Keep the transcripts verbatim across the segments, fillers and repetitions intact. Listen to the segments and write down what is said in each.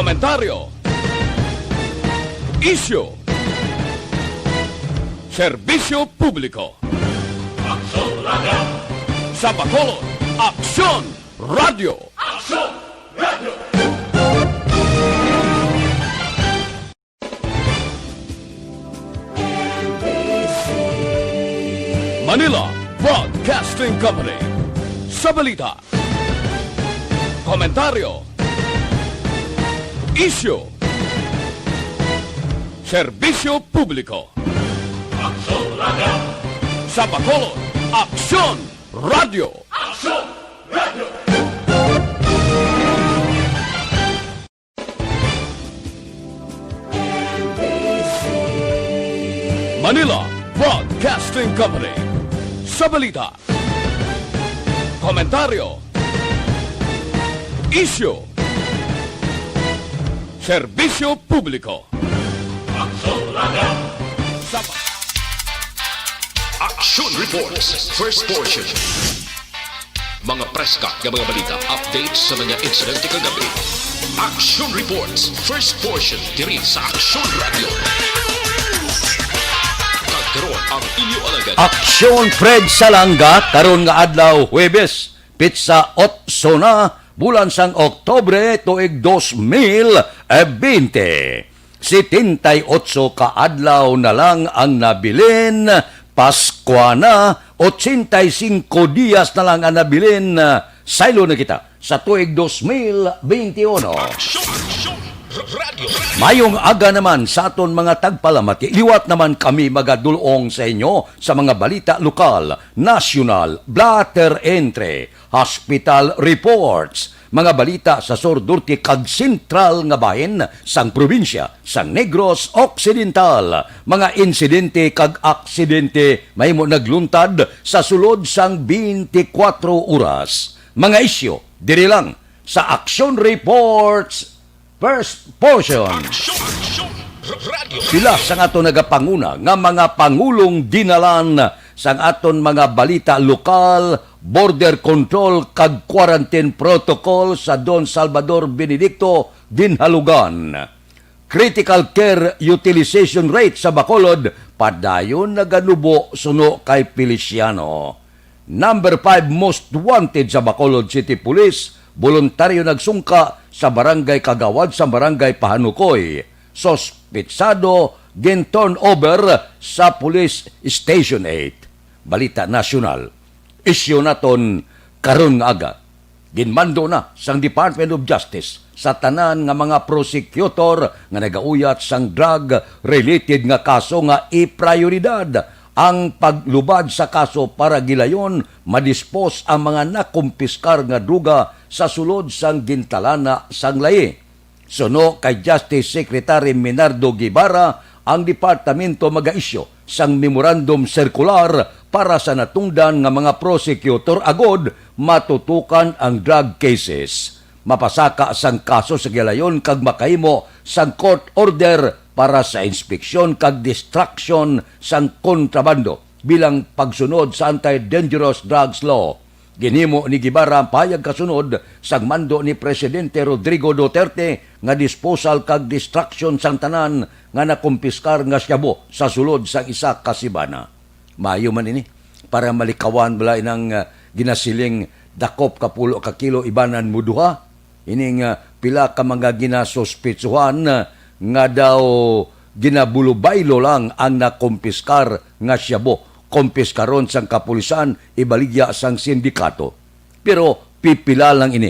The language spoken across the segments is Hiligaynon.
Komentaryo. Isyu. Serbisyo publiko. Aksyon Radio. Sa Bacolod, Aksyon Radio. Aksyon Radio. Manila Broadcasting Company. Sa balita, komentaryo, isyu, serbisyo publiko. Aksyon Radio. Sa Bacolod, Aksyon Radio. Aksyon Radio. Manila Broadcasting Company. Sa balita, komentaryo, isyu, serbisyo publiko. Aksyon Radio. Sa Action Reports, first portion. Mga preska nga mga balita, updates sa mga insidente kagabi. Action Reports, first portion, diri sa Action Radio. Kag karon ang inyo alagad. Aksyon Fred Salanga, karon nga adlaw, Huwebes, pitsa otso na, bulan sang Oktubre, tuig dos mil bente. Setenta y ocho ka adlaw na lang ang nabilin, Paskwa na, ochenta y cinco dias na lang ang nabilin, saylo na kita sa tuig dos mil benti uno. Aksyon, aksyon, r-, radyo, radyo. Mayong aga naman sa aton mga tagpalamati. Liwat naman kami magadulong sa inyo sa mga balita lokal, nasyonal, blotter entry, hospital reports, mga balita sa Sur, Norte kag Sentral nga bahin sang probinsya sa Negros Occidental, mga insidente kag aksidente mahimo nagluntad sa sulod sang twenty-four oras. Mga isyu diri lang sa Action Reports first portion. Aksyon, aksyon, r-, radyo. Pila sang aton nagapanguna nga mga pangulong dinalan sang aton mga balita lokal, border control kag quarantine protocol sa Don Salvador Benedicto Dinhalugan. Critical care utilization rate sa Bacolod padayon naganubo suno kay Feliciano. Number five most wanted sa Bacolod City Police, boluntaryo nagsungka sa barangay kagawad sa barangay Pahanukoy. Suspitsado, gin-turn over sa Police Station eight. Balita nasyonal. Isyu naton karon nga aga. Ginmando na sang Department of Justice sa tanan nga mga prosecutor nga nagauyat sang drug-related nga kaso nga iprioridad ang paglubad sa kaso para gilayon madispose ang mga nakumpiskar nga druga sa sulod sang gintalana sang layi. Suno kay Justice Secretary Minardo Guevara, ang departamento magaisyu sang memorandum circular para sa natungdan nga mga prosecutor agod matutukan ang drug cases. Mapasaka sang kaso sa gilayon kag makahimo sang court order para sa inspeksyon kag destruction sang kontrabando bilang pagsunod sa Anti-Dangerous Drugs Law. Ginhimo ni Guevara ang pahayag kasunod sang mando ni Presidente Rodrigo Duterte nga disposal kag destruction sang tanan nga nakumpiskar nga shabu sa sulod sang isa ka semana. Maayo man ini para malikawan bala inang, ah, ginasiling dakop ka pulo ka kilo ibanan mo duha. Ining, ah, pila ka mga ginasuspitsuhan, ah, nga daw ginabulubaylo lang ang nakumpiskar nga shabu. Kumpiskaron sang kapulisan, ibaligya sang sindikato. Pero pipila lang ini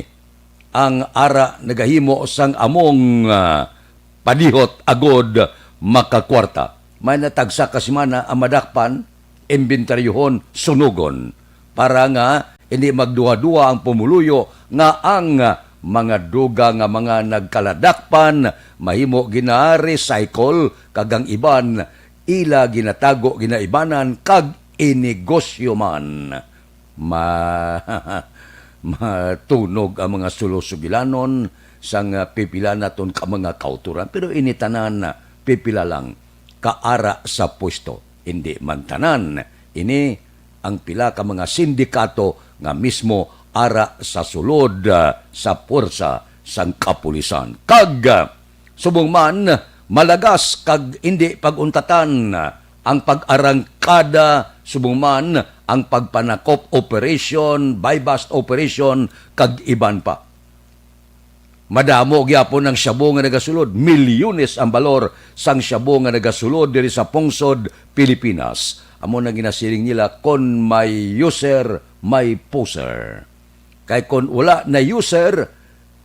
ang ara nagahimo sang among, ah, padihot agod makakwarta. May na tagsa ka semana ang madakpan, imbentaryohon, sunugon, para nga hindi magduha-duha ang pumuluyo nga ang mga duga nga mga nagkaladakpan mahimo gina-recycle kag ang iban ila ginatago, ginaibanan kag inegosyo man. Ma-, matunog ang mga sulosugilanon sang pipila naton ka mga kautoran. Pero ini tanan, pipila lang ka ara sa pwesto. Hindi man tanan. Ini ang pila ka mga sindikato nga mismo ara sa sulod, ah, sa puwersa sang kapulisan. Kag, ah, subong man, malagas kag indi pag-untatan ang pag-arangkada, subong man ang pagpanakop operation, buy-bust operation, kag iban pa. Madamo gyapon ang shabu nga nagasulod. Milyones ang balor sang shabu nga nagasulod diri sa pungsod Pilipinas. Amo na ginasiling nila, "Kon may user, may poser." Kay kon wala na user,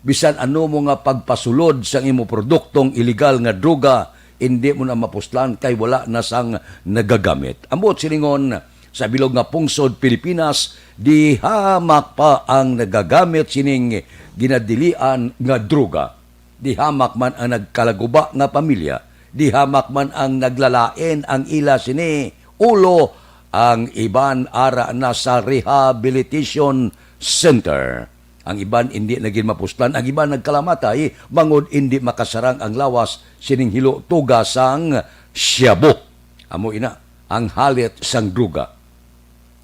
bisan ano mo nga pagpasulod sang imo produktong iligal nga droga, indi mo na mapuslan kay wala na sang nagagamit. Ambot silingon, sa bilog nga pungsod Pilipinas, di hamak pa ang nagagamit sining ginadilian nga droga. Di hamak man ang nagkalaguba nga pamilya, di hamak man ang naglalain ang ila sini ulo, ang iban ara na sa rehabilitation center. Ang iban indi na gid mapuslan, ang iban nagkalamatay bangod indi makasarang ang lawas sining hilo tuga sang shabu. Amo ina ang halit sang droga.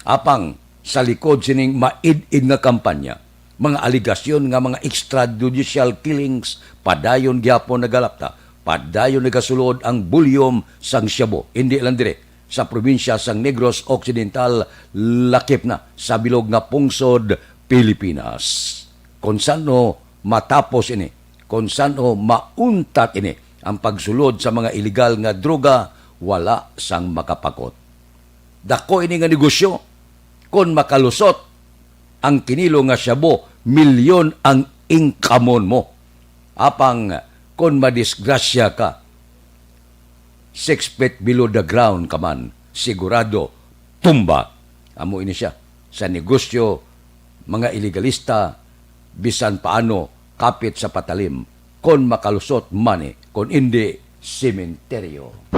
Apang sa likod sining maid-id nga kampanya, mga aligasyon nga mga extrajudicial killings padayon gyapon nagalapta, padayon nagasulod ang volume sang shabu. Indi lang dire, sa probinsya sang Negros Occidental, lakip na sa bilog nga pungsod Pilipinas. Kon san-o matapos ini, kon san-o mauntat ini, ang pagsulod sa mga iligal nga droga, wala sang makapakot. Dako ini nga negosyo. Kon makalusot ang kinilo nga shabu, milyon ang income mo. Apang kon madisgrasya ka, six feet below the ground ka man, sigurado tumba. Amo ini siya. Sa negosyo, mga ilegalista, bisan paano, kapit sa patalim. Kon makalusot, money. Kon indi, sementeryo.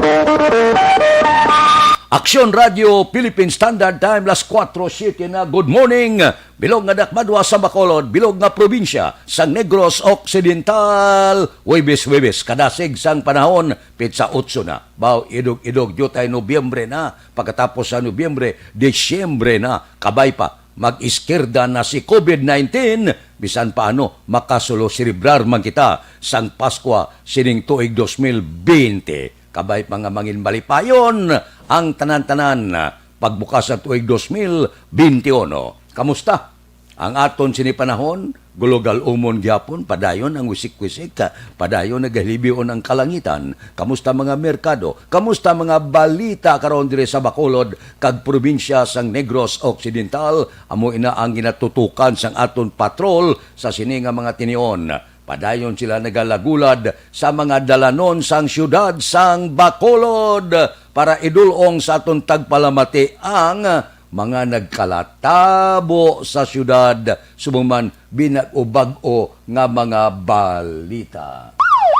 Aksyon Radio Philippine Standard Time, las kuwatro siete na. Good morning. Bilog nga dakmadwa sa Bacolod, bilog nga probinsya sang Negros Occidental. Huwebes, Huwebes, kadasig sang panahon, pitsa otso na. Baw, idog-idog, diutay Nobyembre na. Pagkatapos sa Nobyembre, Disyembre na. Kabay pa, mag-iskirda na si COVID nineteen, bisan paano makasulo-selebrar man kita sang Paskwa sining tuig dos mil bente. Kabay pa nga mangin malipayon ang tanan-tanan pagbukas sa tuig dos mil bente uno. Kamusta ang aton sini panahon? Gulog-al-umon gyapon, padayon ang wisik-wisik, padayon nagahilibion ang kalangitan. Kamusta mga merkado? Kamusta mga balita karon diri sa Bacolod kag probinsya sang Negros Occidental? Amo ina ang ginatutukan sang aton patrol sa sini nga mga tinion. Padayon sila nagalagulad sa mga dalanon sang siyudad sang Bacolod para idul-ong sa aton tagpalamati ang mga nagkalatabo sa siyudad, subong man binag-o-bag-o nga mga balita.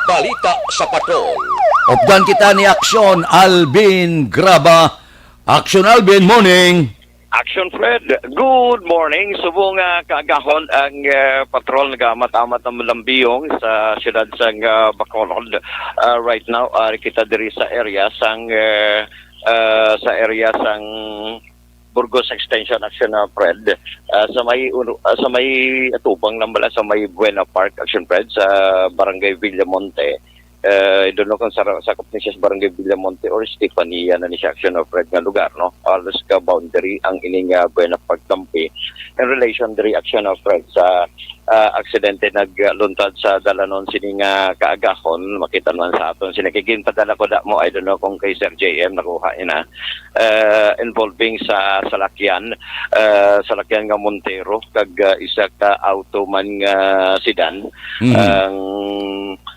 Balita sa Patrol. Updan kita ni Aksyon Alvin Graba. Aksyon Alvin, morning. Action Fred, good morning. Subong nga kaagahon ang, eh, patrol, nagaamat-amat ang malambiyong sa siyudad sang, ah, Bacolod. Ah, right now, ari kita diri sa area sang, eh, ah, sa area sang Burgos Extension, Action, ah, Fred. Ah, sa may uno, ah, sa may atubang lang bala, sa may Buena Park, Action Fred, sa Barangay Villamonte. Eh, I don't know kung sara-, sakop ni siya sa Barangay Villamonte or Estefania na ni siya, Action, ah, Fred, nga lugar, no? Halos ka boundary ang ining, ah, Buena Park Tampi. In relation diri, Action, ah, Fred, sa, ah, aksidente nagluntad sa dalanon sini nga kaagahon, makita man sa aton sini. Kay ginpadala ko da mo, I don't know kung kay Sir J M nakuha ina, eh, involving sa salakyan, eh, salakyan nga Montero kag, ah, isa ka auto man nga sedan. Mhm. Ang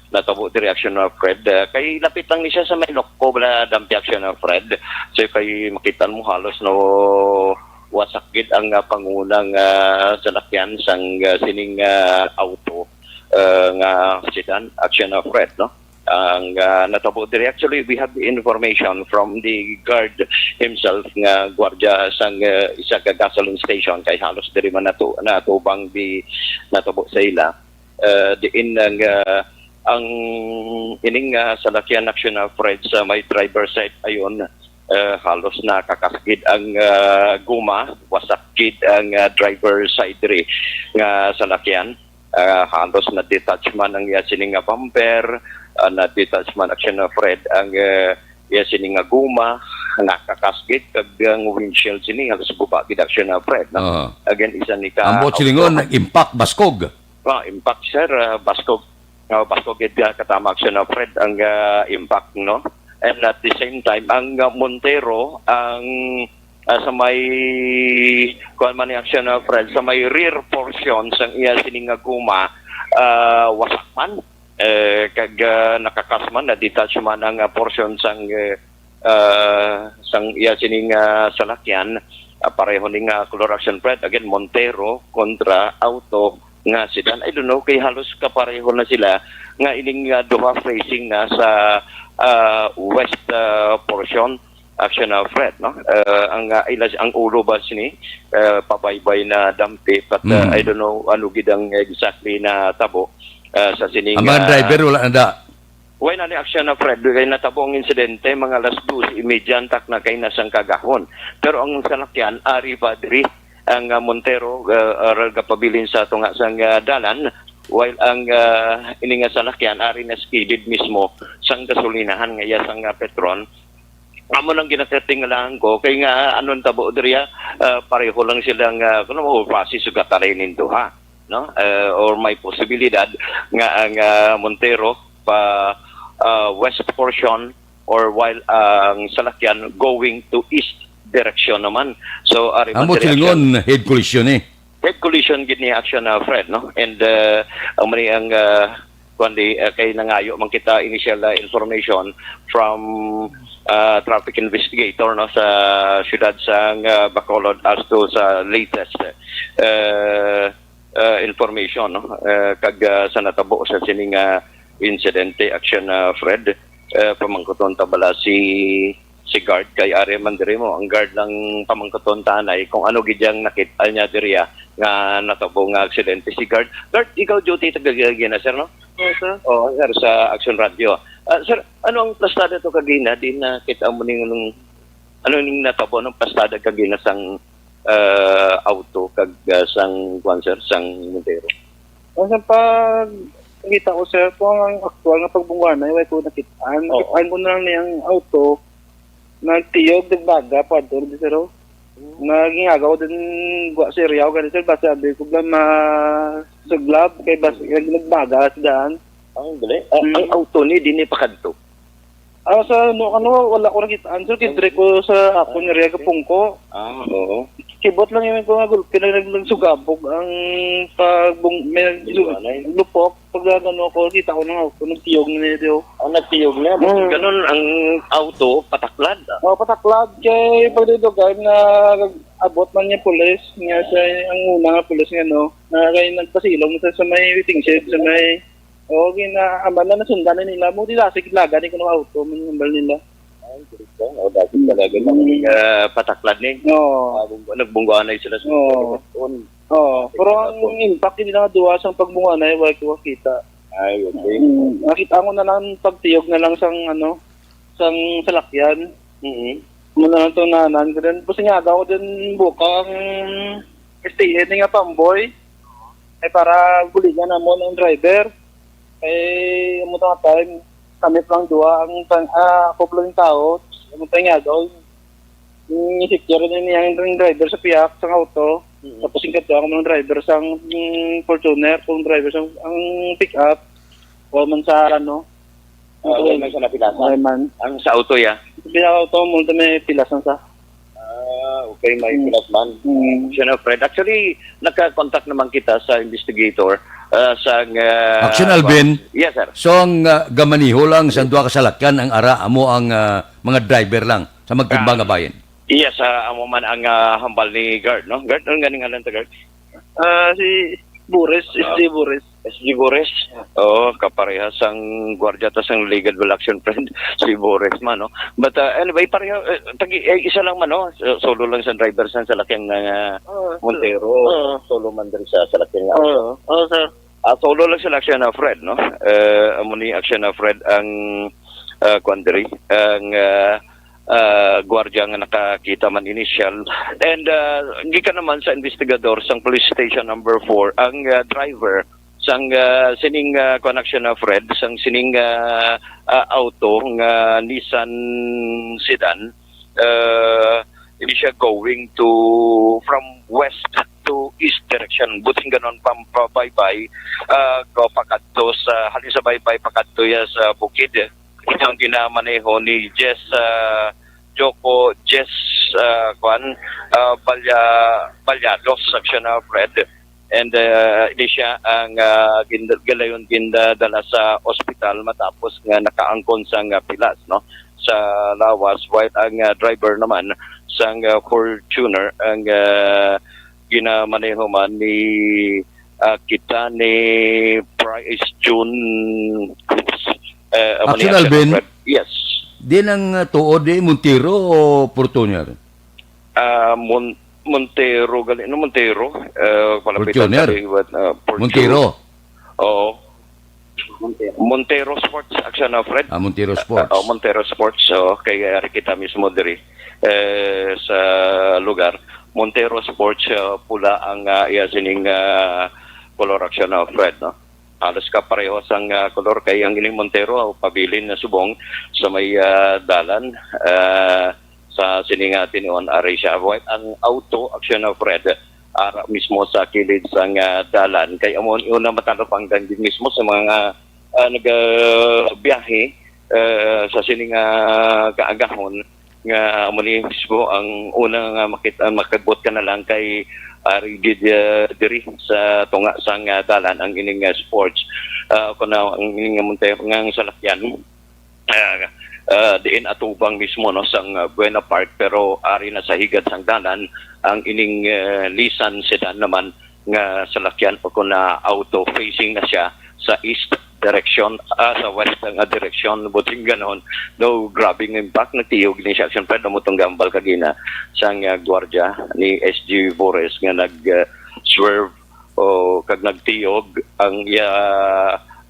natabo diri, Action, ah, Fred, ah, kay lapit lang ni siya sa may Nocco, bala, Dampi, Action, ah, Fred. So, kay makita mo halos no wasak gid ang, ah, pangunang, ah, salakyan sang, ah, sining, ah, auto, ah, nga sedan, Action, ah, Fred, no? Ang, ah, natabo diri, actually, we have the information from the guard himself nga gwardya sang, ah, isa ka gasoline station kay halos diri man nato natubang di natabo sa ila. Ah, diin ang, ah, ang ining, ah, salakyan, Action, ah, Fred, sa may driver side ayon, ah, halos nakakasgid ang, ah, guma, wasak gid ang, ah, driver side diri nga salakyan. Ah, halos na-detach man ang iya sini nga bumper, ah, na-detach man, Action, ah, Fred, ang, eh, iya sini nga guma, nakakasgit kag ang windshield sini halos guba gid, Action, ah, Fred, no? Aha. Again, isa ni ka Ambot silingon, auto. Nag-impact, baskog. Ah, impact, sir, ah, baskog. Ah, baskog gid, ah, katama, Action, ah, Fred, ang, ah, impact, no? And at the same time, ang, ah, Montero, ang, ah, sa may, kuwan man ni, Action, ah, Fred, sa may rear portion sang iya sini nga guma, ah, wasak man, eh, kag, ah, nakakas man, na-detach man ang, ah, portion sang, eh, ah, sang iya sini nga salakyan, ah, pareho ni nga color, Action, Fred. Again, Montero kontra auto nga sedan. I don't know, kay halos kapareho na sila nga ining, ah, duha facing na sa, ah, west, ah, portion, Action, ah, Fred, no? Ah, ang, ah, ila, ang ulo ba sini, ah, pabaybay na dampi, but, ah, Mm. I don't know ano gid ang exactly na tabo, ah, sa sining, Ang mga ah, driver, wala na da? Wala na ni, Action, ah, Fred, kay natabo ang insidente mga alas dos y media antak na kay na sang kagahon. Pero ang salakyan ari pa diri, ang, ah, Montero, ah, aral gapabilin sa tunga sang, ah, dalan, while ang, ah, ini nga salakyan ari na skided mismo sang gasolinahan nga iya sang, ah, Petron. Amo nang ginakatingalahan ko kay nga, ah, anong tabo diri, ah, ah, pareho lang sila nga, kuno mo, base sugatan ning duha, no? Ah, or may posibilidad nga ang, ah, Montero pa, ah, west portion, or while ang salakyan going to east direction naman. So, ari man Amo diri, silingon, Action. Head collision eh. Head collision gid ni, Action, ah, Fred, no? And, ah, ang mali ang, ah, kuwan di, ah, kay nangayo man kita initial, ah, information from, ah, traffic investigator, no, sa siyudad sang, ah, Bacolod as to sa latest, ah, ah, information, no, ah, kag, ah, sa natabo sa sining, ah, insidente, Action, ah, Fred. Ah, pamangkuton ta bala si, si guard kay ari man diri mo. Ang guard lang pamangkuton ta anay kung ano gid ang nakit-an niya diri, ah, nga natabo nga aksidente. Si guard, guard, ikaw duty taga Gina, sir, no? Oo, sir. Oo, sir, sa Action Radio. Ah, sir, ano ang plastada to kagina? Di nakita mo ning, ano ning natabo, anong plastada kagina sang, ah, auto kag, ah, sang, kuwan, sir, sang Montero? Ang sa pag kita ko, sir, kung ang aktual nga pagbungwanay, wala ko nakit-an. Oo. Nakit-an ko na lang niyang auto, nagtiyog, nagbaga, pa doon, sir, oh. Nagingagaw din, gwa, sir, yaw, ganun, sir, basta sabi ko ba, masuglab, kay bas-, nag-, nagbaga sa daan. Ang gali. Ah, Mm. Ang auto ni, di ni pakadto? Ah, sa ano, ano, wala ko nakita-an, sir, kay dire ko sa akon area, Kapungko. Ah, oo. Kibot lang yun ko nga gulpi na nag-, nagsugabog ang pagbung-, may Bungwanay. Lupok. Pag ano ko, kita ko na nga, kung nagtiyog na niya, oh. Ah, nagtiyog na. Mm. Ganun ang auto, pataklad, ah. Oh, pataklad. Kay pagdidugay na abot man niya pulis, nga sa ang una nga pulis nga, no, na kay nagpasilong sa, sa may waiting shed, sa may, oh, gina-, aman na nasundan na nila mo, di lasig laga ni kuno auto, man yung hambal nila. Ay, galing ka. O, dati talaga Mm. nang, ah, pataklad ni. Oo. Ah, bung-, nagbungganay sila sa Oo. pagkakataon. Oo. Pero ang impact, hindi na duwa sang pagbungganay, wala ko kita. Ay, okay. Mm, nakita ko na lang pagtiyog na lang sang, ano, sang salakyan. Mm-hmm. Muna lang to nanan ko din. Tapos nga, ako din buka ang S T N nga pamboy. Ay, para buligan namon ang driver. Ay, amo nga time, kami pa lang duha ang tan-, ah, ako pa lang tao. Amo nga daw, yung secure na niya ang driver sa piyak, sa auto. Mm. Tapos yung kadto, ako ang driver sa, mm, Fortuner, kung driver sa, ang pick up, o man sa, ano, Ah, okay. Wala man siya napilasan. Okay man. Ang sa auto, ya? Sa auto, mo may pilasan sa. Ah, okay, may Mm. pilas man. Mm. Siya na, Fred. Actually, naka-contact naman kita sa investigator, ah, sa, ah, Action, Alvin. Yes, sir. So, ang, ah, gamaniho lang sa duha ka salakyan, ang ara amo ang, ah, mga driver lang sa magtimbang Ah. nga bahin? Yes, ah, amo man ang, ah, hambal ni guard, no? Guard, ano nga ning ngalan ta, guard? Ah, si Bores, Ah. S J Bores. S J Bores? Oo, kaparehas ang gwardiya ta sang Legal Action Friend, si Bores man, no? But, ah, anyway, pareho, eh, tagi-, eh, isa lang man, no? So, solo lang sa driver sa salakyan nga Oo, sir. Montero. Oo. Solo man diri sa salakyan nga Oo, oo, sir. Ah, solo lang sila, Action, ah, Fred, no? Eh, amo ni, Action, ah, Fred, ang, ah, kuwan diri, ang, ah, ah, gwardiya nga nakakita man initial. And, ah, gikan naman sa investigador sang Police Station Number Four, ang, ah, driver sang, ah, sining, ah, kuwan, action, ah, Fred, sang sining, ah, ah, auto nga Nissan sedan, ah, ini siya going to, from west to east direction. Buting ganon, pam-, pabaybay, ah, go pakadto sa, halin sa baybay, pakadto ya sa bukid. Ito ang ginamaneho ni Jess, ah, Joko, Jess, ah, kuan, ah, Balya-, Balyados, action, ah, Fred. And, ah, ini siya ang, ah, gin-, galayon, gindala sa ospital matapos nga nakaangkon sang, ah, pilas, no, sa lawas, while ang, ah, driver naman sang, ah, Fortuner ang, ah, ginamaneho man ni, ah, kita ni Price June Cruz. Eh, amo ni Action, Action Alvin? Alfred. Yes. Din ang, uh, tuod, di Montero o Fortuner? Ah, Mon-, Montero, gali, no, Montero. Eh, palapit ang Fortuner. Kaliwat, ah, Fortu-, Montero. Oo. Montero Sports, Action, ah, Fred. Ah, Montero Sports. Ah, oh, Montero Sports. So, kay, ah, ari kita mismo diri, eh, sa lugar. Montero Sports, ah, pula ang, ah, iya sining, ah, color, Action, ah, Fred, no? Halos kapareho sang, ah, kolor kay ang ining Montero, ah, pabilin na subong sa may, ah, dalan, ah, sa sini nga tinuon, ari siya. While ang auto, Action, ah, Fred, ara mismo sa kilid sang, ah, dalan. Kay amo una matalapangdan din mismo sa mga, ah, nagabiyahe, ah, sa sini nga kaagahon nga amo ni mismo ang una nga makit-, ah, makabot ka na lang kay ari gid, ah, diri sa tunga sang, ah, dalan ang ining, ah, sports. Ah, kun ang ining, ah, Montero nga salakyan, ah, ah, diin atubang mismo, no, sang, ah, Buena Park, pero ari na sa higad sang dalan ang ining, ah, Nissan sedan naman nga salakyan o kun na auto, facing na siya sa east direction, ah, sa west nga direksyon, buting ganon. No, grabing impact, nagtiyog ni siya. Siyempre, namutong gambal kagina sang, ah, gwardiya ni S G Bores nga nag, ah, swerve o kag nagtiyog ang iya,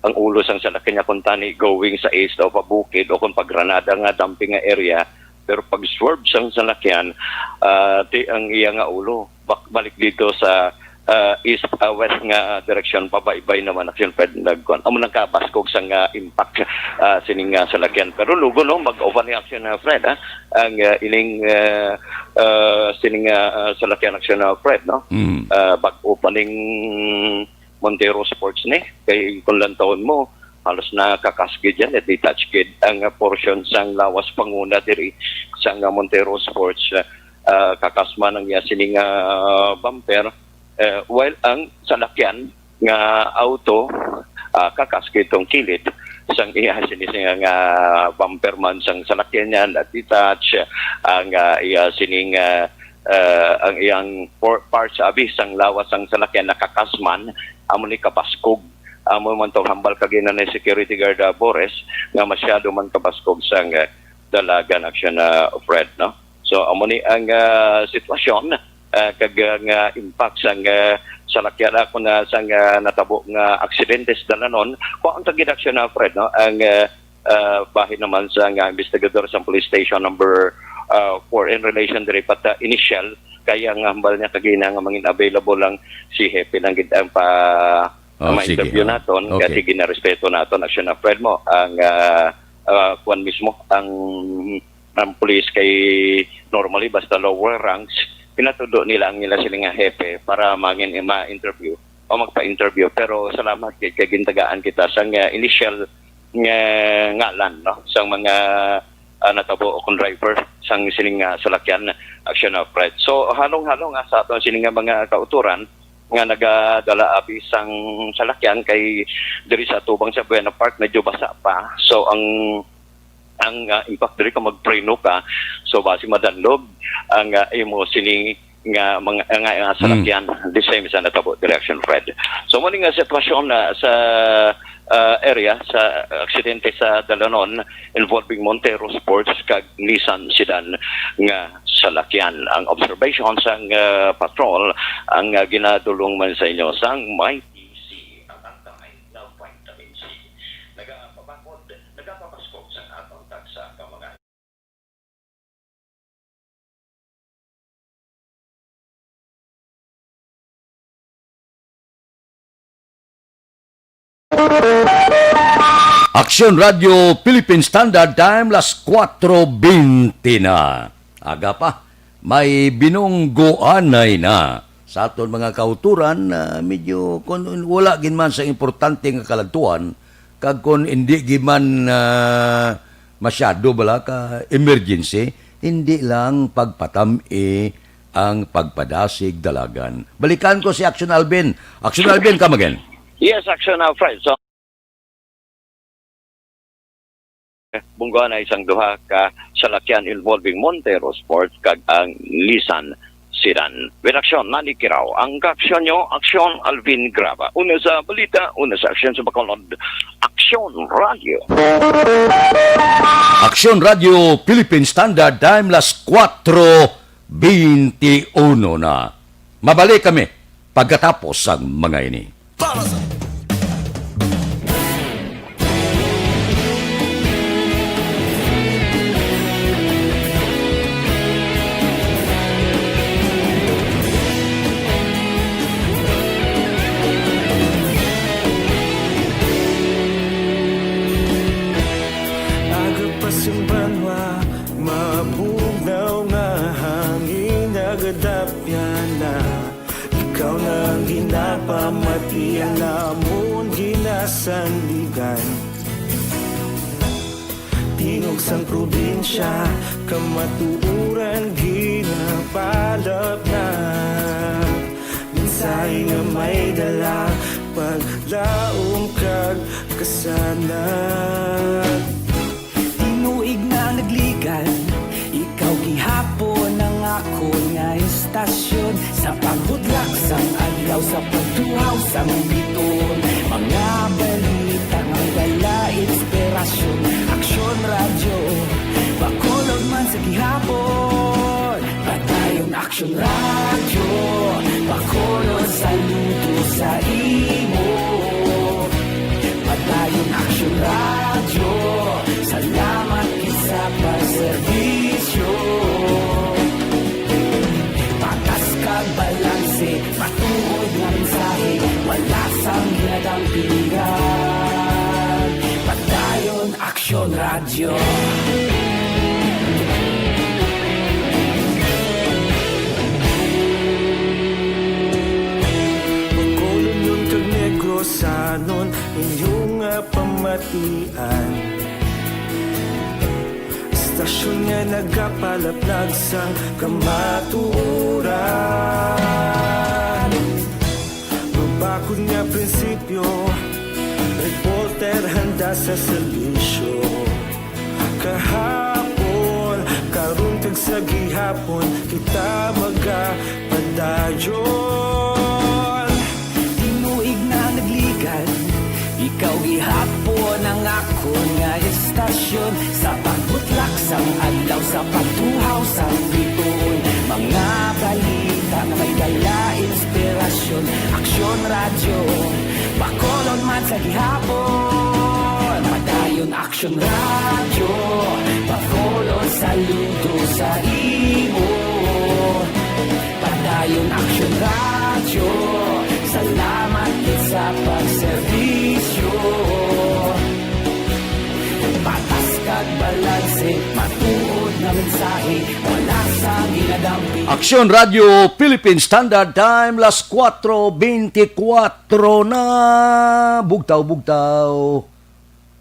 ang ulo sang salakyan niya kung tani going sa east o pabukid o kung pag Granada nga dumping nga area, pero pag swerve sang salakyan, ah, ti ang iya nga ulo bak-, balik dito sa, ah, east, ah, west nga direksyon, pabaybay naman, Action Fred, nagkuan. Amo nang kabaskog sang, ah, impact, ah, sining, ah, salakyan. Pero lugo, no, mag-open ni Action, ah, Fred, ha? Ang, ah, ining, ah, ah, sining, ah, ah, salakyan, Action, ah, Fred, no? Mm. Ah, bag-o pa ning Montero Sports ni, kay kung lantawon mo, halos nakakasgid yan, eh, detached gid ang, ah, portion sang lawas panguna diri sang, ah, Montero Sports, ah, ah, kakasma ang iya sining, ah, bumper, eh, while ang salakyan nga auto, ah, kakasgid tong kilid sang iya sini nga, nga bumper man sang salakyan niya, na-detach ang, ah, iya sining, ah, ah, ang iyang por-, parts abi sang lawas sang salakyan nakakasman, amo ni kabaskog. Amo man tong hambal kagina ni security guard, ah, Bores, nga masyado man kabaskog sang, ah, dalagan, Action, ah, Fred, no? So, amo ni ang, ah, sitwasyon, ah, kag, ah, nga impact sang, ah, salakyan, ah, kun, ah, sang, ah, natabo nga aksidente sa dalanon. Kuan ta gid, Action, ah, Fred, no? Ang, ah, ah, bahin naman sa nga investigador sa police station number, ah, four in relation diri pat, ah, initial, kay ang hambal niya kagina nga mangin available lang si Hepe lang gid ang pa-, Oh, sige, ma-interview oh. Naton, okay. Kasi ginarespeto naton, Action, ah, Fred, mo ang, ah, ah, kuan mismo ang, ang police kay normally basta lower ranks, pinatudo nila ang nila sila nga hepe para mangin ma-interview o magpa-interview. Pero salamat kay, kay gintagaan kita sang, ah, initial nga ngalan, no, sang mga, ah, natabo o kung driver sang sining, ah, salakyan, Action, ah, Fred. So, halong-halong, ah, sa aton sining nga mga kauturan nga nagadala abi sang salakyan kay diri sa atubang sa Buena Park medyo basa pa. So, ang, ang, ah, impact diri kung magpreno ka, so basi madanlog ang, ah, imo sini nga mga, nga, nga Mm. salakyan, the same sa natabo diri, Action, Fred. So, mao ni nga sitwasyon na sa, ah, area sa aksidente sa dalanon involving Montero Sports kag Nissan sedan nga salakyan. Ang observation sang, ah, patrol ang, ah, ginadulong man sa inyo sang may T C, ang antay nga vitamin C. Nagapabakod, nagapabaskog sa atong tagsa ka mga Aksyon Radio Philippine Standard Time, las kuwatro bente na. Aga pa, may binunggoanay na. Sa aton mga kauturan, ah, medyo kung wala gid man sa importante nga kaladtuan, kag kung hindi gid man, ah, masyado bala ka emergency, hindi lang pagpatam-i ang pagpadasig dalagan. Balikan ko si Action Alvin. Action Alvin, come again. Yes, Action Alfred. So, bungga na isang duha ka salakyan involving Montero Sports kag ang Nissan Sedan. With action, Nani Kiraw. Ang kaaksyon nyo, aksyon, Alvin Graba. Una sa balita, una sa aksyon sa Bacolod, Aksyon Radio. Aksyon Radio Philippine Standard Time, las kuwatro bente uno na. Mabalik kami pagkatapos sang mga ini. Para sa Aga pa sing banwa, mabugnaw nga hangin nagadapyan na. Ikaw na ang ginapamati, ang amon ginasandigan. Tingog sang probinsya, kamatuoran ginapalap na. Mensahe nga may dala, paglaom kag kasanag. Tinuig na nagligad, ikaw gihapon ang akon nga estasyon. Sa pagbudlak sang adlaw, sa pagtuhaw sang biton, mga balita nga may dala inspirasyon. Aksyon Radyo, Bacolod man sa gihapon. Padayon Aksyon Radyo, Bacolod, saludo sa imo. Padayon Aksyon Radyo, salamat gid sa pagserbisyo. Patas kag balanse, matuod nga mensahe, wala sang ginadampingan. Padayon Aksyon Radyo. Bacolodnon kag Negrosanon, inyo nga pamatian. Estasyon nga nagapalaplag sang kamatuoran. Mabakod nga prinsipyo, reporter handa sa serbisyo. Kahapon, karon kag sa gihapon, kita magapadayon. Tinuig na nagligad, ikaw gihapon ang akon nga estasyon. Sa pagbutlak sang adlaw, sa pagtuhaw sang biton, mga balita nga may dala inspirasyon. Aksyon Radyo, Bacolod man sa gihapon. Padayon Aksyon Radyo, Bacolod, saludo sa imo. Padayon Aksyon Radyo, salamat gid sa pagserbisyo. Patas kag balanse, matuod nga mensahe, wala sang ginadampi. Aksyon Radyo Philippine Standard Time, las kuwatro bente kuwatro na. Bugtaw, bugtaw.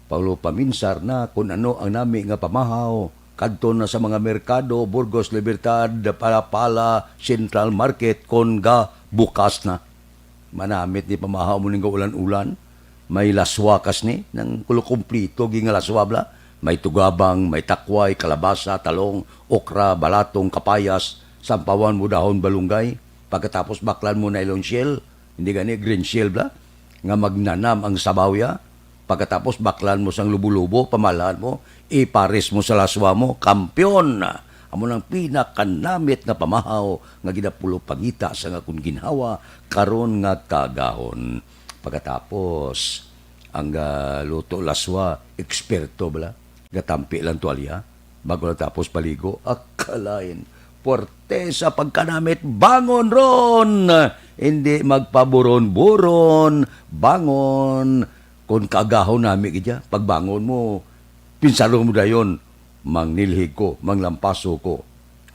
Paulo, paminsar na kun ano ang nami nga pamahaw. Kadto na sa mga merkado, Burgos, Libertad, Palapala, Central Market, kon ga bukas na. Manamit ni pamahaw mo ning ulan-ulan. May laswa kas ni, nang kulo kumplito gi nga laswa bla. May tugabang, may takway, kalabasa, talong, okra, balatong, kapayas, sampawan mo dahon balunggay. Pagkatapos baklan mo nylon shell, hindi gani green shell bla, nga magnanam ang sabaw ya. Pagkatapos baklan mo sang lubo-lubo, pamalaan mo, ipares mo sa laswa mo, kampiyon! Amo nang pinakanamit nga pamahaw nga ginapulupangita sa akon ginhawa karon nga kaagahon. Pagkatapos, ang, ah, luto laswa, eksperto bala, gatampi lang tuwalya. Bago natapos paligo, akalain, puwerte sa pagkanamit, bangon ron! Hindi magpaburon-buron, bangon! Kon kaagahon nami gid ya, pagbangon mo, pinsaron mo dayon, "Mangnilhig ko, manglampaso ko.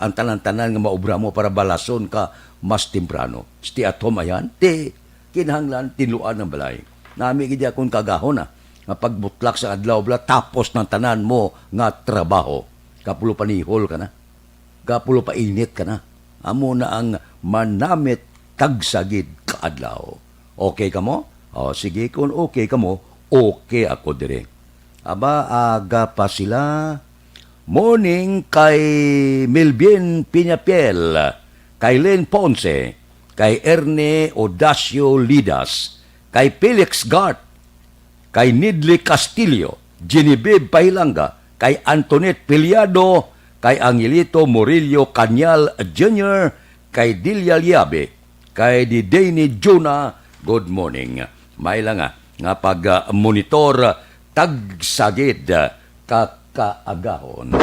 Ang tanan-tanan nga maobra mo para balason ka mas temprano. Stay at home, ayan." Ti, kinahanglan tinluan ang balay. Nami gid ya kon kaagahon na, nga pagbutlak sa adlaw bala, tapos ng tanan mo nga trabaho. Kapulo panihol ka na. Kapulo painit ka na. Amo na ang manamit tagsa gid ka adlaw. Okay ka mo? O, sige, kung okay ka mo, okay ako diri. Aba, aga pa sila. Morning kay Melvin Piñapiel, kay Len Ponce, kay Erne Odacio Lidas, kay Felix Gart, kay Nidli Castillo, Genevieve Pahilanga, kay Antoinette Piliado, kay Angelito Murillo Cañal Junior, kay Delia Liabe, kay Dideni Juna, good morning. May lang nga, nga pag-monitor, tagsa gid, ah, kakaagahon.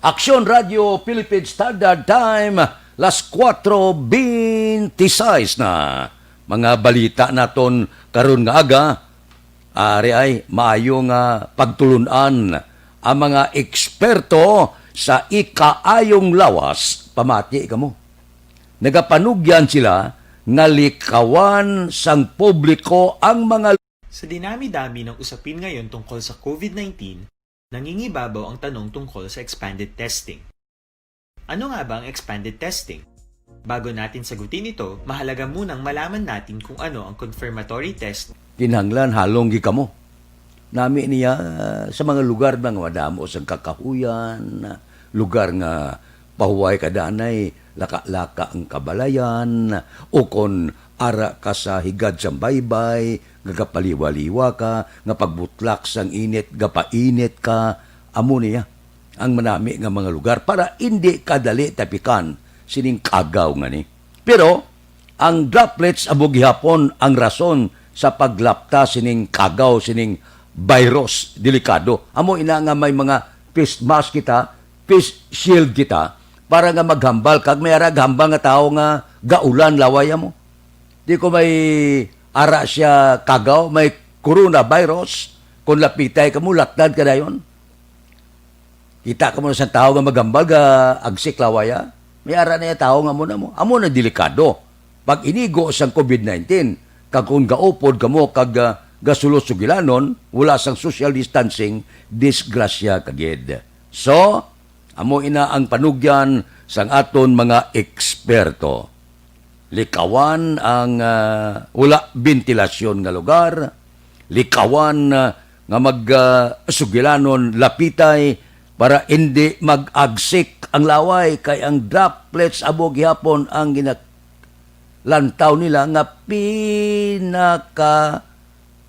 Aksyon Radio Philippine Standard Time, las kuwatro beintiseis na. Mga balita naton karon nga aga, ari ay maayo nga pagtulun-an ang mga eksperto sa ikaayong lawas. Pamati kamo. Nagapanugyan sila nga likawan sang publiko ang mga Sa dinami-dami ng usapin ngayon tungkol sa COVID nineteen, nangingibabaw ang tanong tungkol sa expanded testing. Ano nga ba ang expanded testing? Bago natin sagutin ito, mahalaga munang malaman natin kung ano ang confirmatory test. Kinahanglan halong gid kamo. Nami niya sa mga lugar na nga madamo sang kakahuyan, lugar nga pahuway ka danay, laka-laka ang kabalayan, ukon ara ka sa higad sang baybay, gagapaliwa-liwa ka, nga pagbutlak sang init, gapainit ka, amo niya ang manami nga mga lugar para indi ka dali tapikan sining kagaw nga ni. Pero ang droplets amo gihapon ang rason sa paglapta sining kagaw, sining virus. Delikado. Amo ina nga may mga face mask kita, face shield kita, para nga maghambal kag may ara hambal nga tawo nga gaulan laway amo. Di ko may ara siya kagaw, may coronavirus, kung lapitay ka mo, latdan ka dayon. Kita ka mo sa tawo nga magambal, ga agsik lawaya. May ara na yung tawo nga mo na mo. Amo na delikado. Pag inigo sang COVID nineteen, kag kung gaupod ka mo kag, ah, gasulod sugilanon, wala sang social distancing, disgrasya ka gid. So, amo ina ang panugyan sang aton mga eksperto. Likawan ang, ah, wala bentilasyon nga lugar, likawan, ah, nga mag, ah, sugilanon lapitay para indi mag-agsik ang laway, kay ang droplets amo gihapon ang gina-, lantaw nila nga pinaka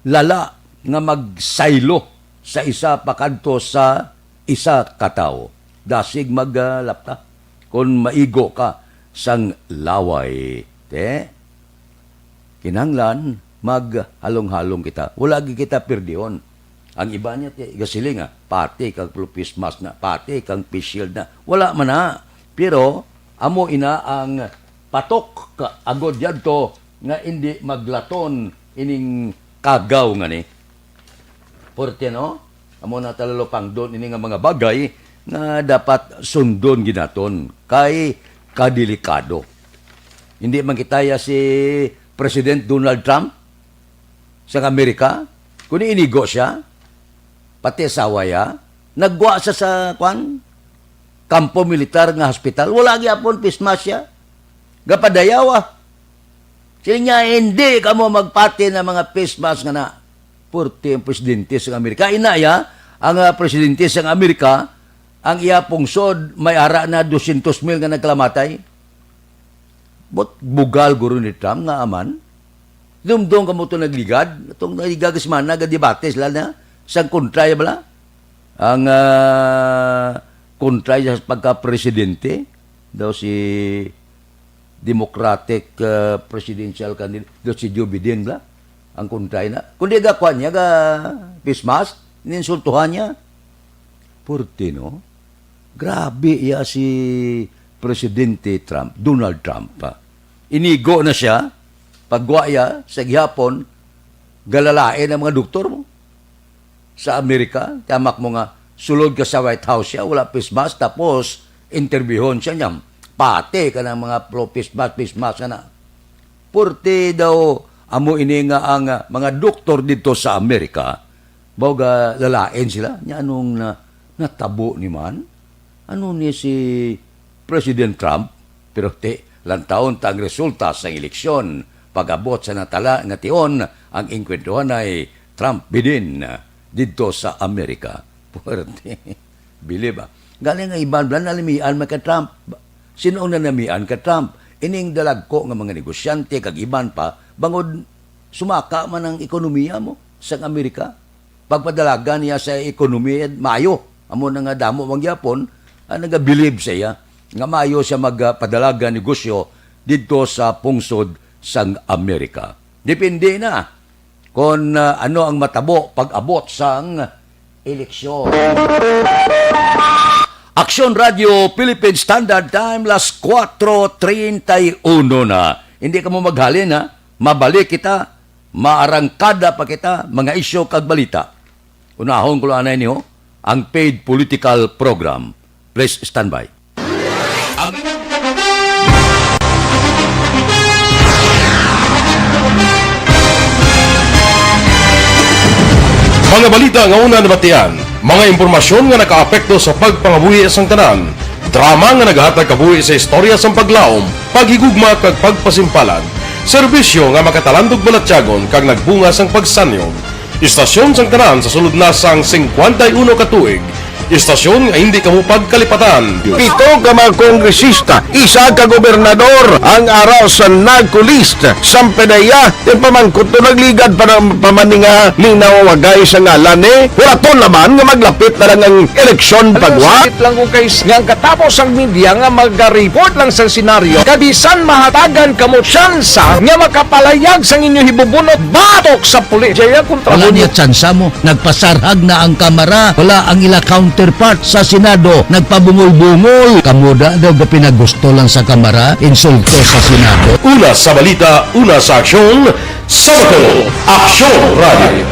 lala nga magsaylo sa isa pakadto sa isa ka tawo. Dasig maglapta kon maigo ka sang laway. Te, kinahanglan maghalong-halong kita. Wala gid kita pirdihon. Ang iba niya, te, gasiling, ah, pati kang face mask na, pati kang face shield na. Wala man na. Pero, amo ina ang patok ka agod yadto nga indi maglaton ining kagaw nga ni. Porte, no? Amo na talalo pangdon ini nga mga bagay nga dapat sundon ginaton kay kadelikado. Hindi man kitaya si President Donald Trump sa Amerika, kung inigo siya, pati asawa ya, nagwa sa, sa, kwan, kampo militar nga hospital, wala gyapon face mask siya. Gapadayawa. Siling niya, "Hindi kamo magpati na mga face mask nga na." Purti ang presidente sa Amerika. Ina ya, ang, ah, presidente sa Amerika, ang iya pungsod, may ara na dosyentos mil nga nagkalamatay. But bugal guro ni Trump nga aman. Dumdum kamo to nagligad. Itong nagligad nga semana, gadebate sila na. Sang kontra ya bala? Ang, ah, kontra ya sa pagka-presidente, daw si Democratic, ah, presidential candidate, daw si Joe Biden bala? Ang kontra na. Kundi ga kwan niya, ga face mask, ininsultuhan niya. Purti, no? Grabe iya si Presidente Trump, Donald Trump. Inigo na siya, pagwa iya sa gihapon, Galalain ang mga doktor mo sa Amerika. Tiamak mo nga sulod ka sa White House siya, wala face mask, tapos interviewon siya niya. Pati ka ng mga pro face mask, face mask na. Purti daw amo ini nga ang, ah, mga doktor dito sa Amerika, baw ga lalain sila. Nya anong na, natabo ni man? Ano ni si President Trump? Pero ti, lantawon ta ang resulta sang eleksyon. Pag-abot sa natala nga tion, ang engkwentuhan ay Trump Biden didto sa Amerika. Puwerte. Bilib, ah. Galing ang iban, bala nalamian man ka Trump. Sino ang nanamian ka Trump? Ining dalagko nga mga negosyante kag iban pa, bangod sumaka man ang ekonomiya mo sang Amerika. Pagpadalagan niya sa ekonomiya, maayo. Amo na nga damo man gyapon ang nagabilib sa iya nga maayo siya magpadalagan negosyo didto sa pungsod sang Amerika. Depende na kon, ah, ano ang matabo pag-abot sang eleksyon. Aksyon Radio Philippine Standard Time, las kuwatro treinta y uno na. Hindi ka mo maghalin, ha? Mabalik kita, maarangkada pa kita, mga isyu kag balita. Unahon ko lang anay niyo, ang paid political program. Please stand by. Mga balita nga una nabatian, mga impormasyon nga nakaapekto sa pagpangabuhi sang tanan, drama nga nagahatag kabuhi sa istorya sang paglaom, paghigugma kag pagpasimpalan, serbisyo nga makatalandog balatyagon kag nagbunga sang pagsanyog. Istasyon sang tanan sa sulod na sang singkwenta y uno ka tuig. Istasyon nga hindi kamo pagkalipatan. Pito ka mga kongresista, isa ka gobernador ang ara sa narco list. Sampanaya, ipamangkot to, nagligad pa na, pa man ni nga linawagay sa ngalan ni. Huraton naman nga maglapit na lang ang eleksyon pagwa. Sakit lang kung kay s-, nga ang katapos ang media nga maga-report lang sa senaryo, kabisan mahatagan kamo tsansa nga makapalayag sang inyo hibubunot batok sa pulis. Jaya kontra Wala mo. Niya tsansa mo. Nagpasarhag na ang Kamara. Wala ang ila counterpart sa Senado. Nagpabungol-bungol. Kamo da daw ga pinagusto lang sa Kamara, insulto sa Senado. Una sa balita, una sa aksyon, sa Bacolod, Aksyon Radio.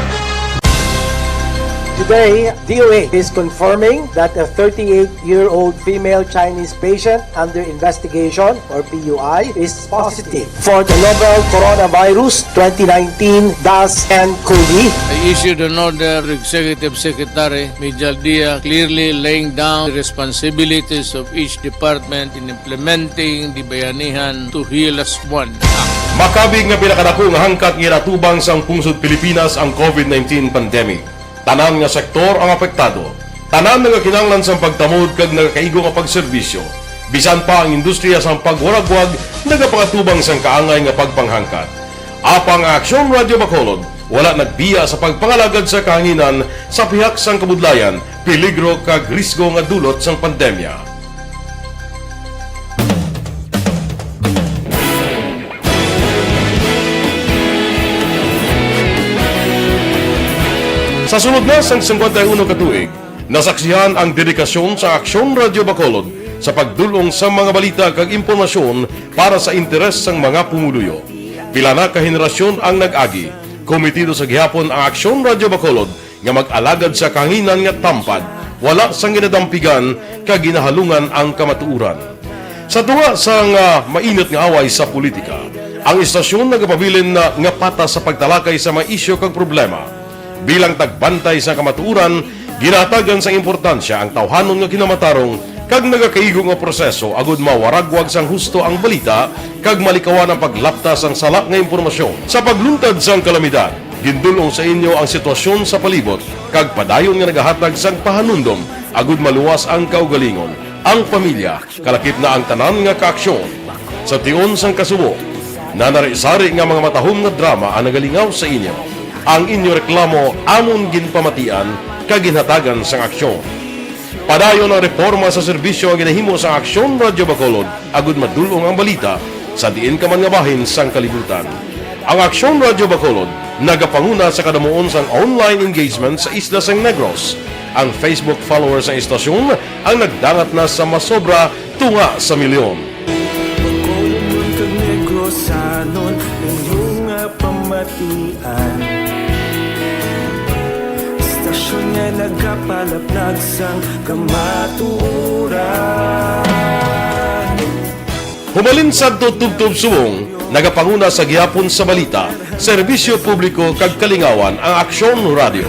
Today, D O A is confirming that a thirty-eight-year-old female Chinese patient under investigation, or P U I, is positive for the novel coronavirus twenty nineteen dash N cov. I issued an order to Executive Secretary Mijal Dia, clearly laying down the responsibilities of each department in implementing the Bayanihan to Heal Us One Act. Makabig nga pinakadako nga hangkat nga ginatubang sang pungsod Pilipinas ang covid nineteen pandemic. Tanan nga sektor ang apektado. Tanan nagakinahanglan sang pagtamod kag nagakaigo nga pagserbisyo. Bisan pa ang industriya sang pagwaragwag nagapangatubang sang kaangay nga pagpanghangkat. Apang ang Aksyon Radio Bacolod wala nagbiya sa pagpangalagad sa kahanginan sa pihak sang kabudlayan, peligro kag risgo nga dulot sang pandemya. Sa sulod na sang singkwenta y uno ka tuig, nasaksihan ang dedikasyon sa Aksyon Radio Bacolod sa pagdul-ong sa mga balita kag impormasyon para sa interes sang mga pumuluyo. Pila na ka henerasyon ang nag-agi. Komitido sa gihapon ang Aksyon Radio Bacolod nga mag-alagad sa kahanginan nga tampad, wala sang ginadampigan kag ginahalungan ang kamatuoran. Sa tunga sang, ah, mainit nga away sa politika, ang istasyon nagapabilin na nga patas sa pagtalakay sa mga isyu kag problema. Bilang tagbantay sa kamatuoran, ginahatagan sang importansya ang tawhanon nga kinamatarong kag nagakaigo nga proseso agud mawaragwag sang husto ang balita kag malikawan ang paglapta sang sala nga impormasyon. Sa pagluntad sang kalamidad, gindul-ong sa inyo ang sitwasyon sa palibot kag padayon nga nagahatag sang pahanumdom agud maluwas ang kaugalingon, ang pamilya, kalakip na ang tanan nga kaaksyon. Sa tion sang kasubo, nanari-sari nga mga matahom nga drama ang nagalingaw sa inyo. Ang inyo reklamo amon ginpamatian kag ginhatagan sang aksyon. Padayon ang reporma sa serbisyo nga ginahimo sang Aksyon Radyo Bacolod agud madul-ong ang balita sa diin ka man nga bahin sang kalibutan. Ang Aksyon Radyo Bacolod nagapanguna sa kadamuon sang online engagement sa isla sang Negros. Ang Facebook followers sang istasyon ang nagdangat na sa masobra tunga sa milyon. Bacolodnon kag Negrosanon, inyo nga pamatian. Nagapalaplag sang kamatuoran. Humalin sadto tubtob subong, nagapanguna sa gihapon sa balita, serbisyo publiko kag kalingawan ang Aksyon Radio.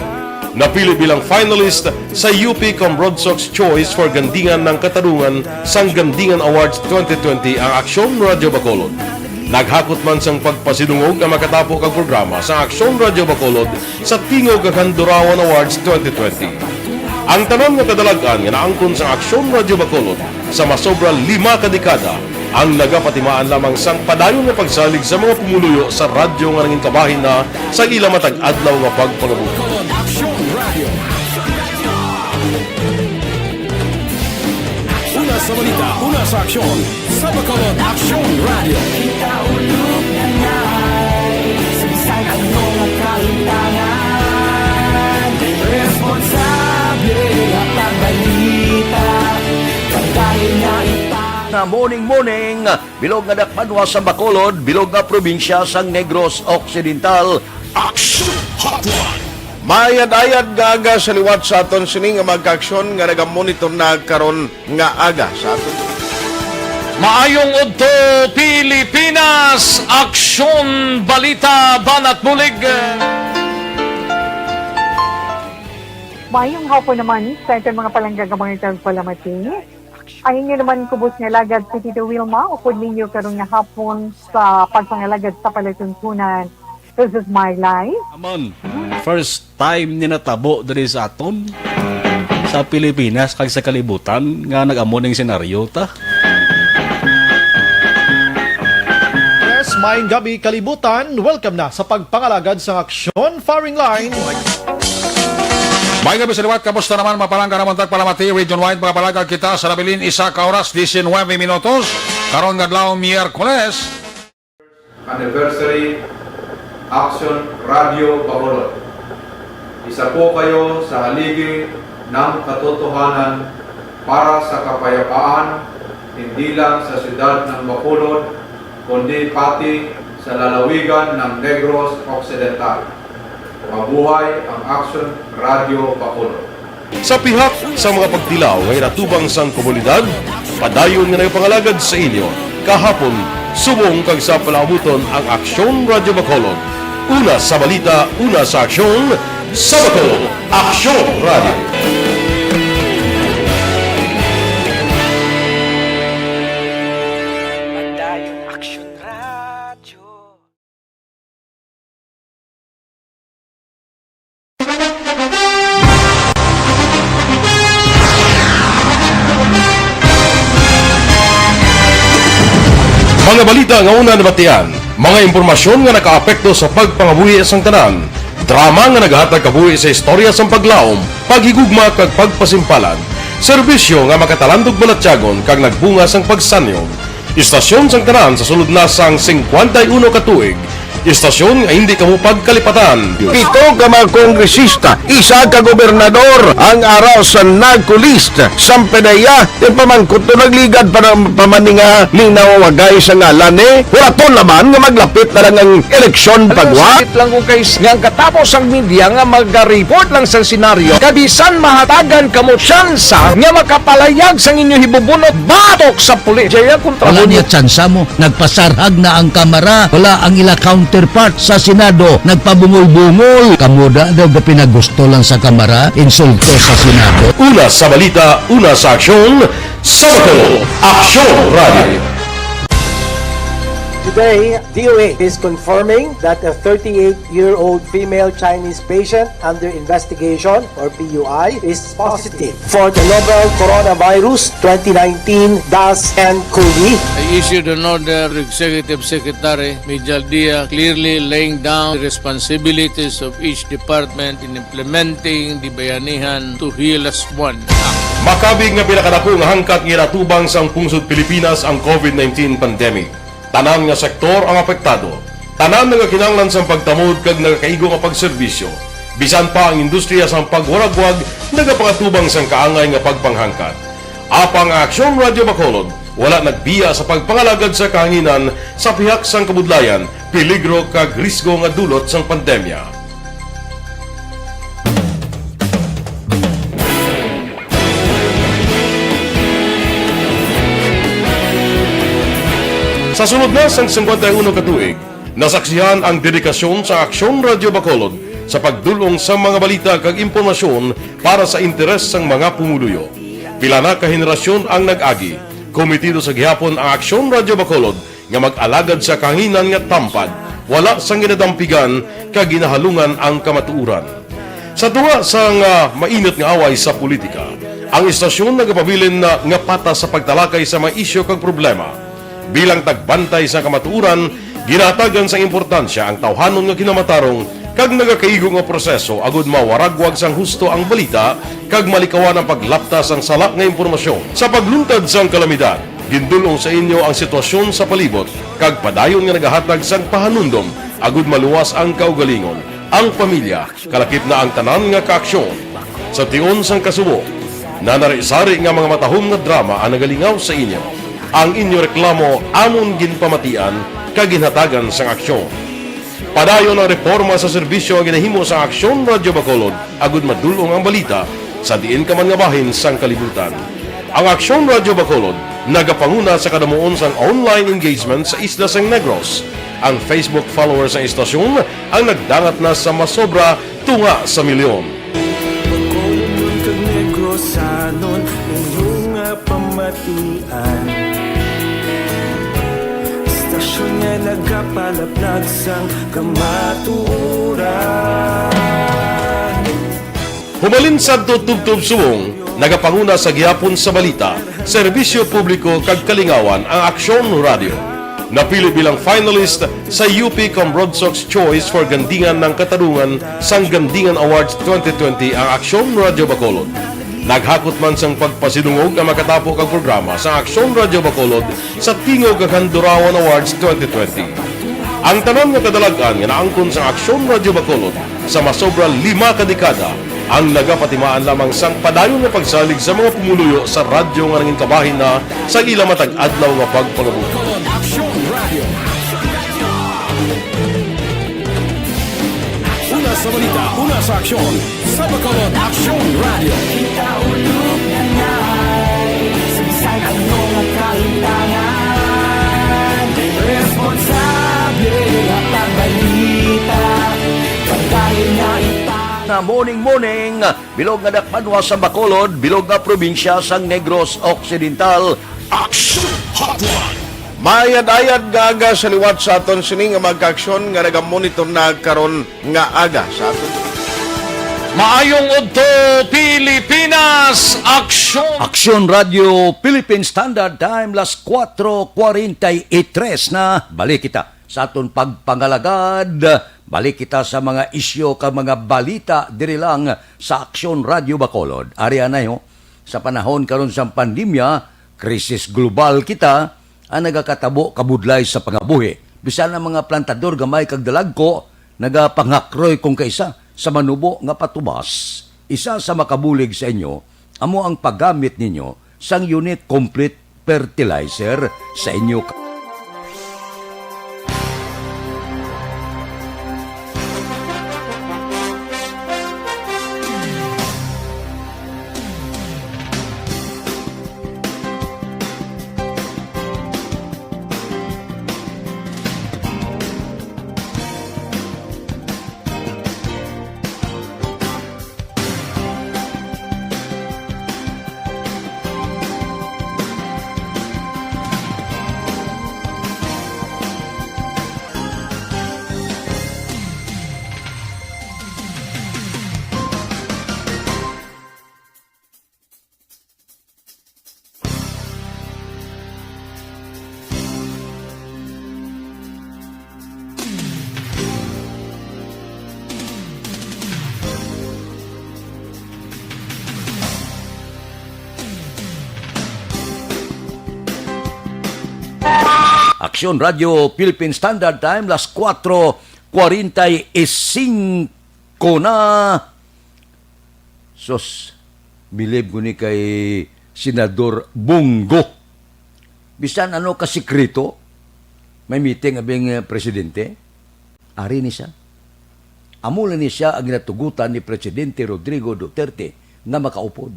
Napili bilang finalist sa U P Cambrodsoc's Choice for Gandingan ng Katarungan sang Gandingan Awards twenty twenty ang Aksyon Radio Bacolod. Naghakot man sang pagpasidungog ang makatapo kag programa sa Aksyon Radio Bacolod sa Tingog kag Handurawan Awards twenty twenty. Ang tanan nga kadalag-an nga naangkon sa Aksyon Radio Bacolod sa masobra lima ka dekada ang nagapatimaan lamang sang padayon nga pagsalig sa mga pumuluyo sa radyo nga nangin kabahin na sa ila matag adlaw nga pagpangabuhi. Una sa balita, una sa aksyon, sa Bacolod Aksyon Radio. Kita ulog na ngay, saysay ano nga kalimtangan, responsable nga pagbalita, pagdali na ita. Na morning, morning, bilog nga dakbanwa sa Bacolod, bilog nga probinsya sang Negros Occidental. Action Hotline. Mayad-ayad nga aga sa liwat sa aton sini nga mga kaaksyon nga nagamonitor na karon nga aga sa aton. Maayong udto, Pilipinas! Aksyon, balita, banat bulig. Mayong hapon naman sa aton mga palangga nga mga tagpalamati. Ang inyo naman kubos nga alagad si Tito Wilma, upod ninyo karon nga hapon sa pagpangalagad sa palatuntunan. This is my life. Aman, first time ni natabo diri sa aton, sa Pilipinas kag sa kalibutan nga nag-amo ning senaryo ta. Yes, maayong gabi, kalibutan. Welcome na sa pagpangalagad sang aksyon, firing line. Maayong gabi sa liwat, kamusta naman, mga palangga namon tagpalamati, region-wide, mga palangga kita sa nabilin, isa ka oras, diecinuebe minutos, karon nga adlaw, Miyerkules. Anniversary Action Radio Bacolod. Isa po kayo sa haligi ng katotohanan para sa kapayapaan, hindi lang sa siyudad ng Bacolod, kundi pati sa lalawigan ng Negros Occidental. Mabuhay ang Action Radio Bacolod. Sa pihak sa mga pagtilaw nga ginatubang sang komunidad, padayon nga nagapangalagad sa inyo kahapon, subong kag sa palaabuton ang Aksyon Radio Bacolod. Una sa balita, una sa aksyon, sa Bacolod, Aksyon Radio. Padayon Aksyon Radio. Mga balita nga una nabatian, mga impormasyon nga nakaapekto sa pagpangabuhi sang tanan, drama nga nagahatag kabuhi sa istorya sang paglaom, paghigugma kag pagpasimpalan, serbisyo nga makatalandog balatyagon kag nagbunga sang pagsanyog. Istasyon sang tanan sa sulod na sang singkwenta y uno ka tuig. Istasyon nga hindi kamo pagkalipatan. Pito ka mga kongresista, isa ka gobernador ang ara sa NAGCO list. Sampanaya, ti pamangkot to nagligad pa na pamaninga ning nawawagay sa ngalan ni. Huraton naman nga maglapit na lang ang eleksyon. Alam, pagwa. Sakit lang ko kay s-, nga ang katapos ang media nga maga-report lang sa senaryo. Kabisan mahatagan kamo tsansa nga makapalayag sang inyo hibubunot batok sa pulis. Jaya kontra. Wala mo niya tsansa mo. Nagpasarhag na ang Kamara. Wala ang ila counterpart sa Senado. Nagpabungol-bungol. Kamo da daw ga pinagusto lang sa Kamara. Insulto sa Senado. Una sa balita, una sa aksyon, sa Bacolod, Aksyon Radio. Today, D O H is confirming that a thirty-eight-year-old female Chinese patient under investigation, or P U I, is positive for the novel coronavirus twenty nineteen dash N cov. I issued an order to Executive Secretary Mijal Dia, clearly laying down the responsibilities of each department in implementing the Bayanihan to Heal as One Act. Makabig nga pinakadako nga hangkat nga ginatubang sang pungsod Pilipinas ang COVID nineteen pandemic. Tanan nga sektor ang apektado. Tanan nagakinahanglan sang pagtamod kag nagakaigo nga pagserbisyo. Bisan pa ang industriya sang pagwaragwag nagapangatubang sang kaangay nga pagpanghangkat. Apang ang Aksyon Radio Bacolod wala nagbiya sa pagpangalagad sa kahanginan sa pihak sang kabudlayan, peligro kag risgo nga dulot sang pandemya. Sa sulod na sang singkwenta y uno ka tuig, nasaksihan ang dedikasyon sa Aksyon Radyo Bacolod sa pagdul-ong sa mga balita kag impormasyon para sa interes sang mga pumuluyo. Pila na ka henerasyon ang nag-agi. Komitido sa gihapon ang Aksyon Radyo Bacolod nga mag-alagad sa kahanginan nga tampad, wala sang ginadampigan kag ginahalungan ang kamatuoran. Sa tunga sang, ah, mainit nga away sa politika, ang istasyon nagapabilin na nga patas sa pagtalakay sa mga isyu kag problema. Bilang tagbantay sa kamatuoran, ginahatagan sang importansya ang tawhanon nga kinamatarong kag nagakaigo nga proseso agud mawaragwag sang husto ang balita kag malikawan ang paglapta sang sala nga impormasyon. Sa pagluntad sang kalamidad, gindul-ong sa inyo ang sitwasyon sa palibot kag padayon nga nagahatag sang pahanumdom agud maluwas ang kaugalingon, ang pamilya, kalakip na ang tanan nga kaaksyon. Sa tion sang kasubo, nanari-sari nga mga matahom nga drama ang nagalingaw sa inyo. Ang inyo reklamo amon ginpamatian kag ginhatagan sang aksyon. Padayon ang reporma sa serbisyo nga ginahimo sa Aksyon Radyo Bacolod agud madul-ong ang balita sa diin ka man nga bahin sang kalibutan. Ang Aksyon Radyo Bacolod nagapanguna sa kadamuon sang online engagement sa isla sang Negros. Ang Facebook followers sang istasyon ang nagdangat na sa masobra tunga sa milyon. Bacolodnon kag Negrosanon, inyo nga pamatian. Istasyon nga nagapalaplag sang kamatuoran. Hubalin sadto tubtob subong, nagapanguna sa gihapon sa balita, serbisyo publiko kag kalingawan ang Aksyon Radyo. Napili bilang finalist sa U P Comrade Sox Choice for Gandingan ng Katarungan sang Gandingan Awards twenty twenty ang Aksyon Radyo Bacolod. Naghakot man sang pagpasidungog ang makatapo kag programa sa Aksyon Radyo Bacolod sa Tingog kag Handurawan Awards twenty twenty. Ang tanan nga kadalag-an nga naangkon sang Aksyon Radyo Bacolod sa masobra lima ka dekada ang nagapatimaan lamang sang padayon nga pagsalig sa mga pumuluyo sa radyo nga nangin kabahin na sa ila matag adlaw nga pagpangabuhi. Aksyon Radio. Una sa balita, una sa aksyon. Sa Bacolod Aksyon Radio. Kita ulog na ngay, sa bisan ano nga kahitangan, responsable nga pagbalita, pagdali na ita. Na morning, morning, bilog nga dakbanwa sa Bacolod, bilog nga probinsya sang Negros Occidental. Aksyon Hotline. Mayad-ayad nga aga sa liwat sa aton sini nga mga kaaksyon nga nagamonitor na karon nga aga sa aton. Maayong udto, Pilipinas! Aksyon! Aksyon Radio Philippine Standard Time, las kuwatro kwarenta y tres na. Balik kita sa aton pagpangalagad. Balik kita sa mga isyu kag mga balita diri lang sa Aksyon Radio Bacolod. Ari anay, ho, sa panahon karon sang pandemya, krisis global kita, ang nagakatabo kabudlay sa pangabuhi. Bisan ang mga plantador gamay kag dalagko nagapangakroy kon kaisa sa manubo nga patubas. Isa sa makabulig sa inyo amo ang paggamit ninyo sang Unique Complete Fertilizer sa inyo ka- Aksyon Radio Philippine Standard Time, las kuwatro kwarenta y singko na. Sus, bilib ko ni kay Senador Bong Go. Bisan ano ka sikreto, may meeting abing, eh, presidente. Ari ni siya. Amo lang ni siya ang ginatugutan ni Presidente Rodrigo Duterte nga makaupod.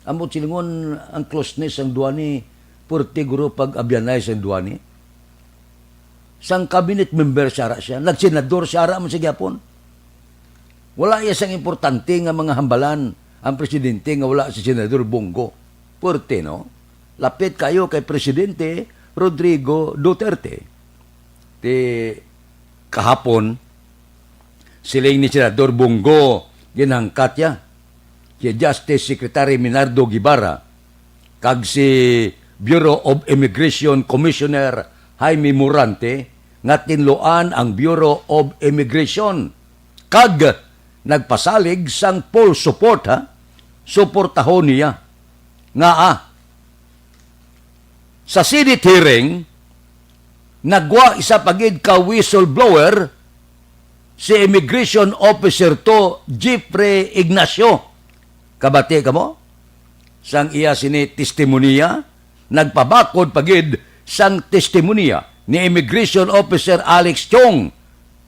Amo silingon ang closeness sang duwa ni, purti guro pag-abyanay sang duwa ni. Sang cabinet member sara siya, nagsenador sara man sa gihapon. Wala iya sang importante nga mga hambalan ang presidente nga wala si Senador Bong Go. Puwerte, no? Lapit kayo kay Presidente Rodrigo Duterte. Ti kahapon, siling ni Senador Bong Go, ginhangkat ya si Justice Secretary Minardo Guevara kag si Bureau of Immigration Commissioner Jaime Morante nga tinluan ang Bureau of Immigration kag nagpasalig sang full support, ha? Suportahon niya. Ngaa, sa Senate hearing, nagwa isa pa gid ka whistleblower, si Immigration Officer to Jeffrey Ignacio. Kabati kamo? Sang iya sini testimonya, nagpabakod pa gid sang testimonya ni Immigration Officer Alex Chong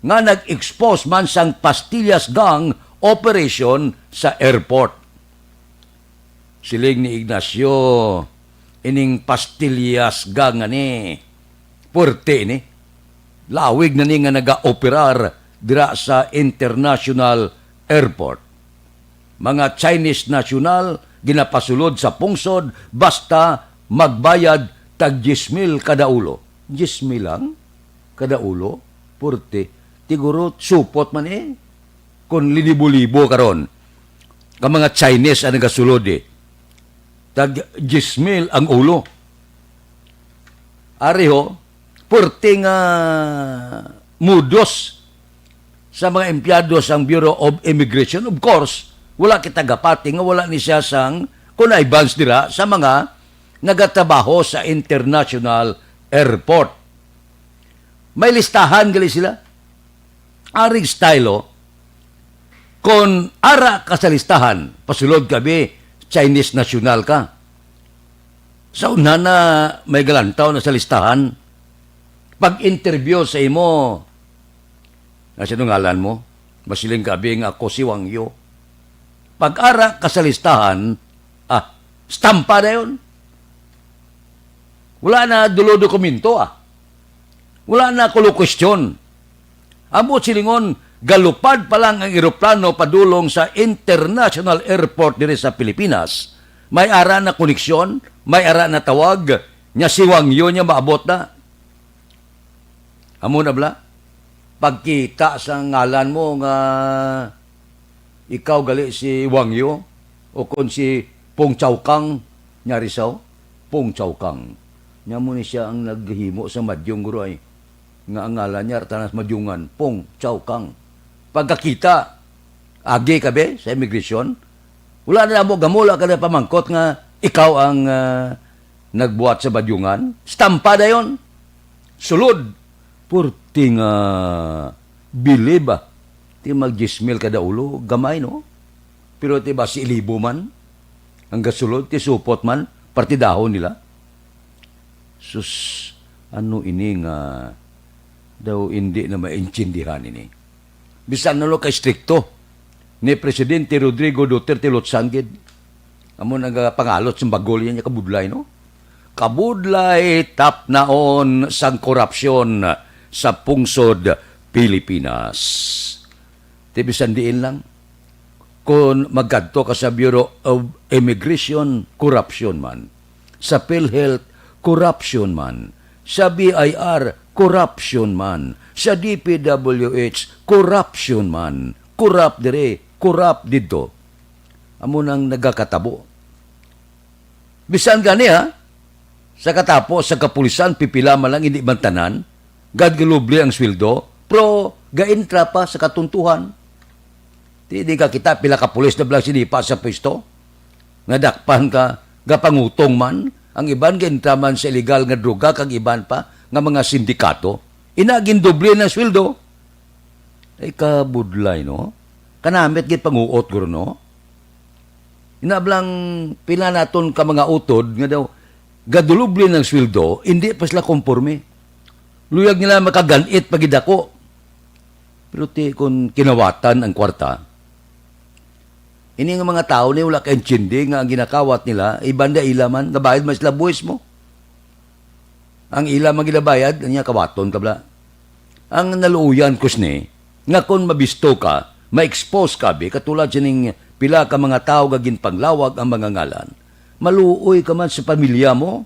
nga nag-expose man sang Pastillas Gang operation sa airport. Siling ni Ignacio, ining Pastillas Gang nga ni, puwerte ini. Lawig na ni nga nagaoperar dira sa international airport. Mga Chinese national ginapasulod sa pungsod basta magbayad tag diyes mil kada ulo. Diyes mil lang kada ulo? Puwerte. Siguro supot man, eh, kung linibo-libo karon ka mga Chinese ang nagasulod, eh. Tag diyes mil ang ulo. Ari ho, puwerte nga modus sa mga empleyado sang Bureau of Immigration. Of course, wala kita gapati nga wala ni siya sang connivance dira sa mga nagatrabaho sa international airport. May listahan gali sila. Aring style, oh, kon ara ka sa listahan, pasulod ka, bi, Chinese national ka. Sa una na may galantaw na sa listahan, pag-interview sa imo, nga sino ngalan mo? Masiling ka, bi, nga ako si Wang Yo. Pag ara ka sa listahan, ah, stampa na yun. Wala na dulo dokumento, ah. Wala na kulo question. Amo silingon, galupad pa lang ang eroplano padulong sa international airport diri sa Pilipinas. May ara na koneksyon, may ara na tawag, nya si Wang Yo niya maabot na. Amo na bala, pagkita sa ngalan mo nga ikaw gali si Wang Yo o kon si Pong Chao Kang, nya Rizal, Pong Chao Kang. Nya mo ni siya ang naghimo sa madyong, guro, ay, nga ang ngalan niya tanan sa madyungan, Pong Chao Kang. Pagkakita, agi ka, bi, sa immigration, wala na mo gamula ka na pamangkot nga ikaw ang, ah, nagbuhat sa madyungan. Stampa dayon. Sulod. Purti nga bilib, ah. Ti mag diyes mil kada ulo, gamay, no? Pero ti ba si Ilibo man, ang gasulod, ti supot man, partidahon nila. Sus, ano ini nga daw hindi na maintindihan ini? Bisan na lo ka estrikto ni Presidente Rodrigo Duterte Lotsan gid, amo nagapangalot sa bagol niya, kabudlay, no? Kabudlay tapnaon sang korupsyon sa pungsod Pilipinas. Ti bisan diin lang, kon magkadto ka sa Bureau of Immigration, corruption man. Sa PhilHealth, corruption man. Sa B I R, corruption man. Sa D P W H, corruption man. Corrupt diri, corrupt didto. Amo nang nagakatabo. Bisan gani, ha, sa katapo sa kapulisan, pipila man lang, hindi man tanan, gad galubli ang sweldo, pero gaintra pa sa katuntuhan. Di, di ka kita, pila ka pulis na bala sinipa sa pwesto? Nga dakpan ka, gapangutong man, ang iban gaintra man sa illegal nga droga, kag iban pa, nga mga sindikato. Ina, gindoble na sweldo. Ay, kabudlay, no? Kanamit gid panguot, guro, no? Ina bala ang pila naton ka mga utod nga daw gaduloble ng sweldo, hindi pa sila konporme. Luyag nila makaganit pa gid ako. Pero ti, kung kinawatan ang kwarta, ini nga mga tao ni wala kaintindi nga ang ginakawat nila, iban da ila man, nabayad man sila buwis mo. Ang ila man ginabayad, niya kawaton ta bala. Ang naluoyan ko sini, nga kon mabisto ka, ma-expose ka, bi, katulad sining pila ka mga tawo nga ginpanglawag ang mga ngalan. Maluoy ka man sa pamilya mo,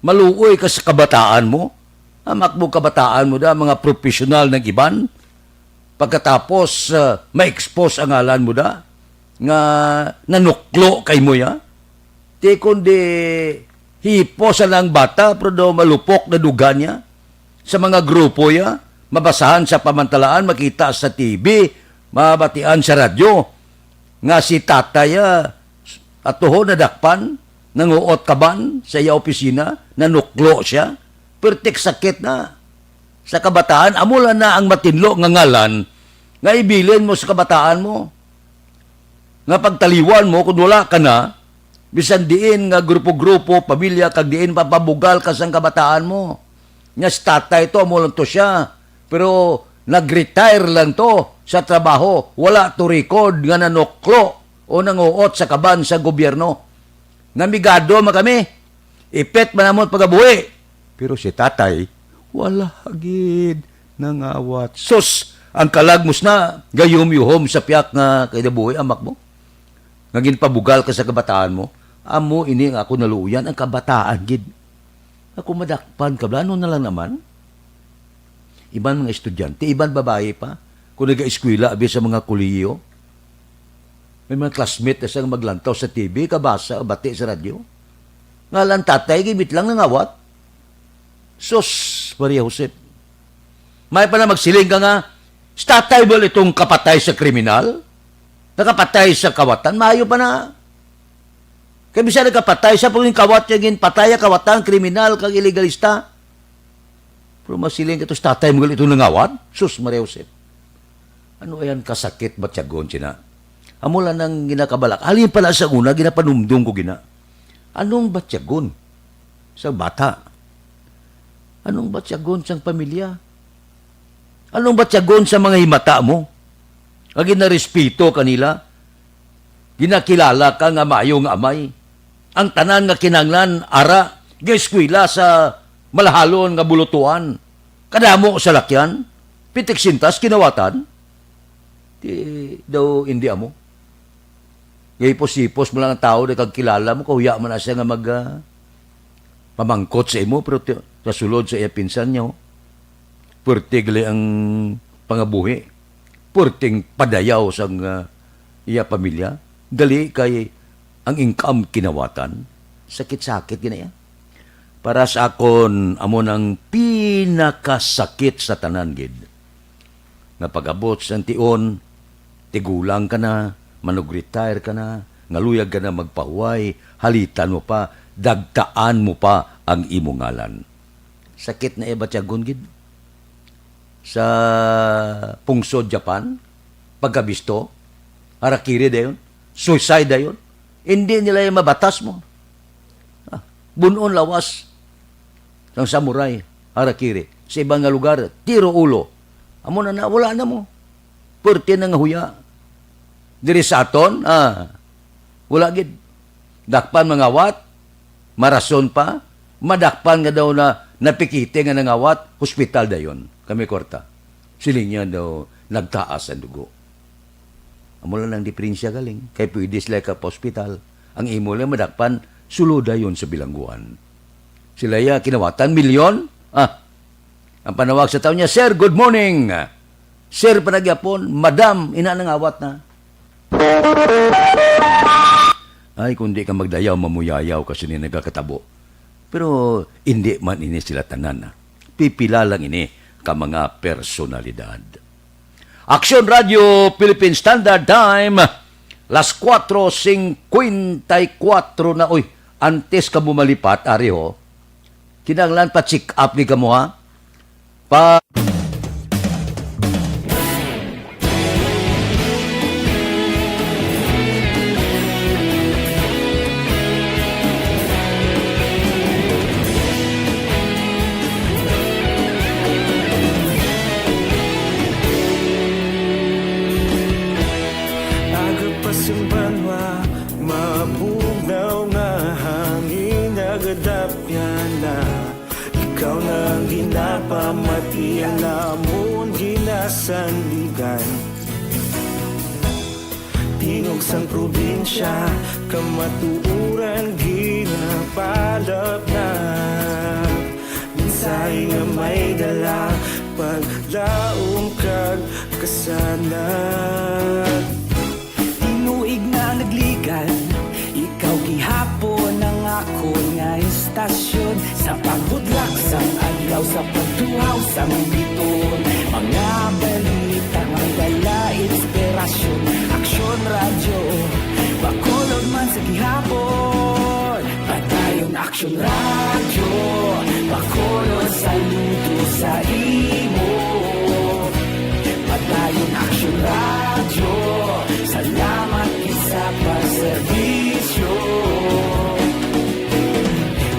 maluoy ka sa kabataan mo, amak mo kabataan mo da, mga professional ng iban, pagkatapos, ah, ma-expose ang ngalan mo da, nga nanuklo kay mo ya. Ti kundi hipos na ang bata, pero daw malupok na duga niya sa mga grupo ya, mabasahan sa pamantalaan, makita sa T V, mabatian sa radyo, nga si tatay, ah, atuho nadakpan, nanguot kaban sa iya opisina, nanuklo siya, pertik sakit na sa kabataan, amo lang na ang matinlo nga ngalan nga ibilin mo sa kabataan mo. Nga pagtaliwan mo, kung wala ka na, bisan diin nga grupo-grupo, pamilya, kag diin papabugal ka sang kabataan mo. Nga si tatay to, amo lang to siya. Pero nag-retire lang to sa trabaho. Wala to record nga nanuklo o nanguot sa kaban sa gobyerno. Namigado man kami. Ipit man namon pagabuhi. Pero si tatay, wala gid nangawat. Sus, ang kalagmos na, gayom-yuhom sa piyak nga kinabuhi, amak mo. Nga ginpabugal ka sa kabataan mo, amo ini nga ako naluoyan, ang kabataan gid. Ako madakpan ka, ano na lang naman? Iban mga estudyante, iban babae pa, kung nag-eskwela, abi sa mga kolehiyo, may mga classmate na siyang maglantaw sa T V, kabasa, bati sa radyo. Nga lang tatay, gibit lang nangawat. Sus, Maria Josep. May pa na magsiling ka nga, si tatay ba itong kapatay sa kriminal? Nakapatay sa kawatan? Maayo pa na. Kay bisan nagkapatay siya, pag yung kawat niya, ginpatay ang kawatan, kriminal, kag ilegalista. Pero masiling ka to, si tatay mo gali itong nangawat? Sus, Maria Josep. Ano ayan kasakit batyagon, sina? Amo lang nang ginakabalak. Halin pala sa una, ginapanumdum ko gina. Anong batyagon sa bata? Anong batyagon sang pamilya? Anong batyagon sa mga himata mo? Nga ginarespeto kanila? Ginakilala ka nga maayo nga amay. Ang tanan nga kinahanglan, ara, gaeskwela sa malahalon nga bulutuan. Kadamo sa lakyan, pitik sintas kinawatan. Di daw indi amo. Nga hipos-hipos mo lang ang tawo, di kag kilala mo, kahuya man na siya nga mag, ah, pamangkot sa imo, pero ti-, sa sulod sa iya pinsan niya, oh, puwerte gali ang pangabuhi. Puwerteng padayaw sang, ah, iya pamilya. Dali kay ang income kinawatan. Sakit-sakit gina iya. Para sa akon, amo nang pinakasakit sa tanan gid. Nga pag-abot sang tion, tigulang ka na, manug-retire ka na, nga luyag ka na magpahuway, halitan mo pa, dagtaan mo pa ang imo ngalan. Sakit na iya batyagon gid. Sa pungsod Japan, pagkabisto, harakiri dayon, suicide dayon. Hindi nila yung mabatas mo. Ah, bunon lawas sang samurai, harakiri. Sa iban nga lugar, tiro ulo. Amo na na, wala na mo. Pwerte na nga huya. Diri sa aton, ah, wala gid. Dakpan mangawat, marason pa, madakpan nga daw na napikiti nga nangawat, hospital dayon. Kami kwarta. Siling niya daw, nagtaas ang dugo. Amo lang ang diferensya galing. Kay pwede sila ka pa ospital. Ang imo lang madakpan, sulod dayon sa bilangguan. Sila ya, kinawatan, milyon? Ah, ang panawag sa tao niya, "Sir, good morning." "Sir," pa nagyapon, "Madam, ina nang awat na." Ay, kung di ka magdayaw, mamuyayaw ka sini nagakatabo. Pero hindi man ini sila tanan, ah. Pipila lang ini ka mga personalidad. Aksyon Radio Philippine Standard Time, las kuwatro singkwenta y kuwatro na. Uy, antes ka mo malipat, ari ho, kinahanglan pa-check up ni kamo, ha? Pa- Aga pa sa banwa, mabugnaw nga hangin, nagadapya na. Ikaw na ang gin- Napamati ang amon ginasandigan. Tingog sang probinsya, kamatuoran ginapalapnag. Mensahe nga may dala, paglaom kag kasanag. Tinuig na nagligan, ikaw gihapon ang akon nga istasyon. Sa pagbudlak sang adlaw, sa pagtuhaw sang biton, mga balita nga dala inspirasyon. Aksyon Radyo, Bacolod man sa gihapon. Padayon Aksyon Radyo, Bacolod, saludo sa imo. Padayon Aksyon Radyo, salamat gid sa pagserbisyo.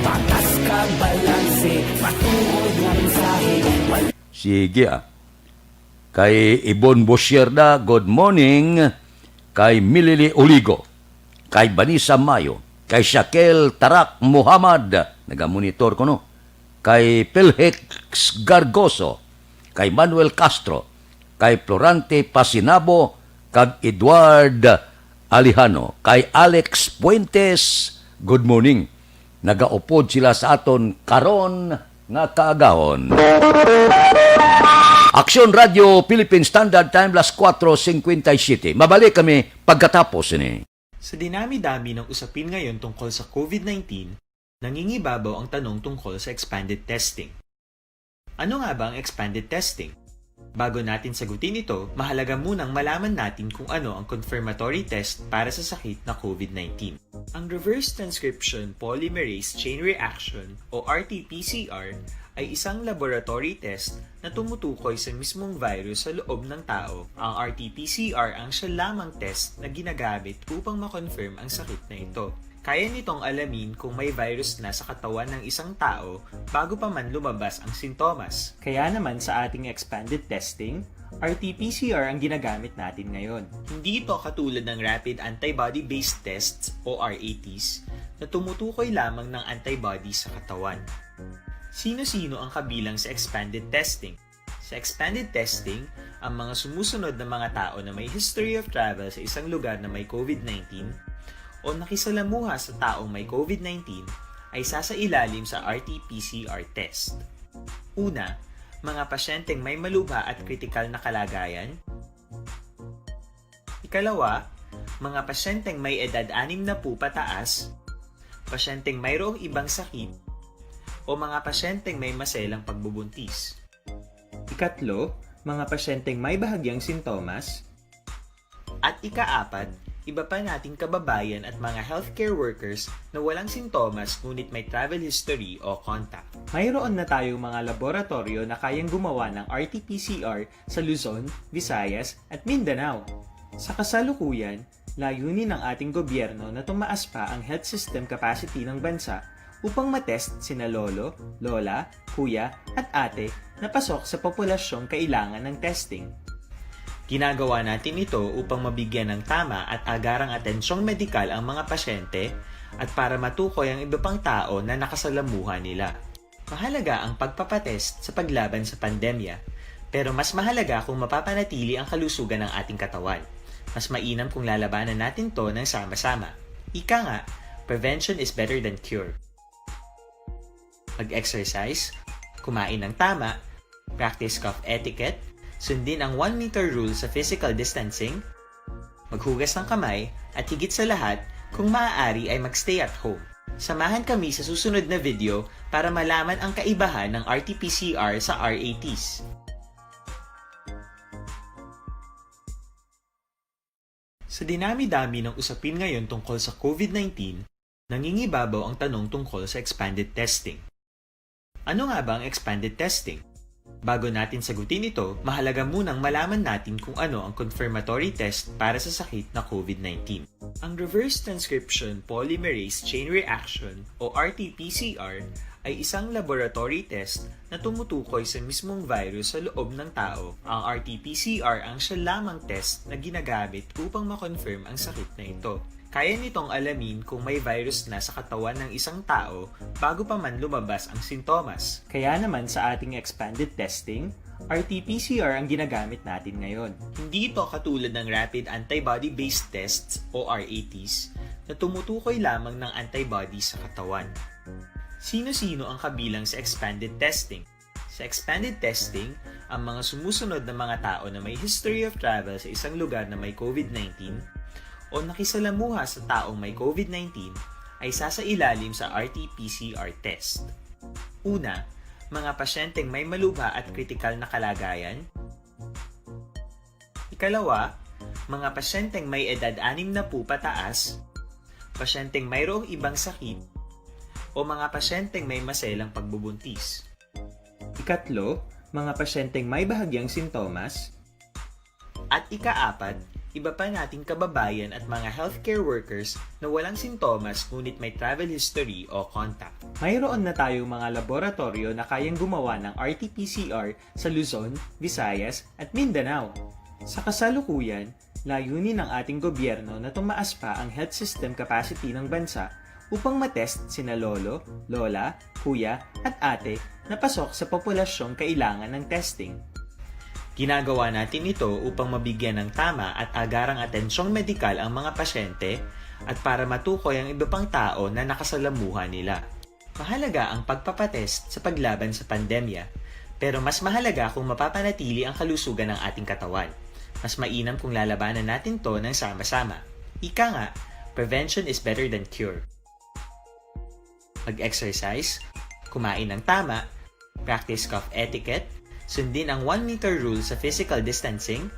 Patas kag balanse, matuod nga mensahe, wala Sige, ah. Kay Ibon Busyerda, good morning. Kay Milili Oligo, kay Vanessa Mayo, kay Shaquel Tarak Muhammad, nagamonitor ko, no? Kay Pelhex Gargoso, kay Manuel Castro, kay Florante Pasinabo, kag Edward Alejano, kay Alex Fuentes, good morning. Nagaupod sila sa aton karon nga kaagahon. Aksyon Radyo Philippine Standard Time, las kuatro cincuenta y siete. Mabalik kami pagkatapos ini. Sa dinami-dami ng usapin ngayon tungkol sa COVID nineteen, nangingibabaw ang tanong tungkol sa expanded testing. Ano nga ba ang expanded testing? Bago natin sagutin ito, mahalaga munang malaman natin kung ano ang confirmatory test para sa sakit na COVID nineteen. Ang reverse transcription polymerase chain reaction o R T P C R ay isang laboratory test na tumutukoy sa mismong virus sa loob ng tao. Ang R T P C R ang siya lamang test na ginagamit upang ma-confirm ang sakit na ito. Kaya nitong alamin kung may virus na sa katawan ng isang tao bago pa man lumabas ang sintomas. Kaya naman sa ating expanded testing, R T P C R ang ginagamit natin ngayon. Hindi ito katulad ng rapid antibody-based tests o R A Ts na tumutukoy lamang ng antibody sa katawan. Sino-sino ang kabilang sa expanded testing? Sa expanded testing, ang mga sumusunod na mga tao na may history of travel sa isang lugar na may COVID nineteen o nakisalamuha sa taong may COVID nineteen ay sasailalim sa R T P C R test. Una, mga pasyenteng may malubha at kritikal na kalagayan. Ikalawa, mga pasyenteng may edad anim na po pataas, pasyenteng mayroong ibang sakit, o mga pasyenteng may maselang pagbubuntis. Ikatlo, mga pasyenteng may bahagyang sintomas. At ikaapat, iba pa nating kababayan at mga healthcare workers na walang sintomas ngunit may travel history o contact. Mayroon na tayong mga laboratoryo na kayang gumawa ng R T P C R sa Luzon, Visayas, at Mindanao. Sa kasalukuyan, layunin ng ating gobyerno na tumaas pa ang health system capacity ng bansa upang matest sina lolo, lola, kuya, at ate na pasok sa populasyong kailangan ng testing. Ginagawa natin ito upang mabigyan ng tama at agarang atensyong medikal ang mga pasyente at para matukoy ang iba pang tao na nakasalamuha nila. Mahalaga ang pagpapatest sa paglaban sa pandemya, pero mas mahalaga kung mapapanatili ang kalusugan ng ating katawan. Mas mainam kung lalabanan natin 'to ng sama-sama. Ika nga, prevention is better than cure. Mag-exercise, kumain ng tama, practice cough etiquette, sundin ang one meter rule sa physical distancing, maghugas ng kamay, at higit sa lahat, kung maaari ay mag-stay at home. Samahan kami sa susunod na video para malaman ang kaibahan ng R T P C R sa R A Ts. Sa dinami-dami ng usapin ngayon tungkol sa COVID nineteen, nangingibabaw ang tanong tungkol sa expanded testing. Ano nga ba ang expanded testing? Bago natin sagutin ito, mahalaga munang malaman natin kung ano ang confirmatory test para sa sakit na COVID nineteen. Ang reverse transcription polymerase chain reaction o R T P C R ay isang laboratory test na tumutukoy sa mismong virus sa loob ng tao. Ang R T P C R ang siya lamang test na ginagamit upang ma-confirm ang sakit na ito. Kaya nitong alamin kung may virus na sa katawan ng isang tao bago pa man lumabas ang sintomas. Kaya naman sa ating expanded testing, R T P C R ang ginagamit natin ngayon. Hindi ito katulad ng rapid antibody-based tests o R A Ts na tumutukoy lamang ng antibody sa katawan. Sino-sino ang kabilang sa expanded testing? Sa expanded testing, ang mga sumusunod na mga tao na may history of travel sa isang lugar na may COVID nineteen o nakisalamuha sa taong may COVID nineteen ay sasailalim sa R T P C R test. Una, mga pasyenteng may malubha at kritikal na kalagayan. Ikalawa, mga pasyenteng may edad anim na po pataas, pasyenteng mayroong ibang sakit, o mga pasyenteng may maselang pagbubuntis. Ikatlo, mga pasyenteng may bahagyang sintomas. At ikaapat, iba pa nating kababayan at mga healthcare workers na walang sintomas ngunit may travel history o contact. Mayroon na tayong mga laboratoryo na kayang gumawa ng R T P C R sa Luzon, Visayas, at Mindanao. Sa kasalukuyan, layunin ng ating gobyerno na tumaas pa ang health system capacity ng bansa upang matest sina lolo, lola, kuya, at ate na pasok sa populasyong kailangan ng testing. Ginagawa natin ito upang mabigyan ng tama at agarang atensyong medikal ang mga pasyente at para matukoy ang iba pang tao na nakasalamuha nila. Mahalaga ang pagpapatest sa paglaban sa pandemya, pero mas mahalaga kung mapapanatili ang kalusugan ng ating katawan. Mas mainam kung lalabanan natin to ng sama-sama. Ika nga, prevention is better than cure. Mag-exercise, kumain ng tama, practice cough etiquette, sundin ang one meter rule sa physical distancing,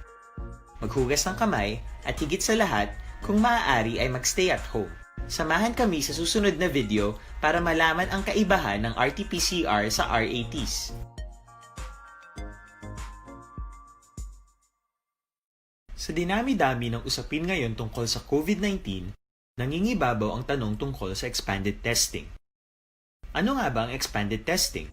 maghugas ng kamay, at higit sa lahat, kung maaari ay mag-stay at home. Samahan kami sa susunod na video para malaman ang kaibahan ng R T P C R sa R A Ts. Sa dinami-dami ng usapin ngayon tungkol sa COVID nineteen, nangingibabaw ang tanong tungkol sa expanded testing. Ano nga ba ang expanded testing?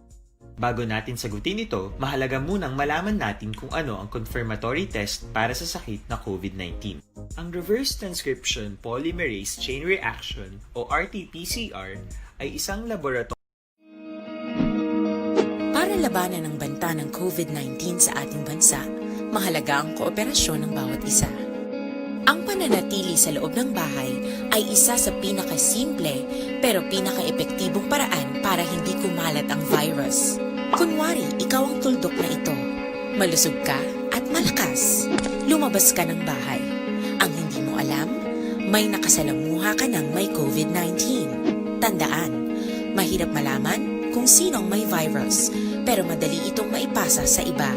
Bago natin sagutin ito, mahalaga munang malaman natin kung ano ang confirmatory test para sa sakit na COVID nineteen. Ang reverse transcription polymerase chain reaction o R T P C R ay isang laboratory. Para labanan ang banta ng COVID nineteen sa ating bansa, mahalaga ang kooperasyon ng bawat isa. Ang pananatili sa loob ng bahay ay isa sa pinakasimple pero pinakaepektibong paraan para hindi kumalat ang virus. Kunwari, ikaw ang tuldok na ito. Malusog ka at malakas. Lumabas ka ng bahay. Ang hindi mo alam, may nakasalamuha ka ng may COVID nineteen. Tandaan, mahirap malaman kung sino ang may virus, pero madali itong maipasa sa iba.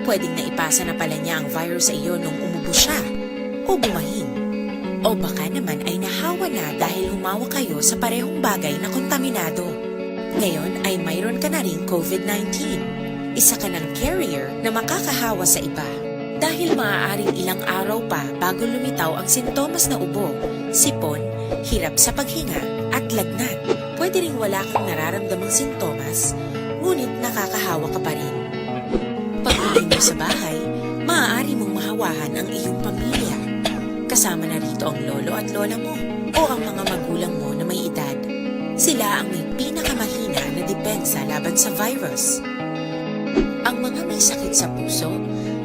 Pwedeng naipasa na pala niya ang virus sa iyo nung umubo siya, o bumahin. O baka naman ay nahawa na dahil humawak kayo sa parehong bagay na kontaminado. Ngayon ay mayroon ka na ring COVID nineteen. Isa ka ng carrier na makakahawa sa iba. Dahil maaaring ilang araw pa bago lumitaw ang sintomas na ubo, sipon, hirap sa paghinga, at lagnat. Pwede ring wala kang nararamdamang sintomas, ngunit nakakahawa ka pa rin. Pag-uwi mo sa bahay, maaari mong mahawahan ang iyong pamilya. Kasama na rito ang lolo at lola mo o ang mga magulang mo na may edad. Sila ang may pinakamahina na depensa laban sa virus. Ang mga may sakit sa puso,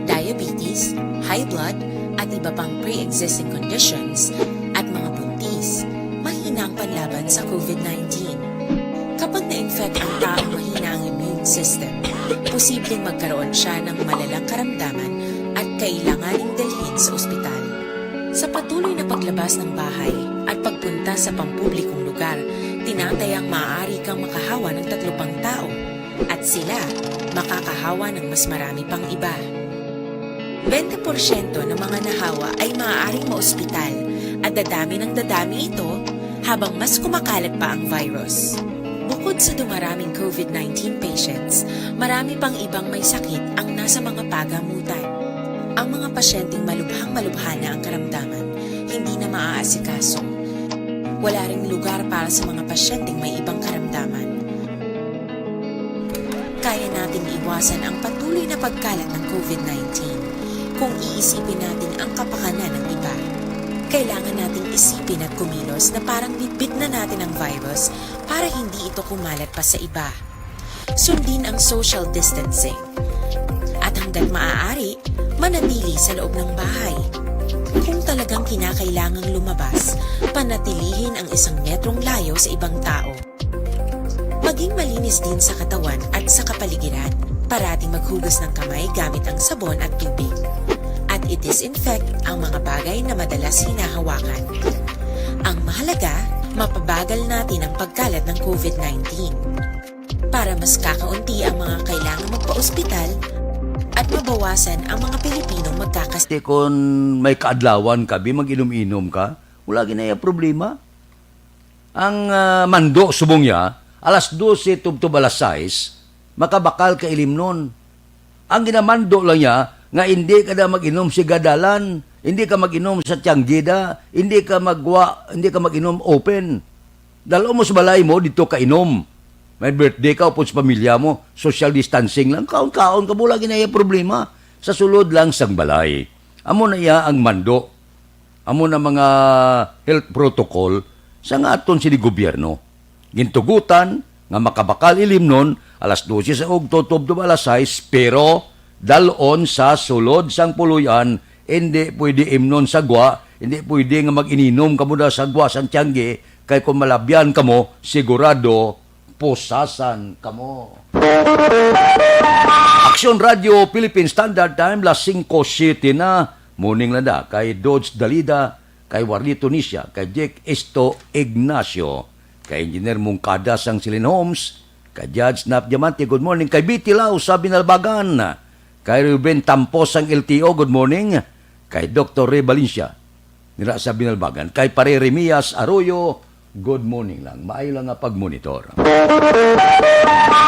diabetes, high blood, at iba pang pre-existing conditions, at mga buntis, mahina ang panlaban sa COVID nineteen. Kapag na-infect ang taong mahina ang immune system, posibleng magkaroon siya ng malalang karamdaman at kailanganing dalhin sa ospital. Sa patuloy na paglabas ng bahay at pagpunta sa pampublikong lugar, tinatayang maaari kang makahawa ng tatlo pang tao at sila makakahawa ng mas marami pang iba. Bente porsyento ng mga nahawa ay maaaring maospital at dadami ng dadami ito habang mas kumakalat pa ang virus. Bukod sa dumaraming COVID nineteen patients, marami pang ibang may sakit ang nasa mga pagamutan. Ang mga pasyenteng malubhang-malubha na ang karamdaman, hindi na maaasikaso. Wala ring lugar para sa mga pasyenteng may ibang karamdaman. Kaya nating iwasan ang patuloy na pagkalat ng covid nineteen kung iisipin natin ang kapakanan ng iba. Kailangan nating isipin at kumilos na parang bitbit na natin ang virus para hindi ito kumalat pa sa iba. Sundin ang social distancing. At hanggat maaari, manatili sa loob ng bahay. Kung talagang kinakailangang lumabas, panatilihin ang isang metrong layo sa ibang tao. Maging malinis din sa katawan at sa kapaligiran. Parating maghugas ng kamay gamit ang sabon at tubig. At i-disinfect ang mga bagay na madalas hinahawakan. Ang mahalaga, mapabagal natin ang pagkalat ng covid nineteen para mas kakaunti ang mga kailangang magpa-ospital at mabawasan ang mga Pilipinong magkakas- Ti kon may kaadlawan ka, bi, mag-inom-inom ka, wala ginaya problema. Ang, ah, mando subong niya, alas dose tubtob alas sais, makabakal ka ilimnon. Ang ginamando lang niya nga hindi ka na mag-inom sigadalan, hindi ka mag-inom sa tiyanggida, hindi ka magwa, hindi ka mag-inom open. Dal-o mo sa balay mo, dito ka inom. May birthday ka, upod sa pamilya mo, social distancing lang. Kaon-kaon ka, wala ginaya problema. Sa sulod lang sang balay. Amo na iya ang mando. Amo na mga health protocol sa nga aton sini gobyerno. Gintugutan nga makabakal ilimnon alas dose sa ugto tubtob alas sais, pero dal-on sa sulod sang puloy-an, hindi pwede imnon sa gwa, hindi pwede nga mag-ininom kamo da sa gwa sang tiyangge, kay kung malabyan kamo, sigurado pusasan kamo. Aksyon Radio Philippine Standard Time, las singko siete na. Morning lang da kay Dodge Dalida, kay Warlito Nisha, kay Jake Esto Ignacio, kay Engineer Mungkada sang Silin Homes, kay Judge Nap Diamante, good morning, kay B T Lau sa Binalbagan, kay Ruben Tampos sang L T O, good morning, kay Doctor Ray Valencia, nila sa Binalbagan, kay Pare Remias Arroyo, good morning lang. Maayo lang nga pagmonitor.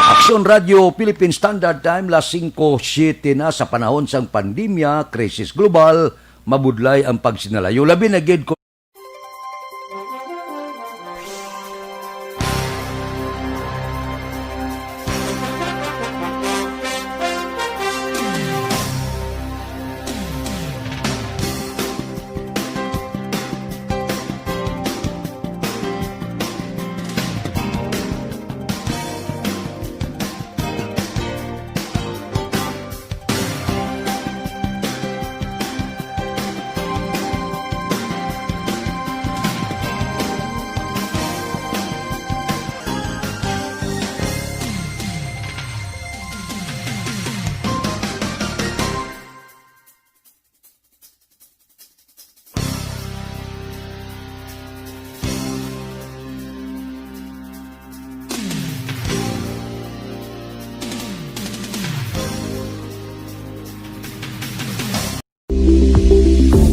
Aksyon Radio Philippine Standard Time, las singko siete na. Sa panahon sang pandemya, krisis global, mabudlay ang pagsinalayo. Labi na gid kung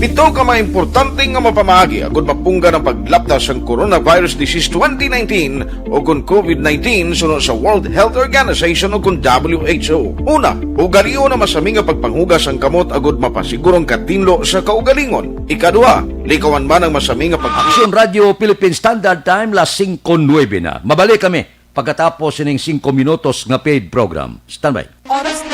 Pito ka mga importante nga mapamaagi agud mapunggan ang paglapta sang coronavirus disease twenty nineteen o kon covid nineteen suno sa World Health Organization o kon W H O. Una, ugalion ang masami nga pagpanghugas sang kamot agud mapasiguro ang katinlo sa kaugalingon. Ikaduha, likawan man ang masami nga pag- Aksyon Radio Philippine Standard Time, las singko nuebe na. Mabalik kami pagkatapos sining singko minutos nga paid program. Standby. Oras na.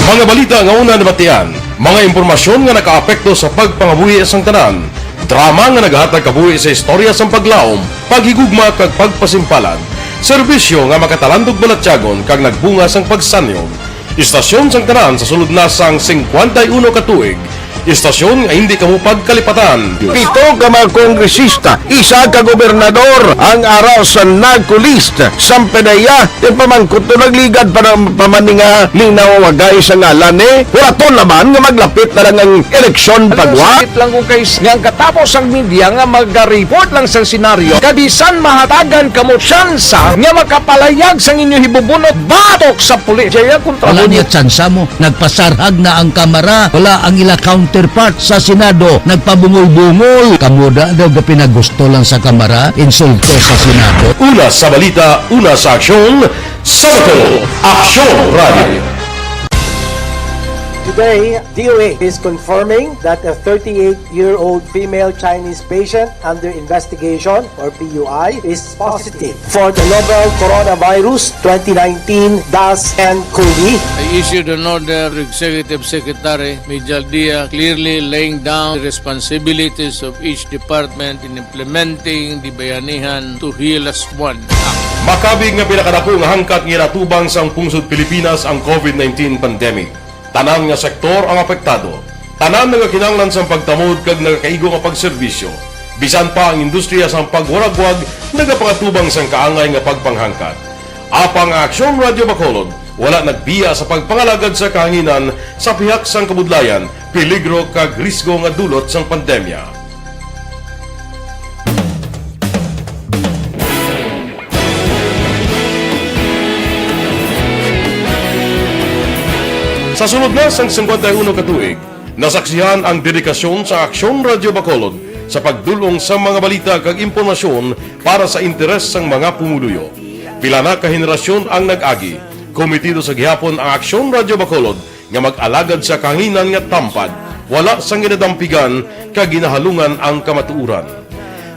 Mga balita nga una nabatian, mga impormasyon nga nakaapekto sa pagpangabuhi sang tanan, drama nga nagahatag kabuhi sa istorya sang paglaom, paghigugma kag pagpasimpalan, serbisyo nga makatalandog balatyagon kag nagbunga sang pagsanyog. Istasyon sang tanan sa sulod na sang singkwenta y uno ka tuig. Istasyon nga hindi kamo pagkalipatan. Pito ka mga kongresista, isa ka gobernador ang ara sa NAGCO list. Sampe na iya, yung pamangkot to nagligad pa ng pamaninga linaw wagay sa ngalan ni. Huraton naman nga maglapit na lang ang eleksyon pagwa. Sakit lang kung kay nga ang katapos ang media nga mag-report lang sa senaryo. Kabisan mahatagan kamo tsansa nga makapalayag sang inyo hibubunot batok sa pulis. Jaya kontra Wala niya tsansa mo. Nagpasarhag na ang Kamara. Wala ang ila counterpart sa Senado. Nagpabungol-bungol. Kamo da daw gapinagusto lang sa Kamara. Insulto sa Senado. Una sa balita, una sa aksyon, sa Aksyon Radio. Today, D O H is confirming that a thirty-eight-year-old female Chinese patient under investigation, or P U I, is positive for the novel coronavirus twenty nineteen dash N cov. I issued an order to Executive Secretary Mijal Dia, clearly laying down the responsibilities of each department in implementing the Bayanihan to Heal As One Act. Makabig nga pinakadako nga hangkat nga ginatubang sang pungsod Pilipinas ang covid nineteen pandemic. Tanan nga sektor ang apektado. Tanan nagakinahanglan sang pagtamod kag nagakaigo nga pagserbisyo. Bisan pa ang industriya sang pagwaragwag nagapangatubang sang kaangay nga pagpanghangkat. Apang ang Aksyon Radyo Bacolod wala nagbiya sa pagpangalagad sa kahanginan sa pihak sang kabudlayan, peligro kag risgo nga dulot sang pandemya. Sa sulod na sang singkwenta y uno ka tuig, nasaksihan ang dedikasyon sa Aksyon Radyo Bacolod sa pagdul-ong sa mga balita kag impormasyon para sa interes sang mga pumuluyo. Pila na ka henerasyon ang nag-agi. Komitido sa gihapon ang Aksyon Radyo Bacolod nga mag-alagad sa kahanginan nga tampad, wala sang ginadampigan kag ginahalungan ang kamatuoran.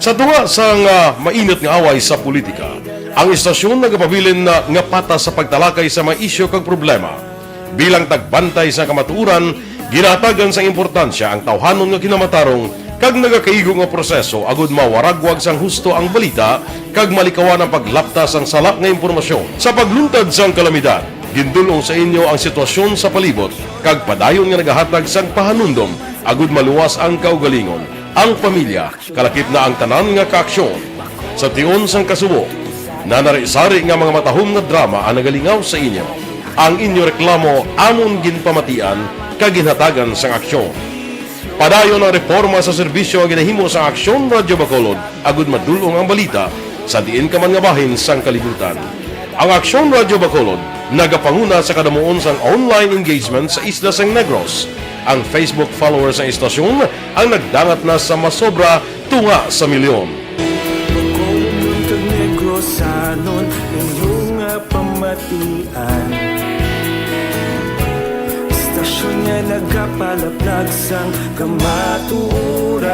Sa tunga sang, ah, mainit nga away sa politika, ang istasyon nagapabilin na nga patas sa pagtalakay sa mga isyu kag problema. Bilang tagbantay sa kamatuoran, ginahatagan sang importansya ang tawhanon nga kinamatarong kag nagakaigo nga proseso agud mawaragwag sang husto ang balita kag malikawan ang paglapta sang sala nga impormasyon. Sa pagluntad sang kalamidad, gindul-ong sa inyo ang sitwasyon sa palibot kag padayon nga nagahatag sang pahanumdom agud maluwas ang kaugalingon, ang pamilya, kalakip na ang tanan nga kaaksyon. Sa tion sang kasubo, nanari-sari nga mga matahom nga drama ang nagalingaw sa inyo. Ang inyo reklamo amon ginpamatian kag ginhatagan sang aksyon. Padayon ang reporma sa serbisyo nga ginahimo sang Aksyon Radyo Bacolod agud madul-ong ang balita sa diin ka man nga bahin sang kalibutan. Ang Aksyon Radyo Bacolod nagapanguna sa kadamuon sang online engagement sa isla sang Negros. Ang Facebook followers sang istasyon ang nagdangat na sa masobra tunga sa milyon. Bacolod kag Negrosanon, inyo nga pamatian. Istasyon nga nagapalaplag sang kamatuoran.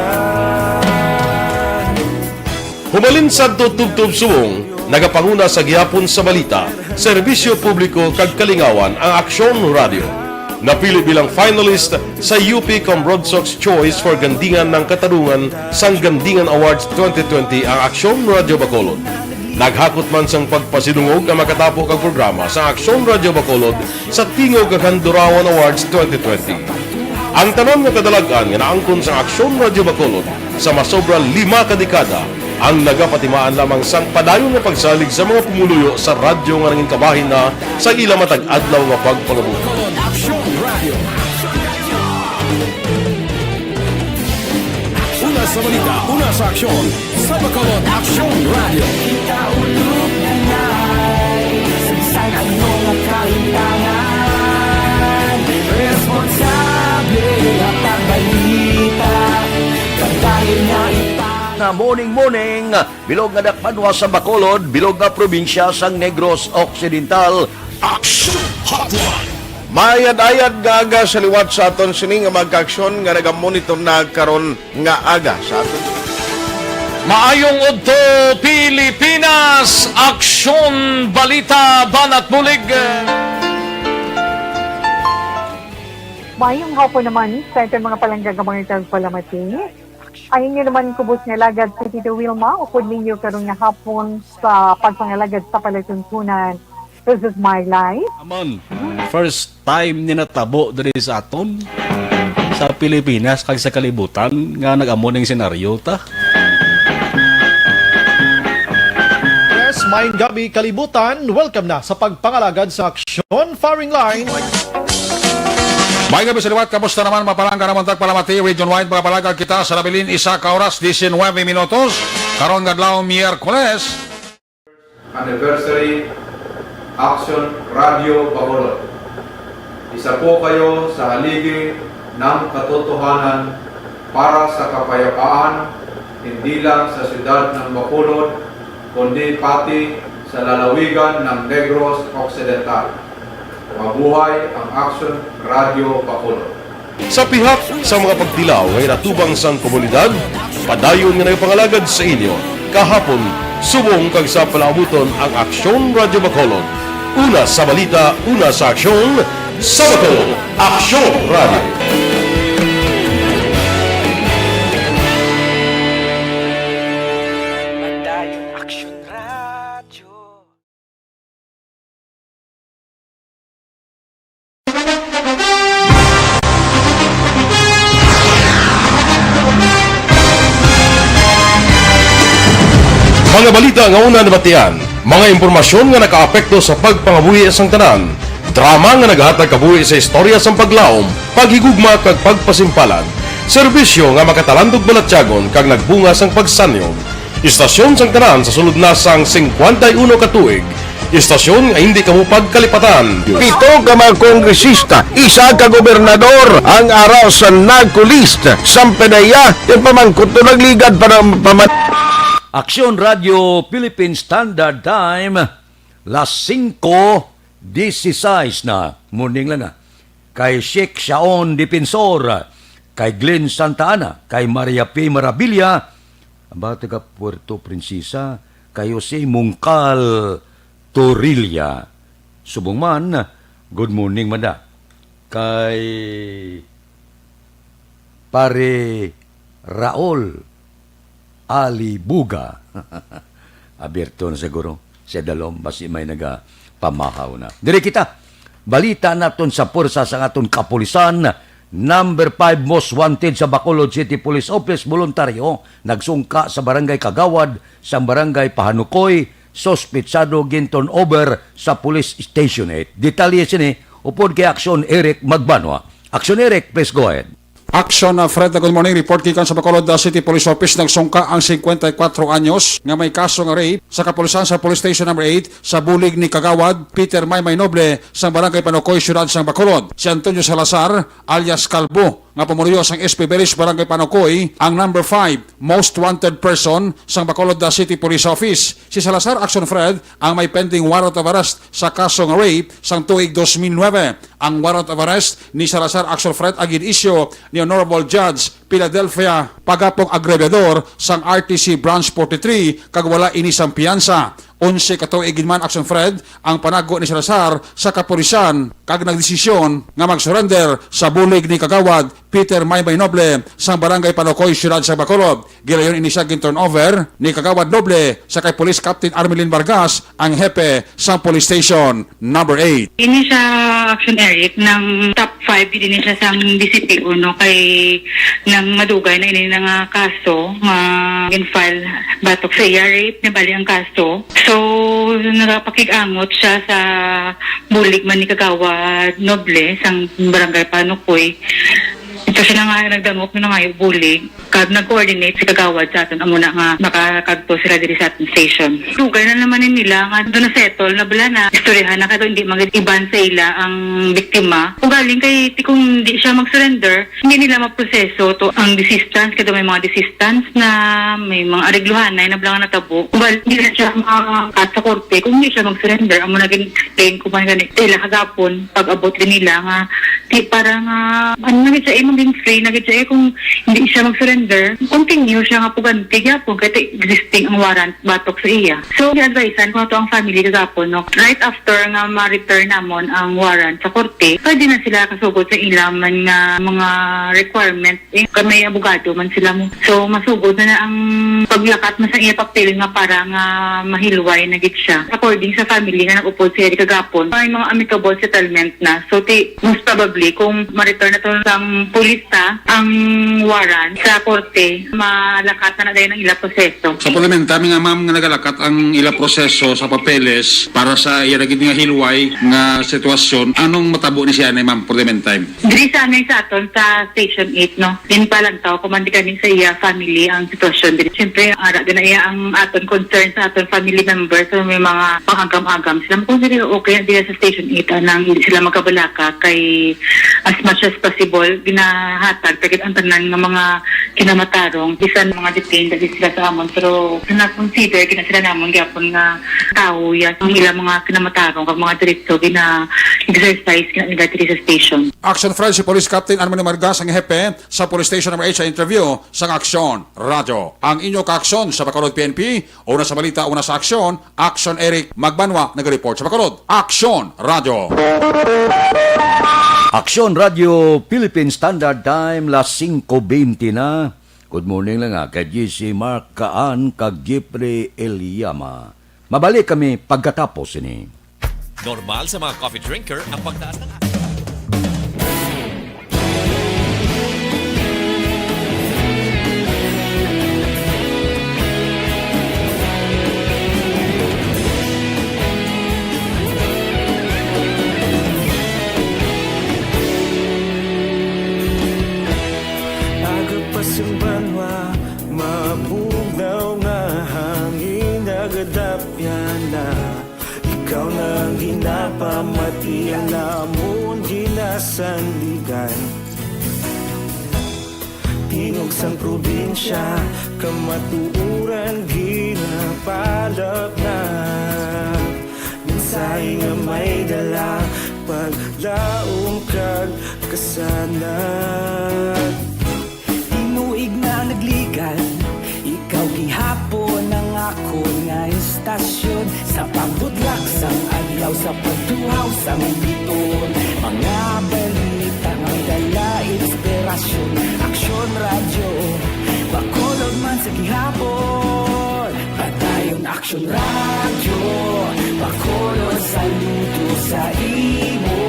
Hubalin sadto tubtob subong, nagapanguna sa gihapon sa balita, serbisyo publiko kag kalingawan ang Aksyon Radyo. Napili bilang finalist sa U P Comrodsocs Choice for Gandingan ng Katarungan sang Gandingan Awards twenty twenty ang Aksyon Radyo Bacolod. Naghakot man sang pagpasidungog ang makatapo kag programa sa Aksyon Radyo Bacolod sa Tingog kag Handurawan Awards twenty twenty. Ang tanan nga kadalag-an nga naangkon sang Aksyon Radyo Bacolod sa masobra lima ka dekada ang nagapatimaan lamang sang padayon nga pagsalig sa mga pumuluyo sa radyo nga nangin kabahin na sa ila matag adlaw nga pagpangabuhi. Una sa balita, una sa aksyon, sa Bacolod Aksyon Radio. Kita ulog na nai, sa bisan ano nga kalimtangan, responsable nga pagbalita, kag dayon nga ipang- Na morning, morning, bilog nga dakbanwa sa Bacolod, bilog nga probinsya sang Negros Occidental. Action Hotline. Maayad-ayad nga aga sa liwat sa aton sini nga mga kaaksyon nga nagamonitor na karon nga aga sa aton. Maayong udto, Pilipinas! Aksyon, balita, banat bulig. Maayong hapon naman sa aton mga palangga nga mga tagpalamati. Ang inyo naman kubos nga alagad, si Tito Wilma, upod ninyo karon nga hapon sa pagpangalagad sa palatuntunan. This is my life. Aman, first time ni natabo diri sa aton, sa Pilipinas kag sa kalibutan nga nag-amo ning senaryo ta. Yes, maayong gabi, kalibutan. Welcome na sa pagpangalagad sa Aksyon Firing Line. Maayong gabi sa liwat, kamusta naman, mga palangga namon tagpalamati, region-wide, mga palangga kita sa nabilin, isa ka oras, diecinueve minutos, karon nga adlaw, Miyerkules. Anniversary Action Radio Bacolod. Isa po kayo sa haligi ng katotohanan para sa kapayapaan, hindi lang sa siyudad ng Bacolod, kundi pati sa lalawigan ng Negros Occidental. Mabuhay ang Action Radio Bacolod. Sa pihak sa mga pagtilaw nga ginatubang sang komunidad, padayon nga nagapangalagad sa inyo kahapon, subong kag sa palaabuton ang Aksyon Radio Bacolod. Una sa balita, una sa aksyon, sa Bacolod, Aksyon Radio. Padayon Aksyon Radio. Mga balita nga una nabatian, mga impormasyon nga nakaapekto sa pagpangabuhi sang tanan, drama nga nagahatag kabuhi sa istorya sang paglaom, paghigugma kag pagpasimpalan, serbisyo nga makatalandog balatyagon kag nagbunga sang pagsanyog. Istasyon sang tanan sa sulod na sang singkwenta y uno ka tuig. Istasyon nga hindi kamo pagkalipatan. Pito ka mga kongresista, isa ka gobernador ang ara sa NAGCO list. Sang PDEA, yung pamangkot to nagligad para paman- Aksyon Radio Philippine Standard Time, las singko dieciséis na. Morning lang, ah. Kay Sheikh Shaon Defensor, kay Glenn Santa Ana, kay Maria P. Marabilia, ang mga taga Puerto Princesa, kay Jose Mungkal Torilla. Subong man, good morning, mada. Kay Pare Raul Alibuga. Abierto na siguro sa dalom, basi may nagapamahaw na. Diri kita, balita naton sa pwersa sa aton kapulisan. Number five most wanted sa Bacolod City Police Office, voluntaryo, nagsungka sa Barangay Kagawad, sa Barangay Pahanukoy, suspitsado gin-turn over sa Police Station eight. Detalye sini upod kay Aksyon Eric Magbanwa. Aksyon Eric, please go ahead. Action, uh, Fred, good morning. Report gikan sa Bacolod, uh, City Police Office. Nagsungka ang singkwenta y kwatro anyos nga may kaso nga rape sa kapulisan sa Police Station Number eight sa bulig ni Kagawad Peter Maymay Noble sang Barangay Panukoy, Siyudad sang Bacolod. Si Antonio Salazar, alias Kalbo, nga pumuluyo sang S P Village, Barangay Panukoy, ang number five most wanted person sang Bacolod, uh, City Police Office. Si Salazar, Action Fred, ang may pending warrant of arrest sa kaso nga rape sang tuig dos mil nuebe. Ang warrant of arrest ni Salazar Axel Fred ang gin-issue ni Honorable Judge Philadelphia Pagapong, Agrebador sang R T C Branch forty-three, kag wala ini sang piyansa. Onse ka tuig gid man, Action Fred, ang panago ni Salazar sa kapulisan kag nagdesisyon nga mag-surrender sa bulig ni Kagawad Peter Maymay Noble sang Barangay Panukoy, Siyudad sa Bacolod. Gilayon ini siya gin-turn over ni Kagawad Noble sa kay Police Captain Armelin Vargas, ang hepe sang Police Station Number eight. Ini siya, Action Eric, nang top five gid ini siya sang D C P O, no, kay nang madugay na ini na nga kaso nga gin-file batok sa iya, rape na bali ang kaso. So, nagapakig-angot siya sa bulig man ni Kagawad Noble sang Barangay Panukoy. Ito sila nga nagdangop na nangayo bulig. Kag nag-coordinate si Kagawad sa aton, amo na nga makakadto sila diri sa aton station. Dugay na naman ni nila nga doon na settle na bala na istoryahan na, kay hindi man gid iban sa ila ang biktima. Ugaling kay ti kung di siya mag-surrender, hindi nila maproseso to ang desistance, kay may mga desistance na, may mga aregluhanay na bala nga natabo. Ugaling hindi na siya makakat sa korte kung hindi siya mag-surrender. Amo na gin-explain ko man gani sa ila kagapon pag-abot din nila nga Ti para nga, ano na gid siya, eh, maging free na gid siya, eh, kung hindi siya mag-surrender, continue siya nga pugante gyapon, kay ti existing ang warrant batok sa iya. So, gi-advisean ko ato ang family kagapon, no? Right after nga ma-return namon ang warrant sa korte, pwede na sila kasugod sa ila man nga mga requirement, eh, kay may abogado man sila mo. So, masugod na na ang paglakat na sa iya papel nga para nga mahilway na gid siya. According sa family nga nag-upod siya di kagapon, may mga amicable settlement na. So, ti, most probably, kung ma-return na to sang pulista ang warrant sa korte, malakat na na dayon ang ila proseso. Sa parlamenta, mi nga, ma'am, nga nagalakat ang ila proseso sa papeles para sa iya na gid nga hilway nga sitwasyon, anong matabo ni siya ni, ma'am, for the meantime? Diri sa amin sa aton sa Station eight, no? Din pa lang tao, kumandi kani sa iya family ang sitwasyon diri. Siyempre, ara din na iya ang aton concern sa aton family members. So, may mga pangagam-agam sila. Kung diri, okay na diri sa Station eight, anang hindi sila magkabalaka kay as much as possible, gina Hatag tagid ang tanan nga mga kinamatarong, bisan mga detained diri sila sa amon, pero na-consider gina sila namon gyapon nga tawo ya ang ilang mga kinamatarong kag mga diretso gina-exercise gina nila diri sa station. Action Friend si Police Captain Armando Marga sang hepe sa Police Station Number eight sa interview sang Aksyon Radyo. Ang inyo kaaksyon sa Bacolod P N P, una sa balita, una sa aksyon, Aksyon Eric Magbanwa nagareport sa Bacolod. Aksyon Radyo. Aksyon Radyo Philippine Standard Time, las singko bente na. Good morning lang, ah, kay G C Mark Kaan kag Jeffrey Eliama. Mabalik kami pagkatapos ini. Normal sa mga coffee drinker ang pagtaas ng Aga pa sang banwa, mabugnaw nga hangin, nagadapyan na. Ikaw na ang ginapamati, ang namon ginasandigan. Tingog sang probinsya, kamatuoran ginapalapnap. Mensahe nga may dala, paglaom kag kasanag. Tinuig na nagligad, ikaw gihapon ang akon nga istasyon. Sa pagbutlak sang adlaw, sa pagtuhaw sang bituon, mga balita nga may dala inspirasyon. Aksyon Radyo, Bacolod man sa gihapon. Padayon Aksyon Radyo, Bacolod, saludo sa imo.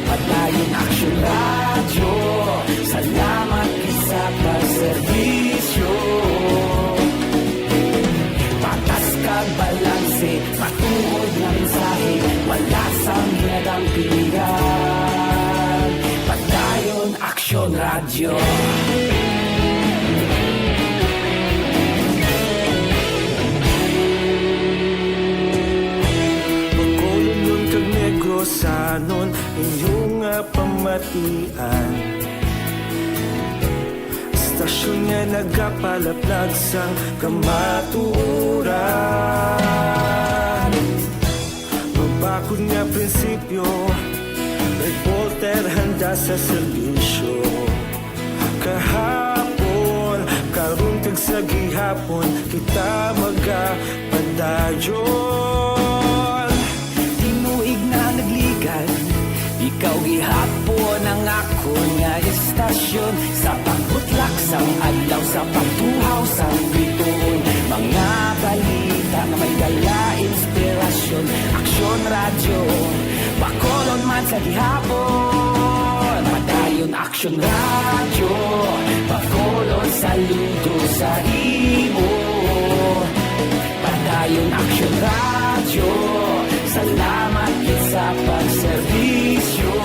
Padayon Aksyon Radyo, salamat gid sa pagserbisyo. Patas kag balanse, matuod nga mensahe, wala sang ginadampigan. Padayon Aksyon Radyo. Bacolodnon kag Negrosanon, inyo nga pamatian. Istasyon nga nagapalaplag sang kamatuoran. Mabakod nga prinsipyo, reporter handa sa serbisyo. Kahapon, karon kag sa gihapon, kita magapadayon. Tinuig na nagligad, ikaw gihapon ang akon nga istasyon. Sa pagbutlak sang adlaw, sa pagtuhaw sang bituon, mga balita nga may dala inspirasyon. Aksyon Radyo, Bacolod man sa gihapon. Padayon Aksyon Radyo, Bacolod, saludo sa imo. Padayon Aksyon Radyo, salamat gid sa pagserbisyo.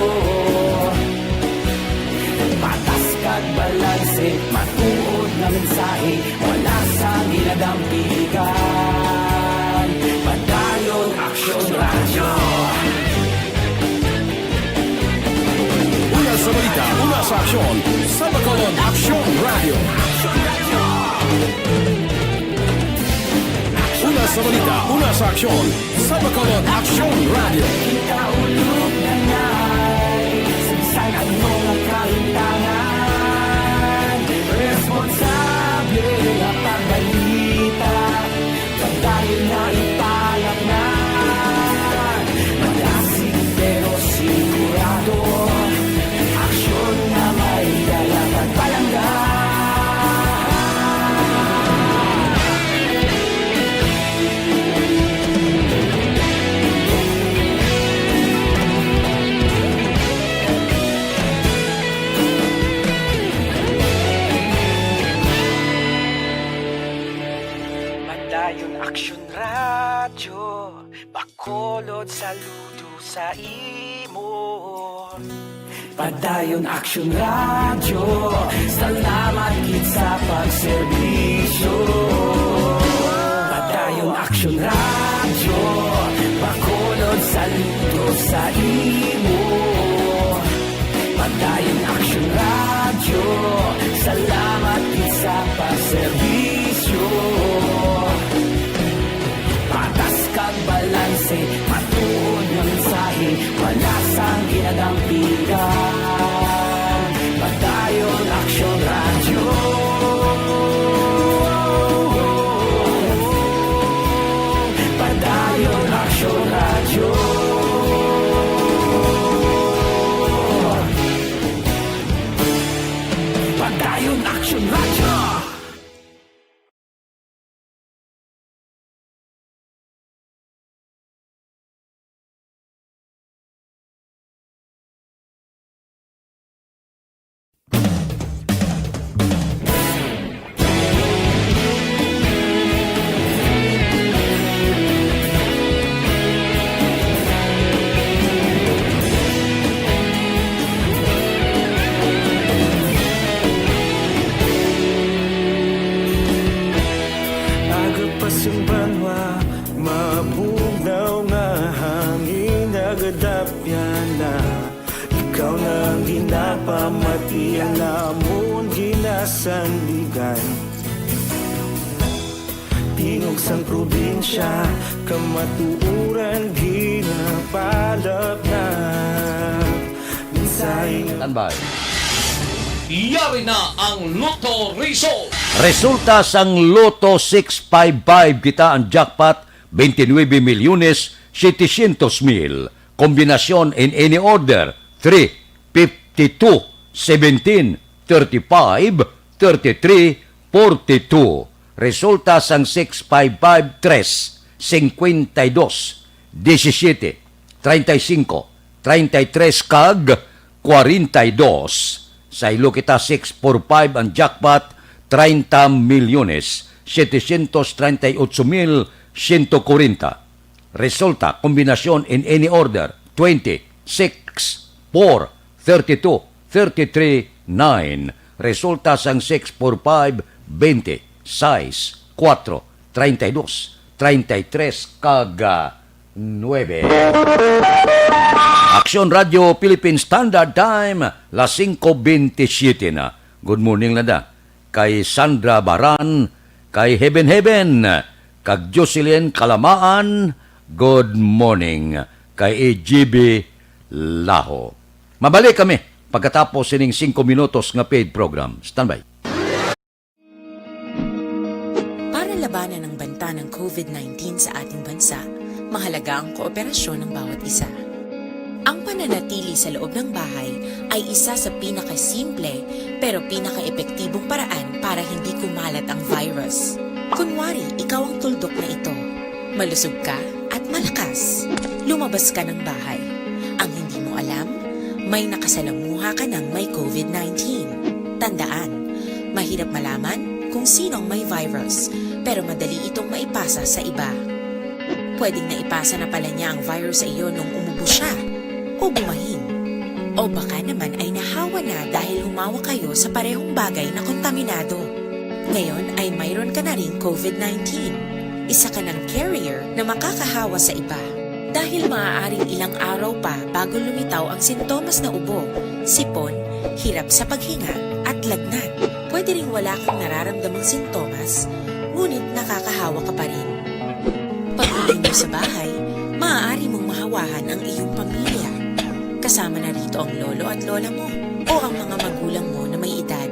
Patas kag balanse, matuod nga mensahe, wala sang ginadampigan. Padayon Aksyon Radyo. Una sa balita, una sa aksyon, sa Bacolod Aksyon Radyo. Una sa balita, una sa aksyon, sa Bacolod Aksyon Radyo. Ikaulog na ngay, sa bisan ano nga kahintangan, responsable nga pagbalita. Padayon na ipalapnan, malasig pero sigurado. Aksyon nga may dala pagpalangga. Padayon Aksyon Radyo, Bacolod, saludo sa imo. Padayon Aksyon Radyo, salamat gid sa pagserbisyo. Padayon Aksyon Radyo, Bacolod, saludo sa imo. Padayon Aksyon Salamat gid sa pagserbisyo. Patas kag balanse, matuod nga mensahe, wala sang ginadampigan. Padayon Aksyon Radyo. Padayon Aksyon Radyo. Padayon Aksyon Radyo. Aga pa sing banwa, mabugnaw nga hangin nagadapyan na. Ikaw na ang ginapamati, ang amon ginasandigan. Tingog sang probinsya, kamatuoran ginapalapnap. Mensahe nga Standby. Yari na ang Lotto Result. Resulta sang Lotto six five five, kita ang jackpot, twenty-nueve milyones setecientos mil. Kombinasyon in any order, three, fifty-two, seventeen, thirty-five, thirty-three, forty-two. Resulta sang six five five, tres, cincuenta y dos, diecisiete, treinta y cinco, treinta y tres kag kwarenta y dos. Saylo kita, six four five ang jackpot, treinta milyones setecientos treinta y ocho mil ciento cuarenta. Resulta, kombinasyon in any order, twenty, six, four, thirty-two, thirty-three, nine. Resulta sang six four five, twenty, sais, kuwatro, treinta y dos, treinta y tres, kag, ah, nuebe. Aksyon Radyo Philippine Standard Time, las singko bentisiete na. Good morning, Landa. Kay Sandra Baran, kay Heaven Heaven, kag Jocelyn Kalamaan, good morning. Kay A G B Laho. Mabalik kami pagkatapos sining singko minutos nga paid program. Standby. Para labanan ang banta ng covid nineteen sa ating bansa, mahalaga ang kooperasyon ng bawat isa. Ang pananatili sa loob ng bahay ay isa sa pinakasimple pero pinakaepektibong paraan para hindi kumalat ang virus. Kunwari, ikaw ang tuldok na ito. Malusog ka at malakas. Lumabas ka ng bahay. Ang hindi mo alam, may nakasalamuha ka ng may covid nineteen. Tandaan, mahirap malaman kung sino ang may virus, pero madali itong maipasa sa iba. Pwedeng naipasa na pala niya ang virus sa iyo nung umubo siya o bumahin. O baka naman ay nahawa na dahil humawa kayo sa parehong bagay na kontaminado. Ngayon ay mayroon ka na ring covid nineteen. Isa ka ng carrier na makakahawa sa iba. Dahil maaaring ilang araw pa bago lumitaw ang sintomas na ubo, sipon, hirap sa paghinga, at lagnat. Pwede ring wala kang nararamdamang sintomas, ngunit nakakahawa ka pa rin. Pag-uwi mo sa bahay, maaari mong mahawahan ang iyong pamilya. Kasama na rito ang lolo at lola mo o ang mga magulang mo na may edad.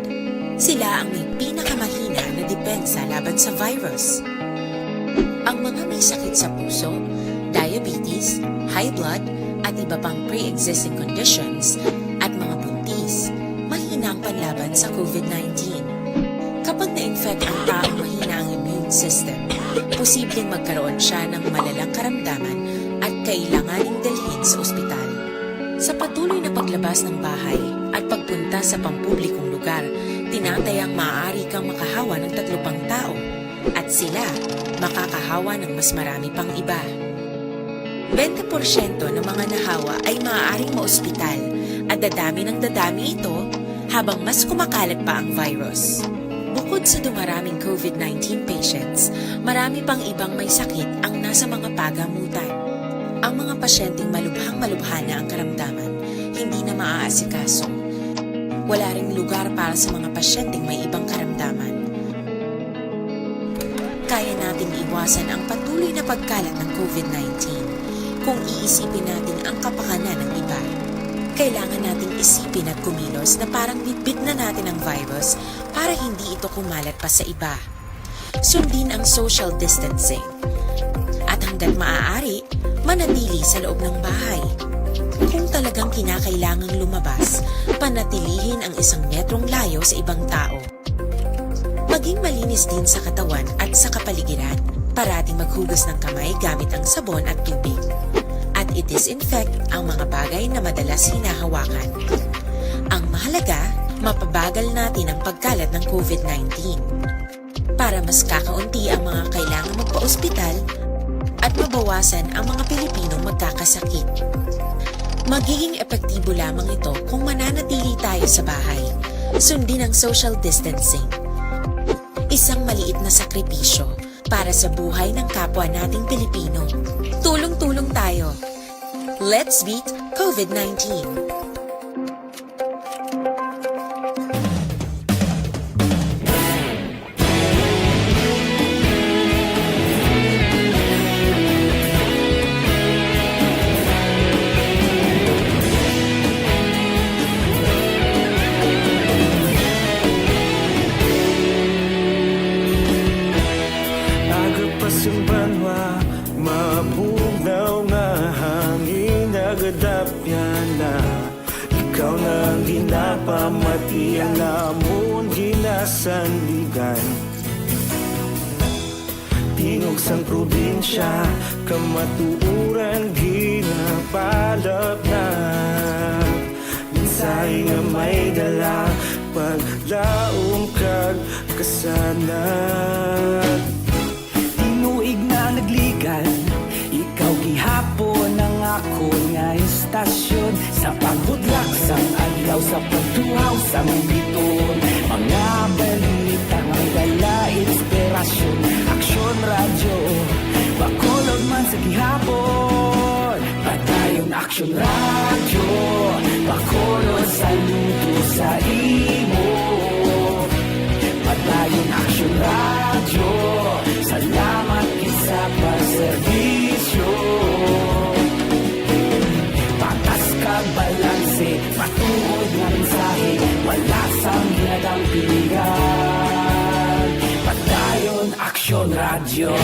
Sila ang may pinakamahina na depensa laban sa virus. Ang mga may sakit sa puso, diabetes, high blood, at iba pang pre-existing conditions, at mga buntis, mahina ang panlaban sa covid nineteen. Kapag na-infect ang taong mahina ang immune system, posibleng magkaroon siya ng malalang karamdaman at kailanganing dalhin sa ospital. Sa patuloy na paglabas ng bahay at pagpunta sa pampublikong lugar, tinatayang maaari kang makahawa ng tatlo pang tao at sila makakahawa ng mas marami pang iba. Bente porsyento ng mga nahawa ay maaaring maospital at dadami ng dadami ito habang mas kumakalat pa ang virus. Bukod sa dumaraming covid nineteen patients, marami pang ibang may sakit ang nasa mga pagamutan. Ang mga pasyenteng malubhang-malubha na ang karamdaman, hindi na maaasikaso. Wala ring lugar para sa mga pasyenteng may ibang karamdaman. Kaya nating iwasan ang patuloy na pagkalat ng COVID nineteen kung iisipin natin ang kapakanan ng iba. Kailangan nating isipin at kumilos na parang bitbit na natin ang virus para hindi ito kumalat pa sa iba. Sundin ang social distancing. At hanggat maaari, manatili sa loob ng bahay. Kung talagang kinakailangang lumabas, panatilihin ang isang metrong layo sa ibang tao. Maging malinis din sa katawan at sa kapaligiran. Parating maghugas ng kamay gamit ang sabon at tubig. At i-disinfect ang mga bagay na madalas hinahawakan. Ang mahalaga, mapabagal natin ang pagkalat ng COVID nineteen. Para mas kakaunti ang mga kailangang magpa-ospital at mabawasan ang mga Pilipinong magkakasakit. Magiging epektibo lamang ito kung mananatili tayo sa bahay. Sundin ang social distancing. Isang maliit na sakripisyo para sa buhay ng kapwa nating Pilipino. Tulong-tulong tayo. Let's beat COVID nineteen. Aga pa sing banwa, mabugnaw nga hangin nagadapyan na. Ikaw na ang ginapamati, ang amon ginasandigan. Tingog sang probinsya, kamatuoran ginapalapnap. Mensahe nga may dala, paglaom kag kasanag. Tinuig na nagligan, ikaw gihapon ang akon nga istasyon. Sa pagbudlak sang adlaw, sa pagtuhaw sang biton, mga balita nga dala inspirasyon. Aksyon Radyo, Bacolod man sa gihapon. Padayon Aksyon Radyo, Bacolod, saludo sa imo. Padayon Aksyon Radyo, salamat gid sa pagserbisyo. Patas kag balanse, matuod nga mensahe, wala sang ginadampingan. Padayon Aksyon Radyo.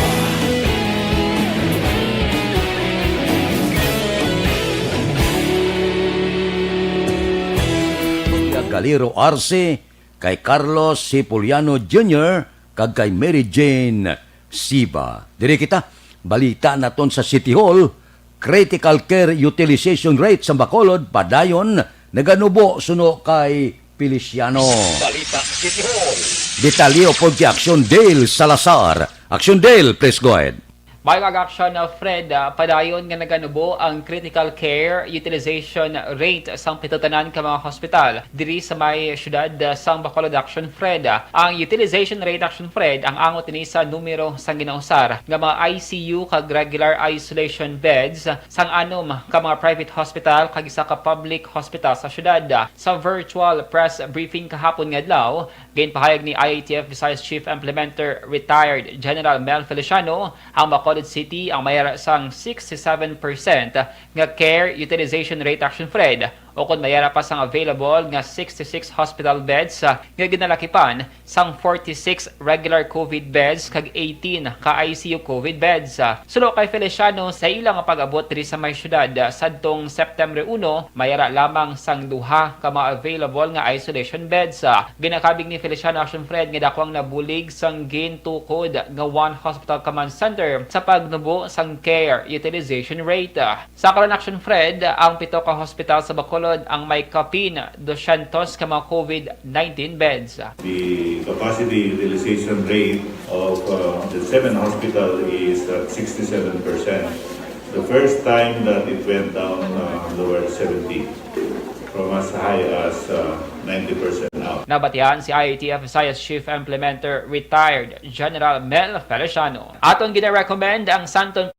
Galero Arce, kay Carlos Cipuliano Junior, kag kay Mary Jane Siba. Diri kita, balita naton sa City Hall, critical care utilization rate sa Bacolod padayon naganubo suno kay Feliciano. Balita City Hall. Detalye upod kay Action Dale Salazar. Action Dale, please go ahead. May kag Action, uh, Fred, uh, padayon nga naganubo ang critical care utilization rate sang pito tanan ka mga hospital diri sa may siyudad, uh, sang Bacolod, Action Fred. Uh, ang utilization rate, Action Fred, ang angot ini sa numero sang ginausar nga mga I C U kag regular isolation beds, uh, sang anom ka mga private hospital kag isa ka public hospital sa siyudad. Uh, sa virtual press briefing kahapon nga adlaw, ginpahayag ni I A T F Visayas Chief Implementer, Retired General Mel Feliciano, ang Bacolod City ang may ara sang sixty-seven percent nga care utilization rate, Action Fred, ukon may ara pa sang available nga sixty-six hospital beds, ah, nga ginalakipan sang forty-six regular COVID beds kag eighteen ka I C U COVID beds. Ah, suno kay Feliciano, sa ila nga pag-abot diri sa may syudad, ah, sadtong September uno, may ara lamang sang duha ka mga available nga isolation beds. Ah, ginakabig ni Feliciano, Action Fred, nga dakwang nabulig sang gintukod nga One Hospital Command Center sa pagnubo sang care utilization rate. Sa karon, Action Fred, ang pito ka hospital sa Bacolod ang may kapin dusyentos ka mga COVID nineteen beds. The capacity utilization rate of, uh, the seven hospital is at sixty-seven percent. The first time that it went down, uh, lower seventy, from as high as, uh, ninety percent now. Nabatian si I A T F Visayas Chief Implementer, Retired General Mel Feliciano. Aton gina-recommend ang Santon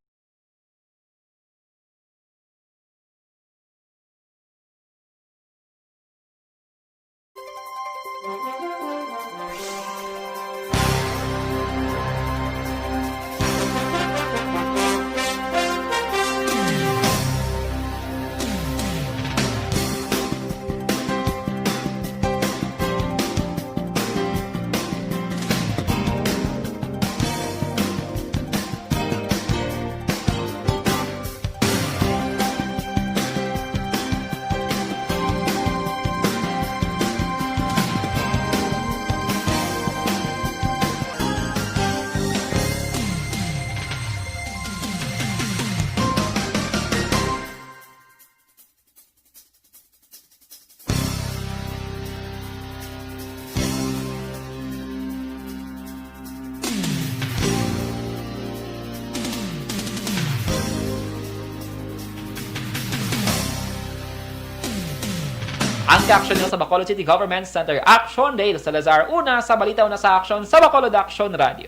Ang ka-action nyo sa Bacolod City Government Center, Action Dale Salazar, una sa balita, una sa action sa Bacolod Action Radio.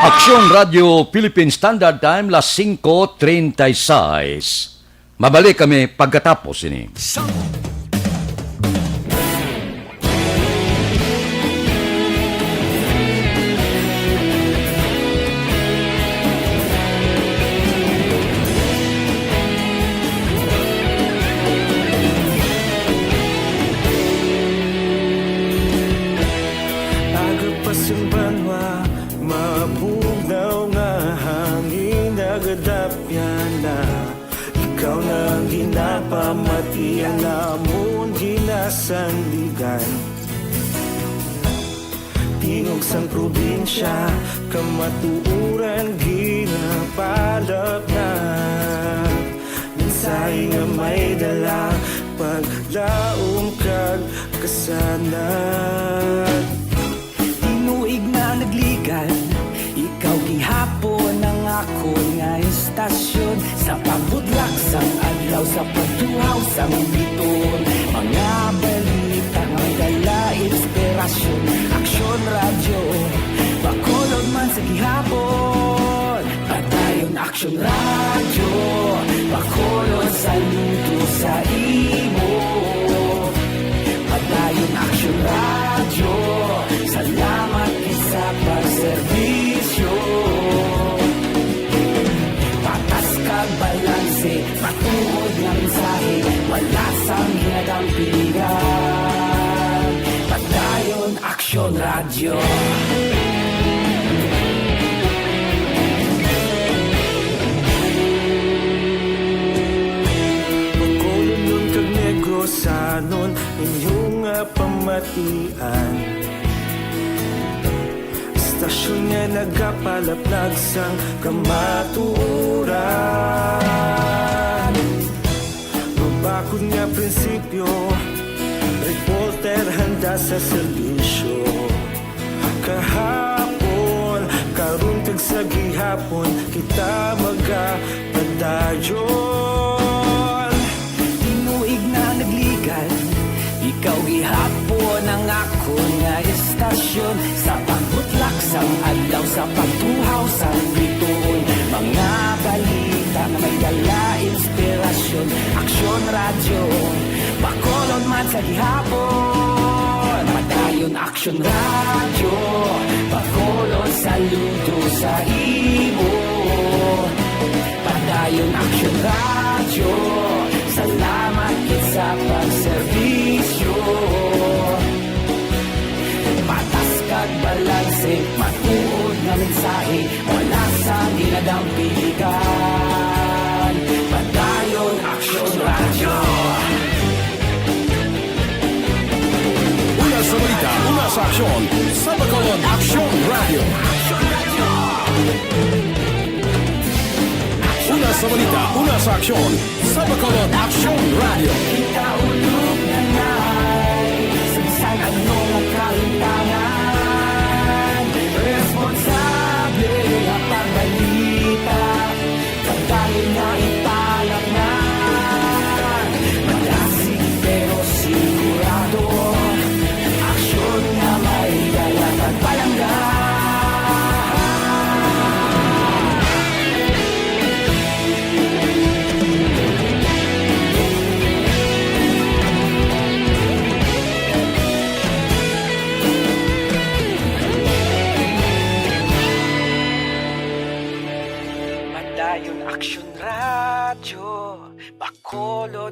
Aksyon Radyo Philippine Standard Time, las singko treinta y seis. Mabalik kami pagkatapos ini. Aga pa sing banwa, mabugnaw nga hangin, nagadapyan na. Ikaw na ang ginapamati, ang amon ginasandigan. Tingog sang probinsya, kamatuoran ginapalapnat. Mensahe nga may dala, paglaom kag kasanag. Tinuig na nagligan, ikaw gihapon ang akon nga istasyon. Sa pagbutlak sang adlaw, sa pagtuhaw sang bituon, mga balita nga may dala inspirasyon. Aksyon Radyo, Bacolod man sa gihapon. Padayon Aksyon Radyo, Bacolod, saludo sa imo. Padayon Aksyon Radyo, salamat gid sa pagserbisyo. Patas kag balanse, matuod nga mensahe, wala sang ginadampigan. Padayon Aksyon Radyo. Bacolodnon kag Negrosanon, inyo nga pamatian. Istasyon nga nagapalapnag sang kamatuoran. Mabakod nga prinsipyo, reporter handa sa serbisyo. Kahapon, karon, kag sa gihapon, kita magapadayon. Tinuig na nagligan, ikaw gihapon ang akon nga istasyon. Sa pagbutlak sang adlaw, sa pagtuhaw sang bituon, mga balita nga may dala inspirasyon. Aksyon Radyo, Bacolod man sa gihapon. Padayon Aksyon Radyo, Bacolod, saludo sa imo. Padayon Aksyon Radyo, salamat gid sa pagserbisyo. Patas kag balanse, matuod nga mensahe, wala sang ginadampigan. Padayon Aksyon Radyo. Una sa balita, una sa aksyon, sa Bacolod Aksyon Radyo. Una sa balita, una sa aksyon, sa Bacolod Aksyon Radyo. Kita ulog na nay, sa bisan ano nga kahimtangan, responsable nga pagbalita, pagdali nga ipalapngan. Malasig pero sigurado, aksyon nga may dala kag palangga.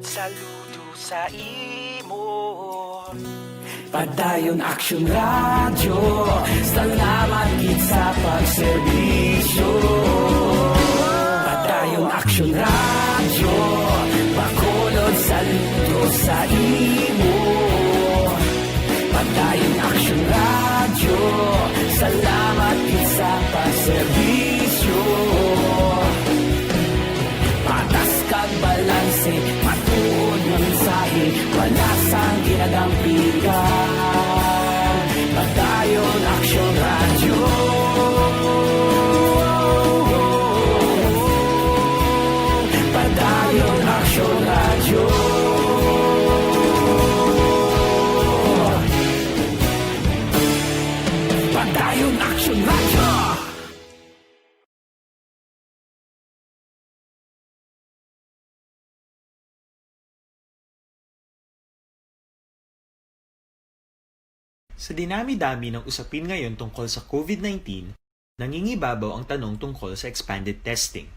Saludo sa imo. Padayon Action Radio, salamat gid sa pagserbisyo. Padayon Action Radio, Bacolod, saludo sa imo. Padayon Action Radio, salamat gid sa pagserbisyo. Patas kag balanse, matuod nga mensahe, wala sang ginadampigan. Padayon Action Radio. Padayon Action Radio. Padayon Action Radio. Sa dinami-dami ng usapin ngayon tungkol sa COVID nineteen, nangingibabaw ang tanong tungkol sa expanded testing.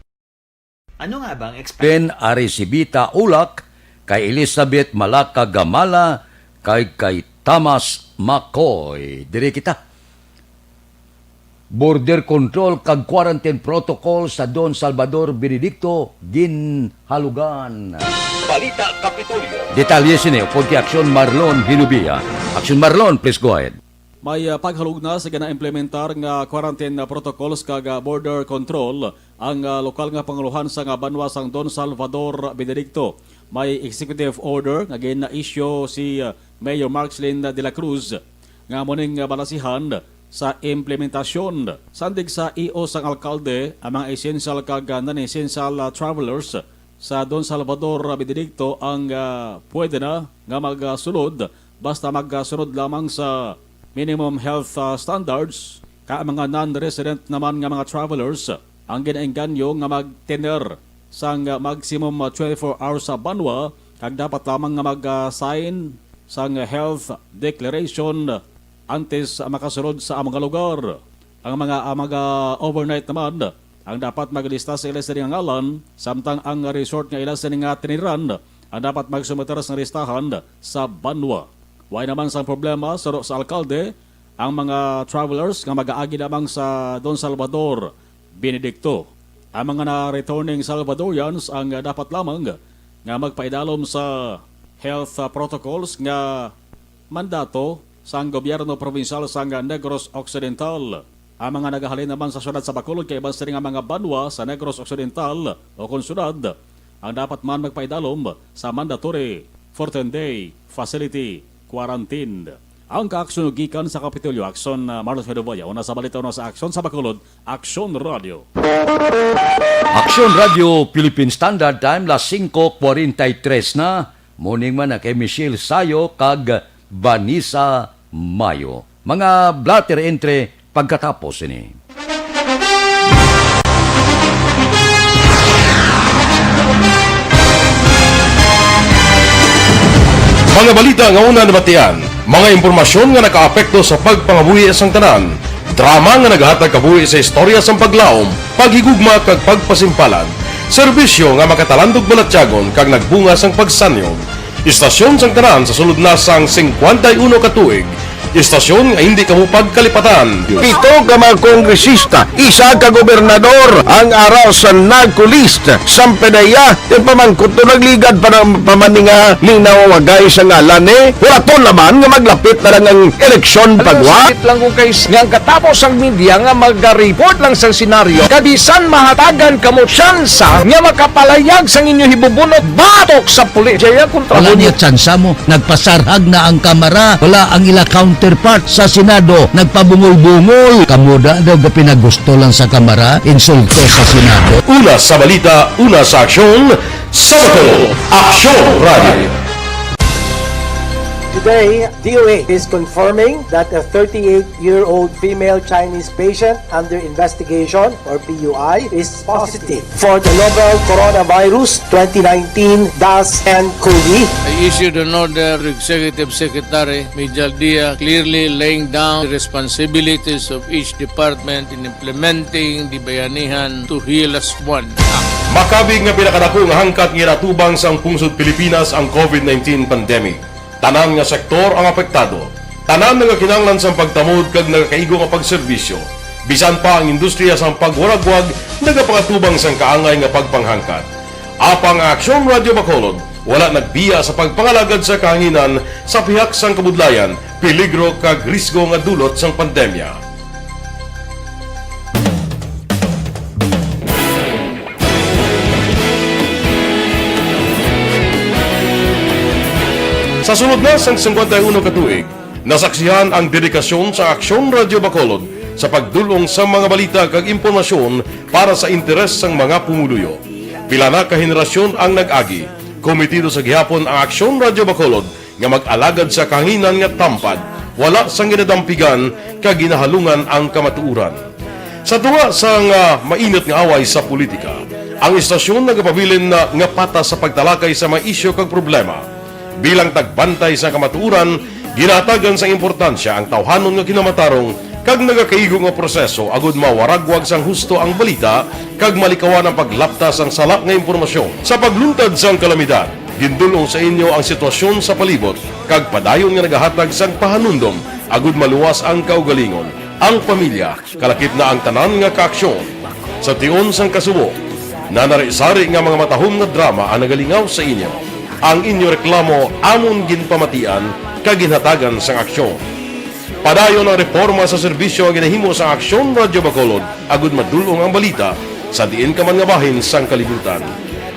Ano nga ba ang expanded Ben Arisibita Ulak, kay Elizabeth Malaka Gamala, kay, kay Thomas McCoy? Diri kita. Border control kag quarantine protocol sa Don Salvador Benedicto ginhalugan. Balita Kapitolyo. Detalye sini upod kay Aksyon Marlon Hinubia. Aksyon Marlon, please go ahead. May, ah, paghalugna sa ginaimplementar nga quarantine, ah, protocols kag, ah, border control ang, ah, lokal nga pangulohan sa nga banwa sang Don Salvador Benedicto. May executive order nga gin-issue si, ah, Mayor Markslin de la Cruz nga amo ning, ah, balasihan sa implementasyon. Sandig sa E O sang alkalde, ang mga essential kag, ah, non-essential, ah, travelers sa Don Salvador Benedicto ang, ah, pwede na nga magsulod basta magsunod lamang sa minimum health, ah, standards, kag ang mga non-resident naman nga mga travelers ang ginaengganyo nga mag-tener sang, ah, maximum, ah, twenty-four hours sa banwa kag dapat lamang nga mag, ah, sign sang health declaration antes makasulod sa among lugar. Ang mga, ang mga overnight naman ang dapat maglista sa ila sini nga ngalan, samtang ang resort nga ila sini nga tiniran ang dapat magsumiter sang listahan sa banwa. Way naman sang problema, suno sa alkalde, ang mga travelers nga mag-aagi lamang sa Don Salvador Benedicto. Ang mga na-returning Salvadorians ang dapat lamang nga magpaidalom sa health, ah, protocols nga mandato sang gobyerno probinsyal sang Negros Occidental. Ang mga nagahalin naman sa siyudad sa Bacolod kag iban sini nga mga banwa sa Negros Occidental o kon siyudad ang dapat man magpaidalom sa mandatory fourteen-day facility quarantine. Ang kaaksyon gikan sa Kapitolyo, Aksyon, ah, Marlos Medoboya, una sa balita, una sa aksyon sa Bacolod, Aksyon Radio. Aksyon Radio, Philippine Standard Time, las singko kwarenta y tres na. Morning man na kay Michelle Sayo kag Vanessa Mayo. Mga blotter entre pagkatapos ini. Mga balita nga una nabatian, mga impormasyon nga nakaapekto sa pagpangabuhi sang tanan, drama nga nagahatag kabuhi sa istorya sang paglaom, paghigugma kag pagpasimpalan, serbisyo nga makatalandog balatyagon kag nagbunga sang pagsanyog. Istasyon sang tanan sa sulod na sang singkwenta y uno ka tuig. Istasyon nga hindi kamo pagkalipatan. Pito ka mga kongresista, isa ka gobernador ang ara sa NAGCO list. Sampe na iya, ti pamangkot to nagligad pa na, pa man ni nga linawagay sa ngalan ni. Wala to naman nga maglapit na lang ang eleksyon. Alam mo, pagwa. Sakit lang kung kay s-, nga ang katapos ang media nga mag-report lang sa senaryo. Kabisan mahatagan kamo tsansa nga makapalayag sang inyo hibubunot batok sa pulis. Jaya kontra Wala mo. Niya tsansa mo. Nagpasarhag na ang Kamara. Wala ang ila counterpart sa Senado. Nagpabungol-bungol. Kamo da daw ga pinagusto lang sa Kamara, insulto sa Senado. Una sa balita, una sa aksyon, sa Bacolod, Aksyon Radio. Today, D O H is confirming that a thirty-eight-year-old female Chinese patient under investigation, or P U I, is positive for the novel coronavirus twenty nineteen dash N cov. I issued an order to Executive Secretary Mijal Dia, clearly laying down the responsibilities of each department in implementing the Bayanihan to Heal as One Act. Makabig nga pinakadako nga hangkat nga ginatubang sang pungsod Pilipinas ang covid nineteen pandemic. Tanan nga sektor ang apektado. Tanan nagakinahanglan sang pagtamod kag nagakaigo nga pagserbisyo. Bisan pa ang industriya sang pagwaragwag nagapangatubang sang kaangay nga pagpanghangkat. Apang ang Aksyon Radyo Bacolod wala nagbiya sa pagpangalagad sa kahanginan sa pihak sang kabudlayan, peligro kag risgo nga dulot sang pandemya. Sa sulod na sang singkwenta y uno ka tuig, nasaksihan ang dedikasyon sa Aksyon Radyo Bacolod sa pagdul-ong sa mga balita kag impormasyon para sa interes sang mga pumuluyo. Pila na ka henerasyon ang nag-agi, komitido sa gihapon ang Aksyon Radyo Bacolod nga mag-alagad sa kahanginan nga tampad, wala sang ginadampigan kag ginahalungan ang kamatuoran. Sa tunga sang, ah, mainit nga away sa politika, ang istasyon nagapabilin na nga patas sa pagtalakay sa mga isyu kag problema. Bilang tagbantay sa kamatuoran, ginahatagan sang importansya ang tawhanon nga kinamatarong kag nagakaigo nga proseso agud mawaragwag sang husto ang balita kag malikawan ang paglapta sang sala nga impormasyon. Sa pagluntad sang kalamidad, gindul-ong sa inyo ang sitwasyon sa palibot kag padayon nga nagahatag sang pahanumdom agud maluwas ang kaugalingon, ang pamilya, kalakip na ang tanan nga kaaksyon. Sa tion sang kasubo, nanari-sari nga mga matahom nga drama ang nagalingaw sa inyo. Ang inyo reklamo amon ginpamatian kag ginhatagan sang aksyon. Padayon ang reporma sa serbisyo nga ginahimo sang Aksyon Radyo Bacolod agud madul-ong ang balita sa diin ka man nga bahin sang kalibutan.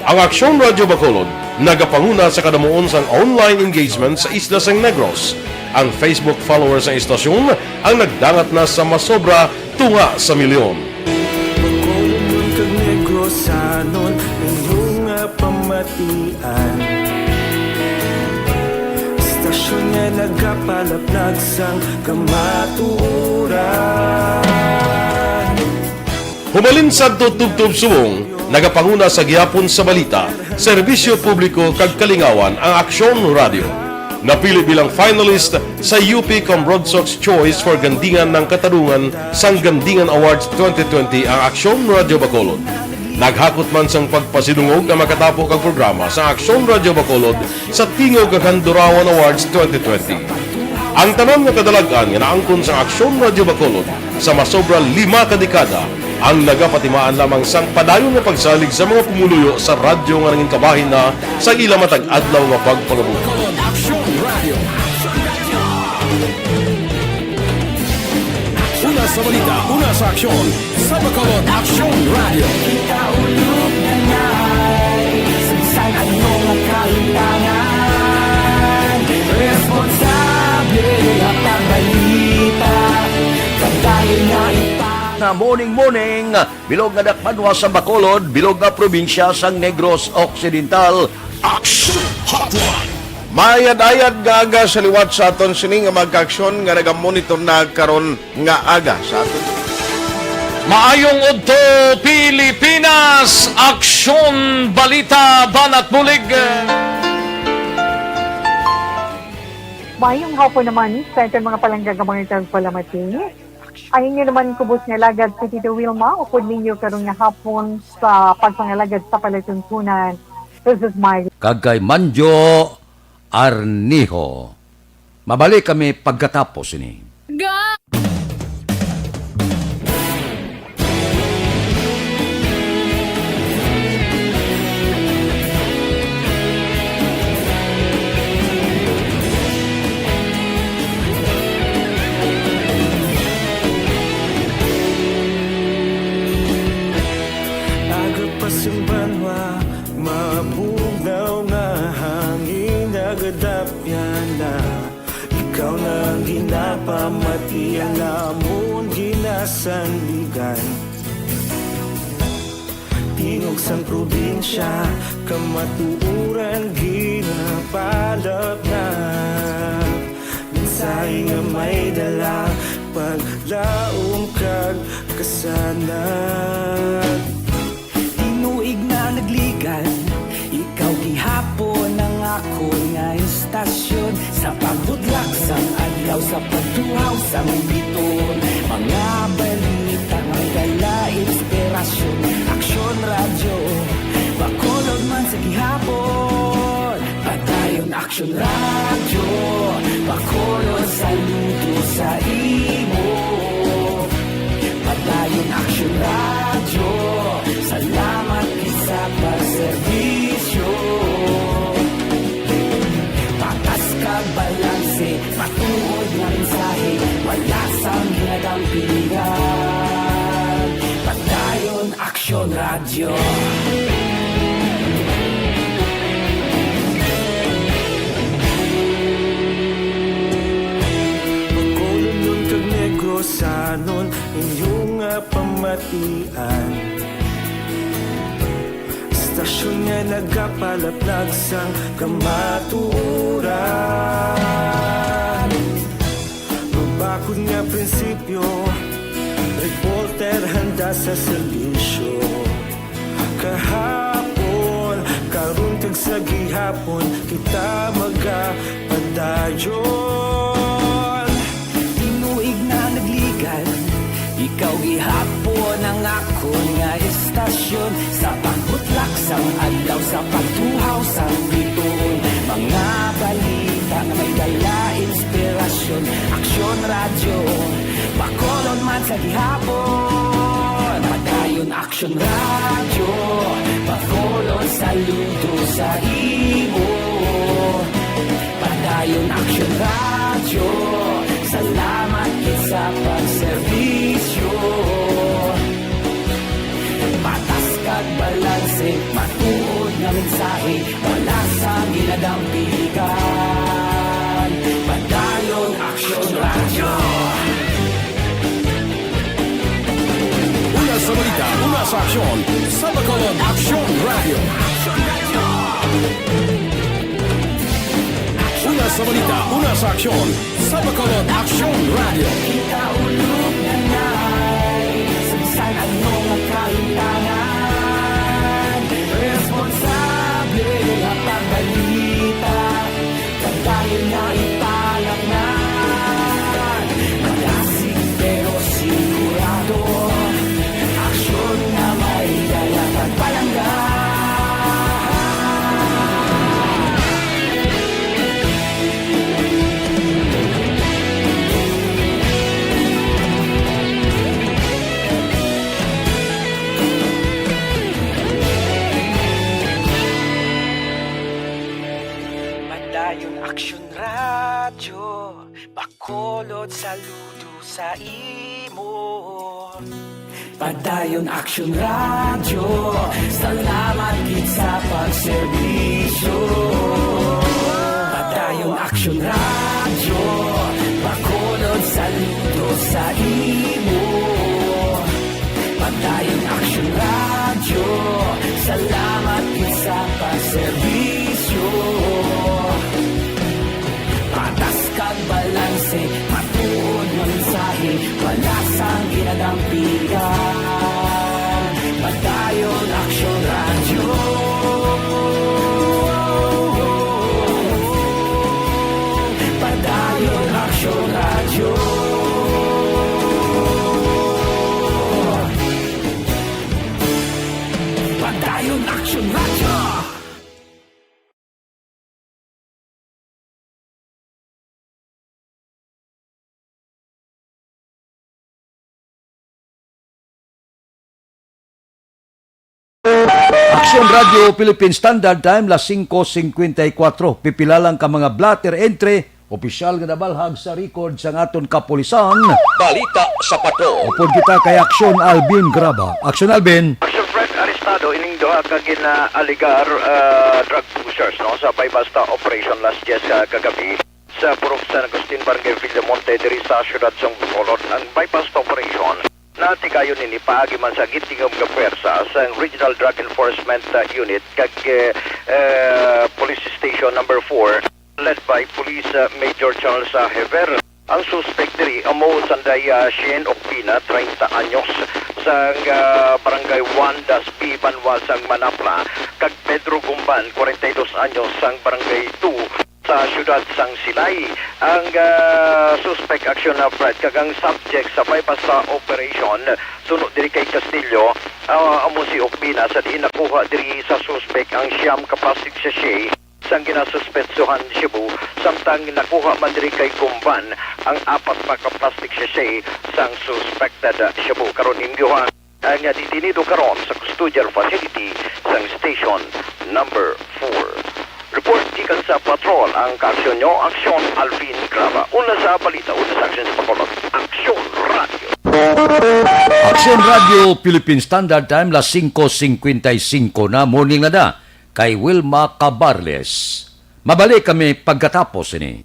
Ang Aksyon Radyo Bacolod nagapanguna sa kadamuon sang online engagement sa isla sang Negros. Ang Facebook followers sang istasyon ang nagdangat na sa masobra tunga sa milyon. Bacolodnon kag Negrosanon, inyo nga pamatian. Istasyon nga nagapalaplag sang kamatuoran. Hubalin sadto tubtob subong, nagapanguna sa gihapon sa balita, serbisyo publiko kag kalingawan ang Aksyon Radyo. Napili bilang finalist sa U P Cambronsox Choice for Gandingan ng Katarungan sang Gandingan Awards twenty twenty ang Aksyon Radyo Bacolod. Naghakot man sang pagpasidungog ang makatapo kag programa sa Aksyon Radyo Bacolod sa Tingog kag Handurawan Awards twenty twenty. Ang tanan nga kadalag-an nga naangkon sang Aksyon Radyo Bacolod sa masobra lima ka dekada ang nagapatimaan lamang sang padayon nga pagsalig sa mga pumuluyo sa radyo nga nangin kabahin na sa ila matag adlaw nga pagpangabuhi. Aksyon Radyo. Una sa balita, una sa aksyon, sa Bacolod Aksyon Radyo. Kita ulog na ngay, sa bisan ano nga kalimtangan, responsable nga pagbalita, kadali nga ipang- Na morning, morning, bilog nga dakbanwa sa Bacolod, bilog nga probinsya sang Negros Occidental. Action Hotline. Mayad-ayad nga aga sa liwat sa aton sini nga mga kaaksyon nga nagamonitor na karon nga aga sa aton. Maayong udto, Pilipinas! Aksyon, balita, banat bulig. Maayong hapon naman sa aton mga palangga nga mga tagpalamati. Ang inyo naman kubos nga alagad, si Tito Wilma, upod ninyo karon nga hapon sa pagpangalagad sa palatuntunan. This is Miley. Kag kay Manjo Arnijo. Mabalik kami pagkatapos ini. Ga- Aga pa sing banwa, mabugnaw nga hangin nagadapyan na. Ikaw na ang ginapamati, ang amon ginasandigan. Tingog sang probinsya, kamatuoran ginapalaplag. Tinuig na nagligan, ikaw gihapon ang akon nga istasyon. Sa pagbudlak sang adlaw, sa pagtuhaw sang bituon, mga balita nga may dala inspirasyon. Aksyon Radyo, Bacolod man sa gihapon. Padayon Aksyon Radyo, Bacolod, saludo sa imo. Padayon Aksyon Radyo, salamat gid sa pagserbisyo. Patas kag balanse, matuod nga mensahe, wala sang ginadampigan. Padayon Aksyon Radyo. Bacolodnon kag Negrosanon, inyo nga pamatian. Istasyon nga nagapalaplag sang kamatuoran. Mabakod nga prinsipyo, reporter handa sa serbisyo. Kahapon, karon, kag sa gihapon, kita magapadayon. Tinuig na nagligan, ikaw gihapon ang akon nga istasyon. Sa pagbutlak sang adlaw, sa pagtuhaw sang bituon, mga balita nga may dala inspirasyon. Aksyon Radyo, Bacolod man sa gihapon. Padayon Aksyon Radyo, Bacolod, saludo sa imo. Padayon Aksyon Radyo, salamat gid sa pagserbisyo. Patas kag balanse, matuod nga mensahe, wala sang ginadampigan. Padayon Aksyon Radyo. Una sa balita, una sa aksyon, sa Bacolod Aksyon Radyo. Una sa balita, una sa aksyon, sa Bacolod Aksyon Radyo. Kita ulog na nay, sa bisan ano nga kahimtangan, responsable nga pagbalita. Padayon na ipalatnan. Magasig pero sigurado. Aksyon nga may dala kag palangga. Padayon Aksyon Radyo, Bacolod, saludo sa imo. Padayon Aksyon Radyo, salamat gid sa pagserbisyo. Padayon Aksyon Radyo, Bacolod, saludo sa imo. Padayon Aksyon Radyo, salamat gid sa pagserbisyo. Patas kag balanse, matuod nga mensahe, wala sang ginadampigan. Padayon Aksyon Radyo. Padayon Aksyon Radyo. Padayon Aksyon Radyo. Aksyon Radyo Philippine Standard Time, las singko singkwenta y kuwatro. Pipila lang ka mga blotter entry, opisyal nga nabalhag sa record sang aton kapulisan. Balita sa Patrol. Upod kita kay Aksyon Alvin Graba. Aksyon Alvin. Aksyon Fred, arestado ining duha ka gina-alegar, ah, drug pushers, no, sa buy-bust operation las diyes ka kagabi sa Purok San Agustin, Barangay Villamonte, diri sa siyudad sang Bacolod. Ang buy-bust operation, natigayon ini paagi man sa gintingog nga pwersa sang Regional Drug Enforcement, uh, Unit kag, eh, eh, Police Station Number Four, led by Police, uh, Major Charles, uh, Hever. Ang suspek diri amo sanday, ah, Shane Ocpina, treinta anyos, sang, ah, Barangay one dash B, banwa sang Manapla, kag Pedro Gumban, kwarenta y dos anyos, sang Barangay two sa siyudad sang Silay. Ang, ah, suspek aksyon na Fred, kag ang subject sa buy-bust operation suno diri kay Castillo, ah, amo si Ocpina, sa diin nakuha diri sa suspek ang siyam ka plastic sachet sang ginasuspetsohan shabu, samtang nakuha man diri kay Gumban ang apat pa ka plastic sachet sang suspected shabu. Karon, inyoha ang detenido karon sa custodial facility sang Station Number four. Report gikan sa patrol ang kaaksyon nyo, Aksyon Alvin Graba. Una sa balita, una sa aksyon sa Bacolod, Aksyon Radio. Aksyon Radio Philippine Standard Time, las singko singkwenta y singko na, morning na da kay Wilma Cabarles. Mabalik kami pagkatapos ini.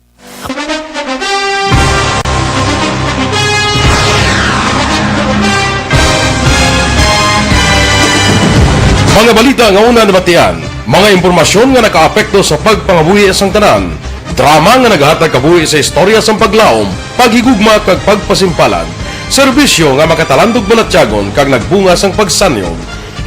Mga balita nga una nabatian, mga impormasyon nga nakaapekto sa pagpangabuhi sang tanan, drama nga nagahatag kabuhi sa istorya sang paglaom, paghigugma kag pagpasimpalan, serbisyo nga makatalandog balatyagon kag nagbunga sang pagsanyog.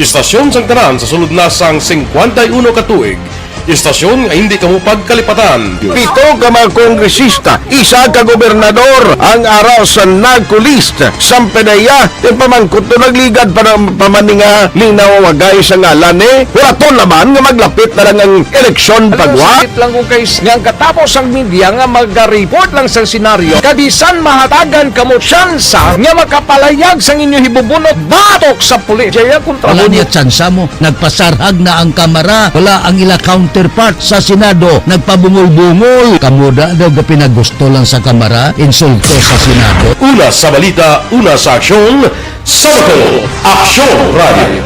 Istasyon sang tanan sa sulod na sang singkwenta y uno ka tuig. Istasyon nga hindi kamo pagkalipatan. Pito ka mga kongresista, isa ka gobernador ang ara sa NARCO list. Sampe na iya, yung pamangkot to nagligad pa ng pamaninga linaw wagay sa ngalan ni. Huraton naman nga maglapit na lang ang eleksyon. Alam mo, pagwa. Sakit lang kung kay nga ang katapos ang media nga maga-report lang sa senaryo, kabisan mahatagan kamo tsansa nga makapalayag sang inyo hibubunot batok sa pulis. Jaya kontra. Wala mo niya tsansa mo. Nagpasarhag na ang Kamara. Wala ang ila counterpart sa Senado. Nagpabungol-bungol. Kamo da daw gapinagusto lang sa Kamara, insulto sa Senado. Una sa balita, una sa aksyon, sa Bacolod, Aksyon Radio.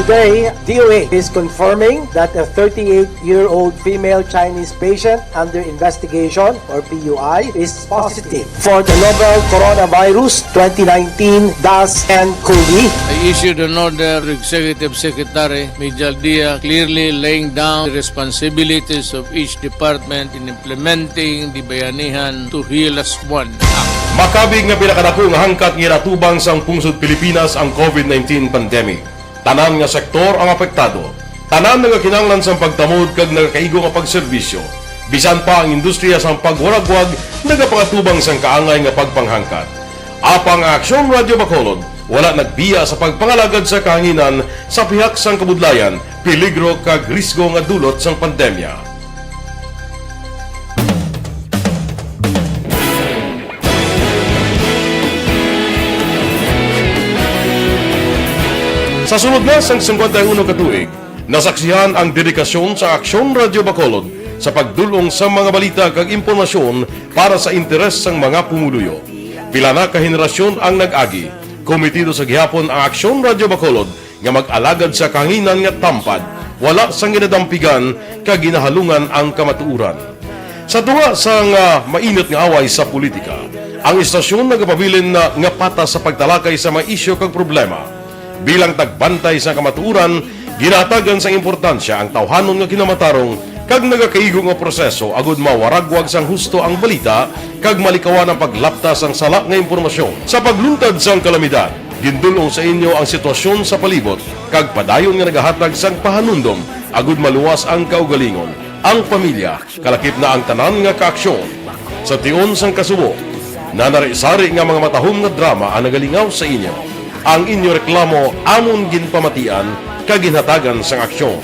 Today, D O A is confirming that a thirty-eight-year-old female Chinese patient under investigation, or P U I, is positive for the novel coronavirus twenty nineteen dash N cov. I issued an order to Executive Secretary Mijal Dia, clearly laying down the responsibilities of each department in implementing the Bayanihan to Heal As One Act. Makabig nga pila kadako nga hangkat nga ginatubang sang pungsod Pilipinas ang covid nineteen pandemic. Tanan nga sektor ang apektado. Tanan nagakinahanglan sang pagtamod kag nagakaigo nga pagserbisyo. Bisan pa ang industriya sang pagwaragwag nagapangatubang sang kaangay nga pagpanghangkat. Apang ang Aksyon Radyo Bacolod wala nagbiya sa pagpangalagad sa kahanginan sa pihak sang kabudlayan, peligro kag risgo nga dulot sang pandemya. Sa sulod na sang singkwenta y uno ka tuig, nasaksihan ang dedikasyon sa Aksyon Radyo Bacolod sa pagdul-ong sa mga balita kag impormasyon para sa interes sang mga pumuluyo. Pila na ka henerasyon ang nag-agi. Komitido sa gihapon ang Aksyon Radyo Bacolod nga mag-alagad sa kahanginan nga tampad, wala sang ginadampigan kag ginahalungan ang kamatuoran. Sa tunga sang, ah, mainit nga away sa politika, ang istasyon nagapabilin na nga patas sa pagtalakay sa mga isyu kag problema. Bilang tagbantay sa kamatuoran, ginahatagan sang importansya ang tawhanon nga kinamatarong kag nagakaigo nga proseso agud mawaragwag sang husto ang balita kag malikawan ang paglapta sang sala nga impormasyon. Sa pagluntad sang kalamidad, gindul-ong sa inyo ang sitwasyon sa palibot kag padayon nga nagahatag sang pahanumdom agud maluwas ang kaugalingon, ang pamilya, kalakip na ang tanan nga kaaksyon. Sa tion sang kasubo, nanari-sari nga mga matahom nga drama ang nagalingaw sa inyo. Ang inyo reklamo amon ginpamatian kag ginhatagan sang aksyon.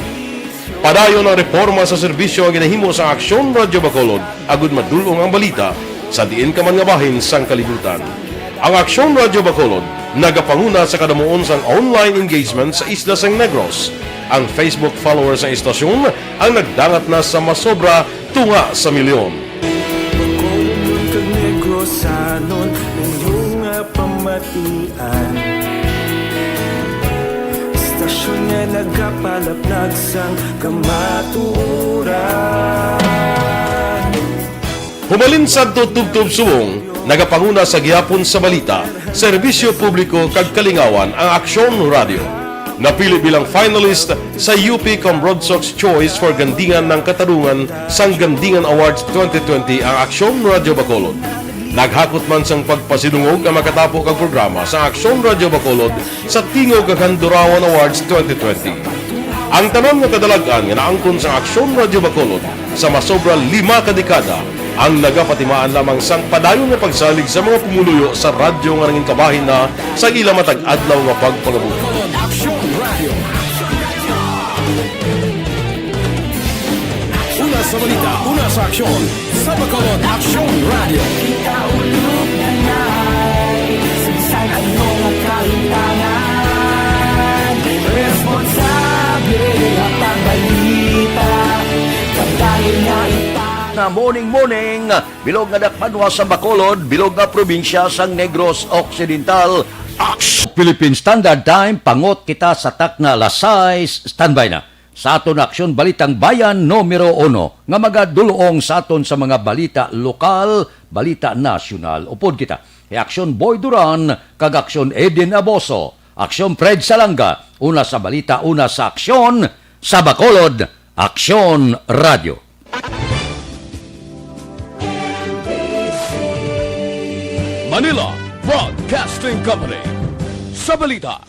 Padayon ang reporma sa serbisyo nga ginahimo sang Aksyon Radyo Bacolod agud madul-ong ang balita sa diin ka man nga bahin sang kalibutan. Ang Aksyon Radyo Bacolod nagapanguna sa kadamuon sang online engagement sa isla sang Negros. Ang Facebook followers sang istasyon ang nagdangat na sa masobra tunga sa milyon. Bacolod kag Negrosanon, inyo nga pamatian. Istasyon nga nagapalaplag sang kamatuoran. Humalin sadto tubtob subong, nagapanguna sa gihapon sa balita, serbisyo publiko kag kalingawan ang Aksyon Radyo. Napili bilang finalist sa U P Comrade Sox Choice for Gandingan ng Katarungan sang Gandingan Awards twenty twenty ang Aksyon Radyo Bacolod. Naghakot man sang pagpasidungog ang makatapo kag programa sa Aksyon Radyo Bacolod sa Tingog kag Handurawan Awards twenty twenty. Ang tanan nga kadalag-an nga naangkon sa Aksyon Radyo Bacolod sa masobra lima ka dekada ang nagapatimaan lamang sang padayon nga pagsalig sa mga pumuluyo sa radyo nga nangin kabahin na sa ila matag adlaw nga pagpangabuhi. Aksyon Radio. Una sa balita, una sa aksyon, sa Bacolod Aksyon Radio. Kita ulog na nga, sa bisan ano nga kahimtangan, responsable nga pagbalita, pagdayon nga ipang- Na morning, morning, bilog nga dakbanwa sa Bacolod, bilog nga probinsya sang Negros Occidental. Aks-, Philippine Standard Time, pangot kita sa takna alas sais, standby na. Sa aton aksyon, Balitang Bayan numero uno, nga magadulong sa aton sa mga balita lokal, balita nasyonal. Upod kita, kay Aksyon Boy Duran kag Aksyon Eden Aboso, Aksyon Fred Salanga, una sa balita, una sa aksyon, sa Bacolod, Aksyon Radio. Manila Broadcasting Company. Sa balita,